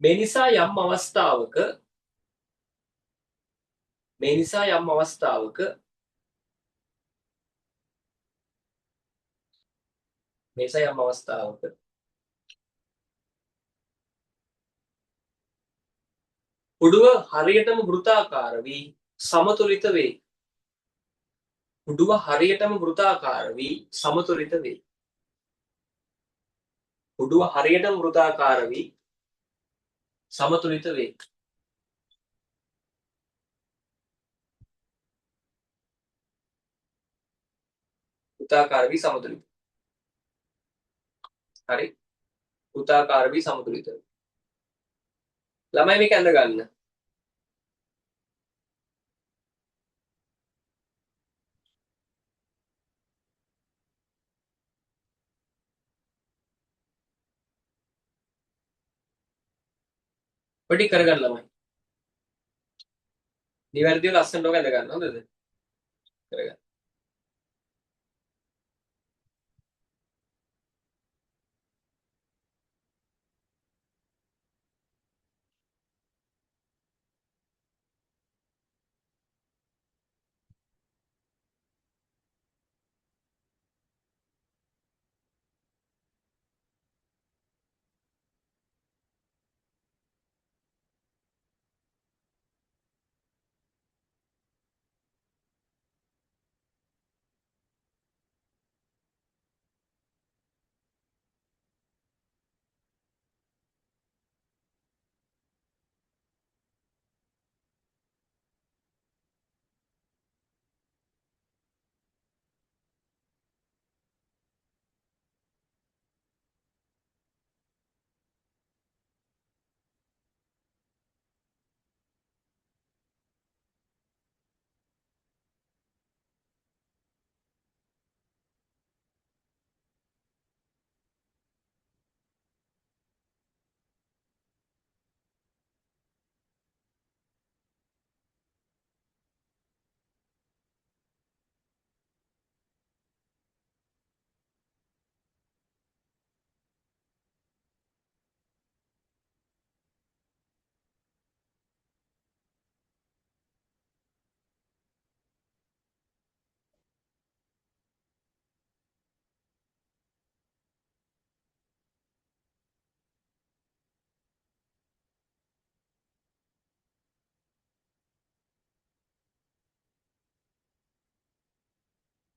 මේ නිසා යම් අවස්ථාවක මේ නිසා යම් අවස්ථාවක මේ නිසා යම් අවස්ථාවක පුඩුව හරියටම වෘත්තාකාර වී සමතුලිත වේ. පුඩුව හරියටම වෘත්තාකාර වී සමතුලිත වේ. පුඩුව හරියටම වෘත්තාකාර වී සමතුලිත වේ. වෘත්තාකාර වී සමතුලිත. හරි. වෘත්තාකාර වී සමතුලිත වේ. ළමයි මේක ඇඳ ගන්න. ඔය ටික කරගන්න ළමයි. නිවැරදිව ලස්සනට ඔක ඇඳ ගන්න හොඳද? කරගන්න.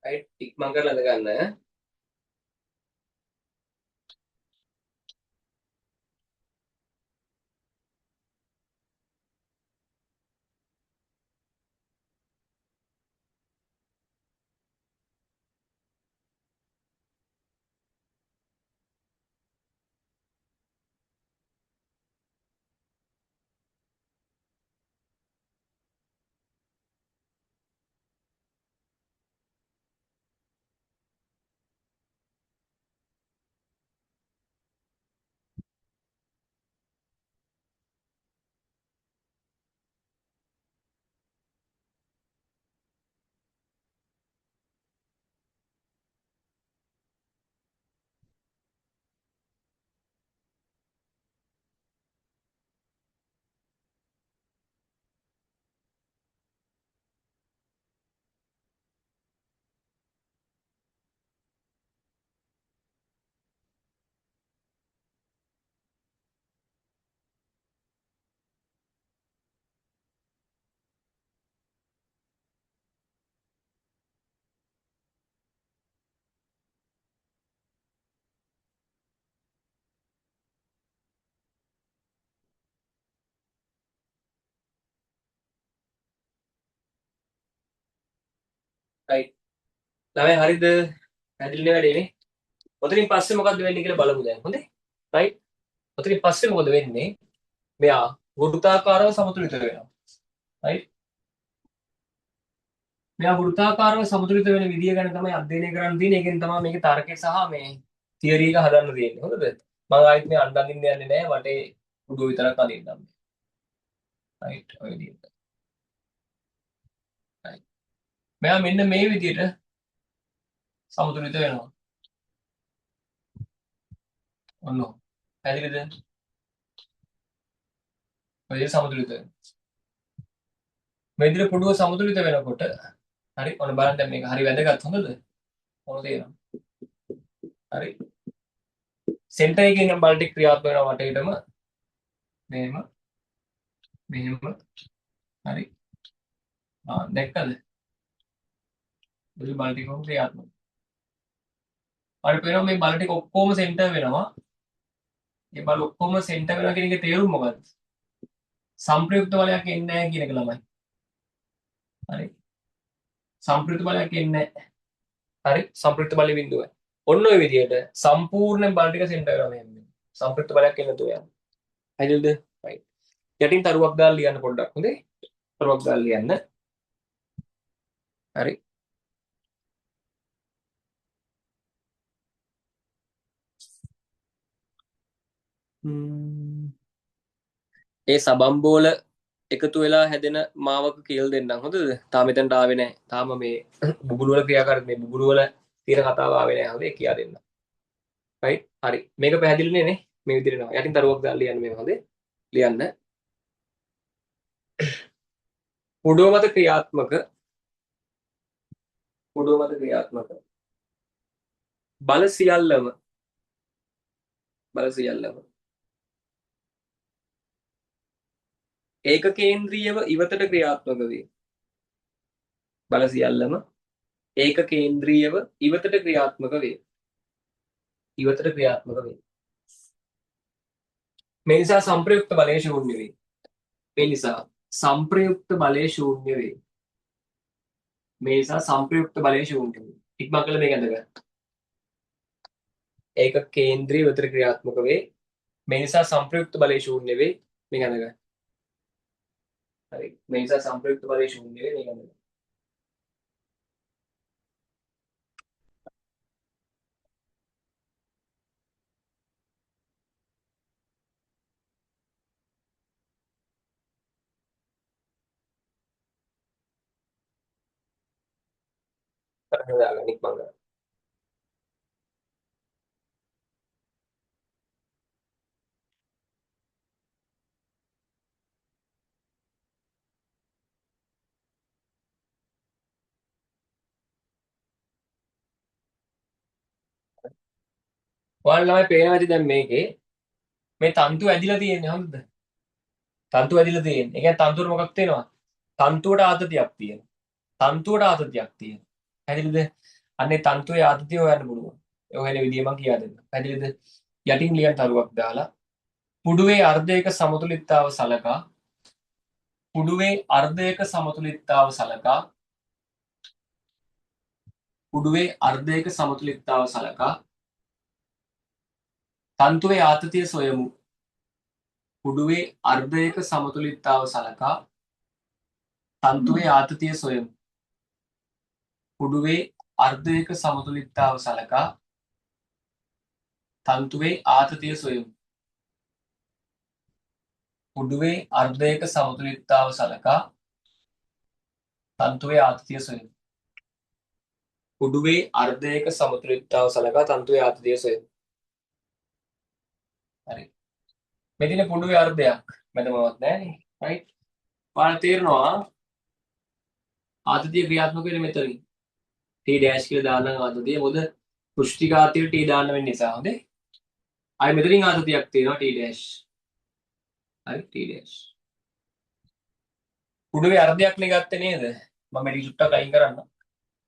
රයිට් ඉක්මන් කරලා ඇඳ ගන්න. රයිට් ළමයි හරිද? පැහැදිලිනේ වැඩේ නේ? ඔතනින් පස්සේ මොකද්ද වෙන්නේ කියලා බලමු දැන්. හොඳේ? රයිට්. ඔතනින් පස්සේ මොකද වෙන්නේ? මෙයා වෘත්තාකාරව සමතුලිත වෙනවා. රයිට්. මෙයා වෘත්තාකාරව සමතුලිත වෙන විදිය ගැන තමයි අධ්‍යයනය කරන්න තියෙන්නේ. ඒකෙන් තමයි මේකේ තර්කය සහ මේ තියරි එක හදන්න තියෙන්නේ. හොඳද? මම ආයෙත් මේ අඬන් ඉන්න යන්නේ නෑ. වටේ උඩුව විතරක් අඳින්නම්. රයිට්. ඔය විදියට. රයිට්. මෙයා මෙන්න මේ විදියට සමතුලිත වෙනවා. ඔන්න ඔහොම. පැහැදිලිද? ඔය විදිහට සමතුලිත වෙනවා. මේ විදිහට පුඩුව සමතුලිත වෙනකොට හරි ඔන්න බලන්න දැන් මේක හරි වැදගත් හොඳද? ඔන්න තියෙනවා. හරි. සෙන්ටර් එකේ ඉන්න බල ටික ක්‍රියාත්මක වෙනවා වටේටම. මෙහෙම මෙහෙම හරි. ආ දැක්කද? ඔය බල ටික කොහොම ක්‍රියාත්මක. හරි පේනවා මේ බල ටික ඔක්කොම සෙන්ටර් වෙනවා. මේ බල ඔක්කොම සෙන්ටර් වෙනවා කියන එකේ තේරුම මොකද්ද? සම්ප්‍රයුක්ත බලයක් එන්නේ නැහැ කියන එක ළමයි. හරි. සම්ප්‍රයුක්ත බලයක් එන්නේ නැහැ. හරි සම්ප්‍රයුක්ත බලය බිඳුවයි. ඔන්න ඔය විදිහට සම්පූර්ණයෙන් බල ටික සෙන්ටර් වෙනවා මෙහෙම. සම්ප්‍රයුක්ත බලයක් එන්නේ නැතුව යනවා. පැහැදිලිද? රයිට්. යටින් තරුවක් දාලා ලියන්න පොඩ්ඩක් හොඳේ. තරුවක් දාලා ලියන්න. හරි. ඒ සබම්බෝල එකතු වෙලා හැදෙන මාවක කියලා දෙන්නම් හොඳද? තාම එතනට ආවේ නැහැ. තාම මේ බුබුලු වල ක්‍රියාකාරීත්වය මේ බුබුලු වල තියෙන කතාව ආවේ නැහැ. හොඳේ කියා දෙන්නම්. රයිට්. හරි. මේක පැහැදිලි නේ? මේ විදිහට එනවා. යටින් තරුවක් දාලා ලියන්න මේක හොඳේ. ලියන්න. පුඩුව මත ක්‍රියාත්මක පුඩුව මත ක්‍රියාත්මක බල සියල්ලම බල සියල්ලම ඒක කේන්ද්‍රීයව ඉවතට ක්‍රියාත්මක වේ. බල සියල්ලම ඒක කේන්ද්‍රීයව ඉවතට ක්‍රියාත්මක වේ. ඉවතට ක්‍රියාත්මක වේ. මේ නිසා සංප්‍රයුක්ත බලය ශූන්‍ය වේ. මේ නිසා සංප්‍රයුක්ත බලය ශූන්‍ය වේ. මේ නිසා සංප්‍රයුක්ත බලය ශූන්‍ය වේ. ඉක්මන් කළ මේක ඇඳගන්න. ඒක කේන්ද්‍රීය ඉවතට ක්‍රියාත්මක වේ. මේ නිසා සංප්‍රයුක්ත බලය ශූන්‍ය වේ. මේක ඇඳගන්න. හරි. මේ නිසා සංප්‍රයුක්ත බලය ශූන්‍ය වේ. මේක ඇඳගන්න. දාගන්න ඉක්මන් කරන්න. ඔයාලා ළමයි පේනවා ඇති දැන් මේකේ මේ තන්තු ඇදිලා තියෙන්නේ හොඳද? තන්තු ඇදිලා තියෙන්නේ. ඒ කියන්නේ තන්තුවට මොකක් තියෙනවද? තන්තුවට ආතතියක් තියෙනවා. තන්තුවට ආතතියක් තියෙනවා. පැහැදිලිද? අන්නේ තන්තුවේ ආතතිය හොයන්න පුළුවන්. ඒ හොයන විදිය මම කියා දෙන්නම්. පැහැදිලිද? යටින් ලියන් තරුවක් දාලා පුඩුවේ අර්ධයක සමතුලිතතාව සලකා පුඩුවේ අර්ධයක සමතුලිතතාව සලකා පුඩුවේ අර්ධයක සමතුලිතතාව සලකා තන්තුවේ ආතතිය සොයමු. පුඩුවේ අර්ධයක සමතුලිතතාව සලකා තන්තුවේ ආතතිය සොයමු. පුඩුවේ අර්ධයක සමතුලිතතාව සලකා තන්තුවේ ආතතිය සොයමු. පුඩුවේ අර්ධයක සමතුලිතතාව සලකා තන්තුවේ ආතතිය සොයමු. පුඩුවේ අර්ධයක සමතුලිතතාව සලකා තන්තුවේ ආතතිය සොයමු. හරි. මෙතන පුඩුවේ අර්ධයක් මැද මොනවත් නැහැ නේ. රයිට්. ඔයාලා තේරෙනවා ආතතිය ක්‍රියාත්මක වෙන්නේ මෙතනින්. T dash කියලා දාන්නම් ආතතිය. මොකද පෘෂ්ඨික ආතතියට T දාන්න වෙන නිසා. හොඳේ. ආයෙ මෙතනින් ආතතියක් තියෙනවා T dash. හරි T dash. පුඩුවේ අර්ධයක් නේ ගත්තේ නේද? මම මේ ටික චුට්ටක් අයින් කරන්න.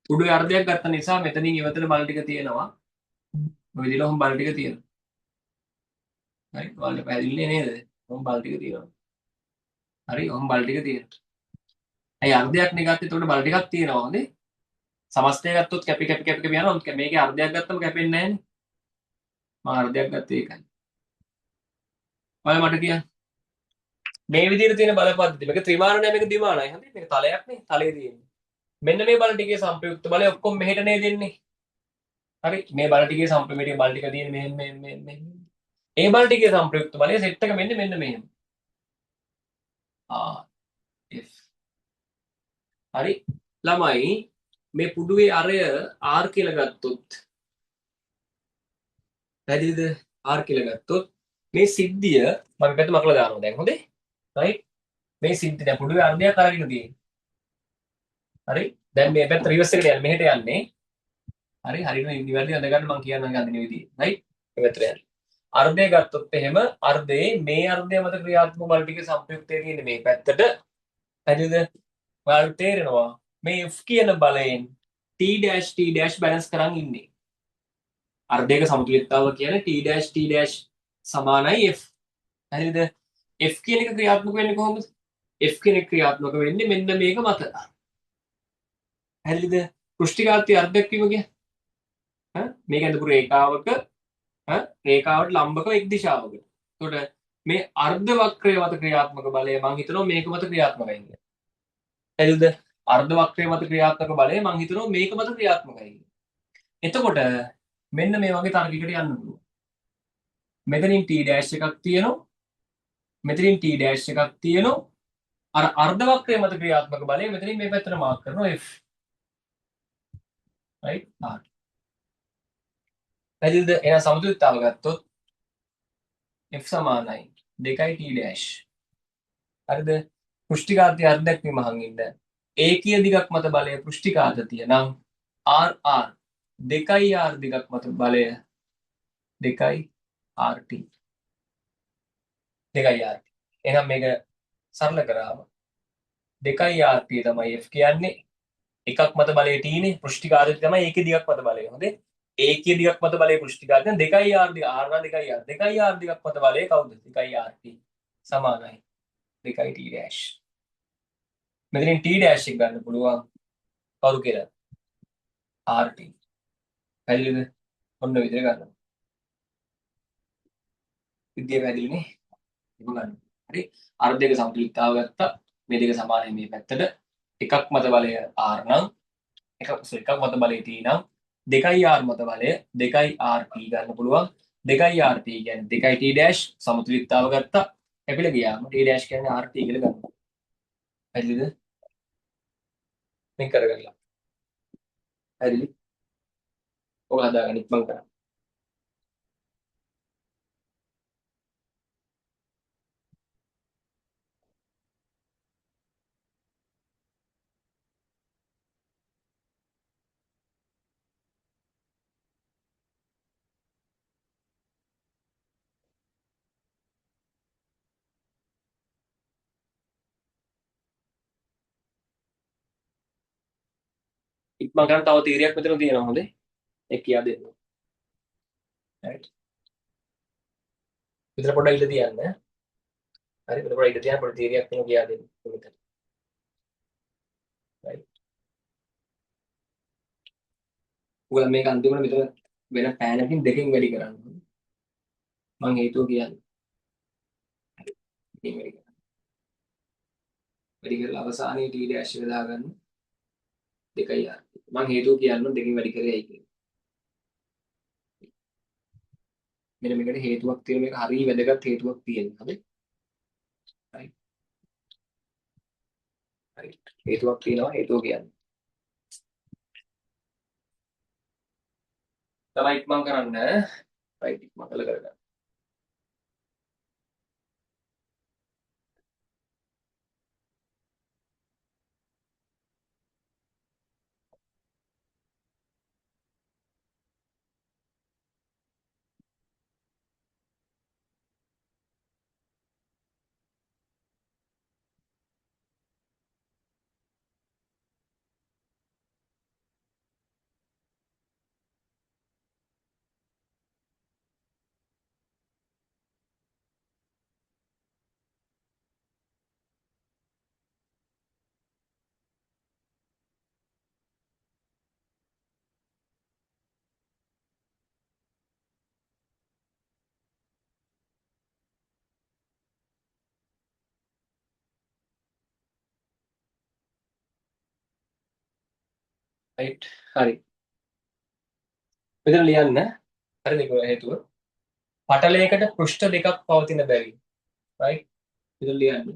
පුඩුවේ අර්ධයක් ගත්ත නිසා මෙතනින් ඉවතට බල ටික තියෙනවා. ඔය විදිහට ඔහොම බල ටික තියෙනවා. හරි ඔයාලට පැහැදිලි නේද? ඔහොම බල ටික තියෙනවා. හරි ඔහොම බල ටික තියෙනවා. ඇයි අර්ධයක් නේ ගත්තේ? එතකොට බල ටිකක් තියෙනවා හොඳේ. සමස්තය ගත්තොත් කැපි කැපි කැපි කැපි යනවා. මේකේ අර්ධයක් ගත්තම කැපෙන්නේ නැහැනේ. මම අර්ධයක් ගත්තේ ඒකයි. ඔයාලා මට කියන්න. මේ විදිහට තියෙන බල පද්ධතිය. මේක ත්‍රිමාන නෑ මේක ද්විමානයි. හරි මේක තලයක් නේ. තලයේ තියෙන්නේ. මෙන්න මේ බල ටිකේ සංප්‍රයුක්ත බලය ඔක්කොම මෙහෙට නේ දෙන්නේ. හරි මේ බල ටිකේ සංප්‍රයුක්ත බල ටික තියෙන්නේ මෙහෙම මෙහෙම මෙහෙම මෙහෙම. ඒ බල ටිකේ සංප්‍රයුක්ත බලය සෙට් එක මෙන්න මෙන්න මෙහෙම. ආ F. හරි ළමයි මේ පුඩුවේ අරය R කියලා ගත්තොත් පැහැදිලිද? R කියලා ගත්තොත් මේ සිද්ධිය මම පැත්ත මකලා දානවා දැන්. හොඳේ? රයිට්? මේ සිද්ධිය දැන් පොඩි අර්ධයක් අරගෙන තියෙන්නේ. හරි? දැන් මේ පැත්ත රිවර්ස් එකට යන්නේ, මෙහෙට යන්නේ. හරි, හරියට නිවැරදි අඳ ගන්න මම කියන්නම් අඳින විදිය. රයිට්? මේ පැත්තට යන්නේ. අර්ධය ගත්තොත් එහෙම අර්ධයේ මේ අර්ධය මත ක්‍රියාත්මක බල ටික සංප්‍රයුක්තය තියෙන්නේ මේ පැත්තට. හරිද? ඔයාලට තේරෙනවා මේ F කියන බලයෙන් T dash T dash balance කරන් ඉන්නේ. අර්ධයක සමතුලිතතාව කියන්නේ T dash T dash සමානයි F. හරිද? F කියන එක ක්‍රියාත්මක වෙන්නේ කොහොමද? F කියන එක ක්‍රියාත්මක වෙන්නේ මෙන්න මේක මත. හරිද? පෘෂ්ඨිකාර්ථය අර්ධයක් වීම කියන්නේ ඈ මේක ඇඳපු රේඛාවක ඈ රේඛාවට ලම්බකව එක් දිශාවකට. එතකොට මේ අර්ධ වක්‍රය මත ක්‍රියාත්මක බලය මං හිතනවා මේක මත ක්‍රියාත්මකයි කියලා. හරිද? අර්ධ වක්‍රය මත ක්‍රියාත්මක බලය මං හිතනවා මේක මත ක්‍රියාත්මකයි කියලා. එතකොට මෙන්න මේ වගේ තර්කයකට යන්න පුළුවන්. මෙතනින් T dash එකක් තියෙනවා. මෙතනින් T dash එකක් තියෙනවා. අර අර්ධ වක්‍රය මත ක්‍රියාත්මක බලය මෙතනින් මේ පැත්තට මාක් කරනවා F. Right? R. පැහැදිලිද? එහෙනම් සමතුලිතතාව ගත්තොත් F සමානයි 2 T dash. හරිද? පෘෂ්ඨිකාර්ථය අර්ධයක් වීම අහන් ඉන්න. ඒකීය දිගක් මත බලය පෘෂ්ඨිකාර්ථතිය නම් RR 2 R දිගක් මත බලය 2 RT. 2 RT. එහෙනම් මේක සරල කරාම 2 RT තමයි F කියන්නේ. එකක් මත බලය T නේ, පෘෂ්ඨිකාර්ථතිය තමයි ඒකීය දිගක් මත බලය. හොඳේ? ඒකීය දිගක් මත බලය පෘෂ්ඨිකාර්ථය 2 R දිග R නම් 2 R 2 R දිගක් මත බලය කවුද? 2 RT සමානයි 2 T dash. මෙතනින් T dash එක ගන්න පුළුවන් කවුද කියලා? RT. පැහැදිලිද? ඔන්න ඔය විදිහට ගන්නවා. විද්‍ය පැහැදිලිනේ? ඒක ගන්න. හරි. අර දෙක සමතුලිතතාව ගත්තා. මේ දෙක සමානයි මේ පැත්තට. එකක් මත බලය R නම් එකක් සෝරි එකක් මත බලය T නම් 2 R මත බලය 2 RT ගන්න පුළුවන්. 2 RT කියන්නේ 2 T dash සමතුලිතතාව ගත්තා. කැපිලා ගියාම T dash කියන්නේ RT කියලා ගන්නවා. පැහැදිලිද? මේක කරගන්න. පැහැදිලි? ඔක හදාගන්න ඉක්මන් කරන්න. ඉක්මන් කරන්න තව තීරයක් මෙතන තියෙනවා හොඳේ. ඒක කියා දෙන්න. රයිට්. මෙතන පොඩ්ඩක් ඉඳ තියන්න. හරි මෙතන පොඩ්ඩක් ඉඳ තියන්න පොඩි තීරයක් තියෙනවා කියා දෙන්න. මෙතන. රයිට්. ඔයාලා මේක අන්තිමට මෙතන වෙන පෑනකින් දෙකෙන් වැඩි කරන්න ඕනේ. මං හේතුව කියන්නේ. දෙකෙන් වැඩි කරන්න. වැඩි කරලා අවසානයේ T dash එක දාගන්න. 2 R. මං හේතුව කියන්න දෙකෙන් වැඩි කරේ ඇයි කියලා. මෙන්න මේකට හේතුවක් තියෙන, මේක හරිය වැදගත් හේතුවක් තියෙනවා. හරි? රයිට්. රයිට්. හේතුවක් තියෙනවා, හේතුව කියන්න. තමයි ඉක්මන් කරන්න. රයිට්, ඉක්මන් කරලා කරගන්න. රයිට්, හරි. මෙතන ලියන්න. හරිද ඒක හේතුව? පටලයකට පෘෂ්ඨ දෙකක් පවතින බැවින්. රයිට්, මෙතන ලියන්න.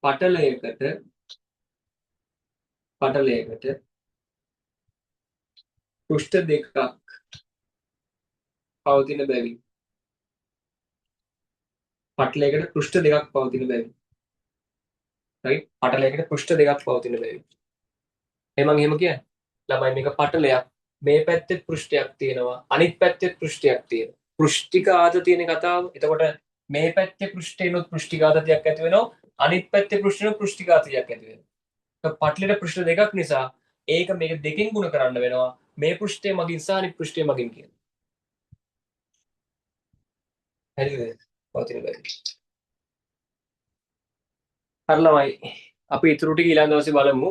පටලයකට පටලයකට පෘෂ්ඨ දෙකක් පවතින බැවින්. පටලයකට පෘෂ්ඨ දෙකක් පවතින බැවින්. Right, පටලයකට පෘෂ්ඨ දෙකක් පවතින බැවින්. ඒ මං එහෙම කියන්නේ. ළමයි, මේක පටලයක්. මේ පැත්තෙත් පෘෂ්ඨයක් තියෙනවා, අනිත් පැත්තෙත් පෘෂ්ඨයක් තියෙනවා. පෘෂ්ඨික ආතතියනේ කතාව. එතකොට මේ පැත්තේ පෘෂ්ඨේනොත් පෘෂ්ඨික ආතතියක් ඇති වෙනවා, අනිත් පැත්තේ පෘෂ්ඨේනොත් පෘෂ්ඨික ආතතියක් ඇති වෙනවා. පටලෙට පෘෂ්ඨ දෙකක් නිසා ඒක මේක දෙකෙන් ගුණ කරන්න වෙනවා, මේ පෘෂ්ඨය මගින් සහ අනිත් පෘෂ්ඨය මගින් කියන. හරිද? පවතින බැරි. හරි ළමයි, අපි ඉතුරු ටික ඊළඟ දවසේ බලමු.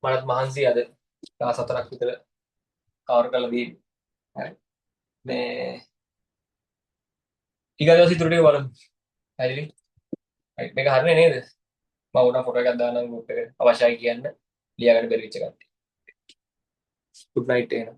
මටත් මහන්සි අද ක්ලාස් හතරක් විතර කවර් කරලා තියෙන්නේ. හරි. මේ ඊගා දවසේ ඉතුරු ටික බලමු. හරිද? රයිට්, මේක හරිනේ නේද? මම උනා ෆොටෝ එකක් දාන්නම් ගෲප් එකට. අවශ්‍යයි කියන්න. ලියාගන්න බැරි වෙච්ච කට්ටිය. ගුඩ් නයිට් එහෙනම්.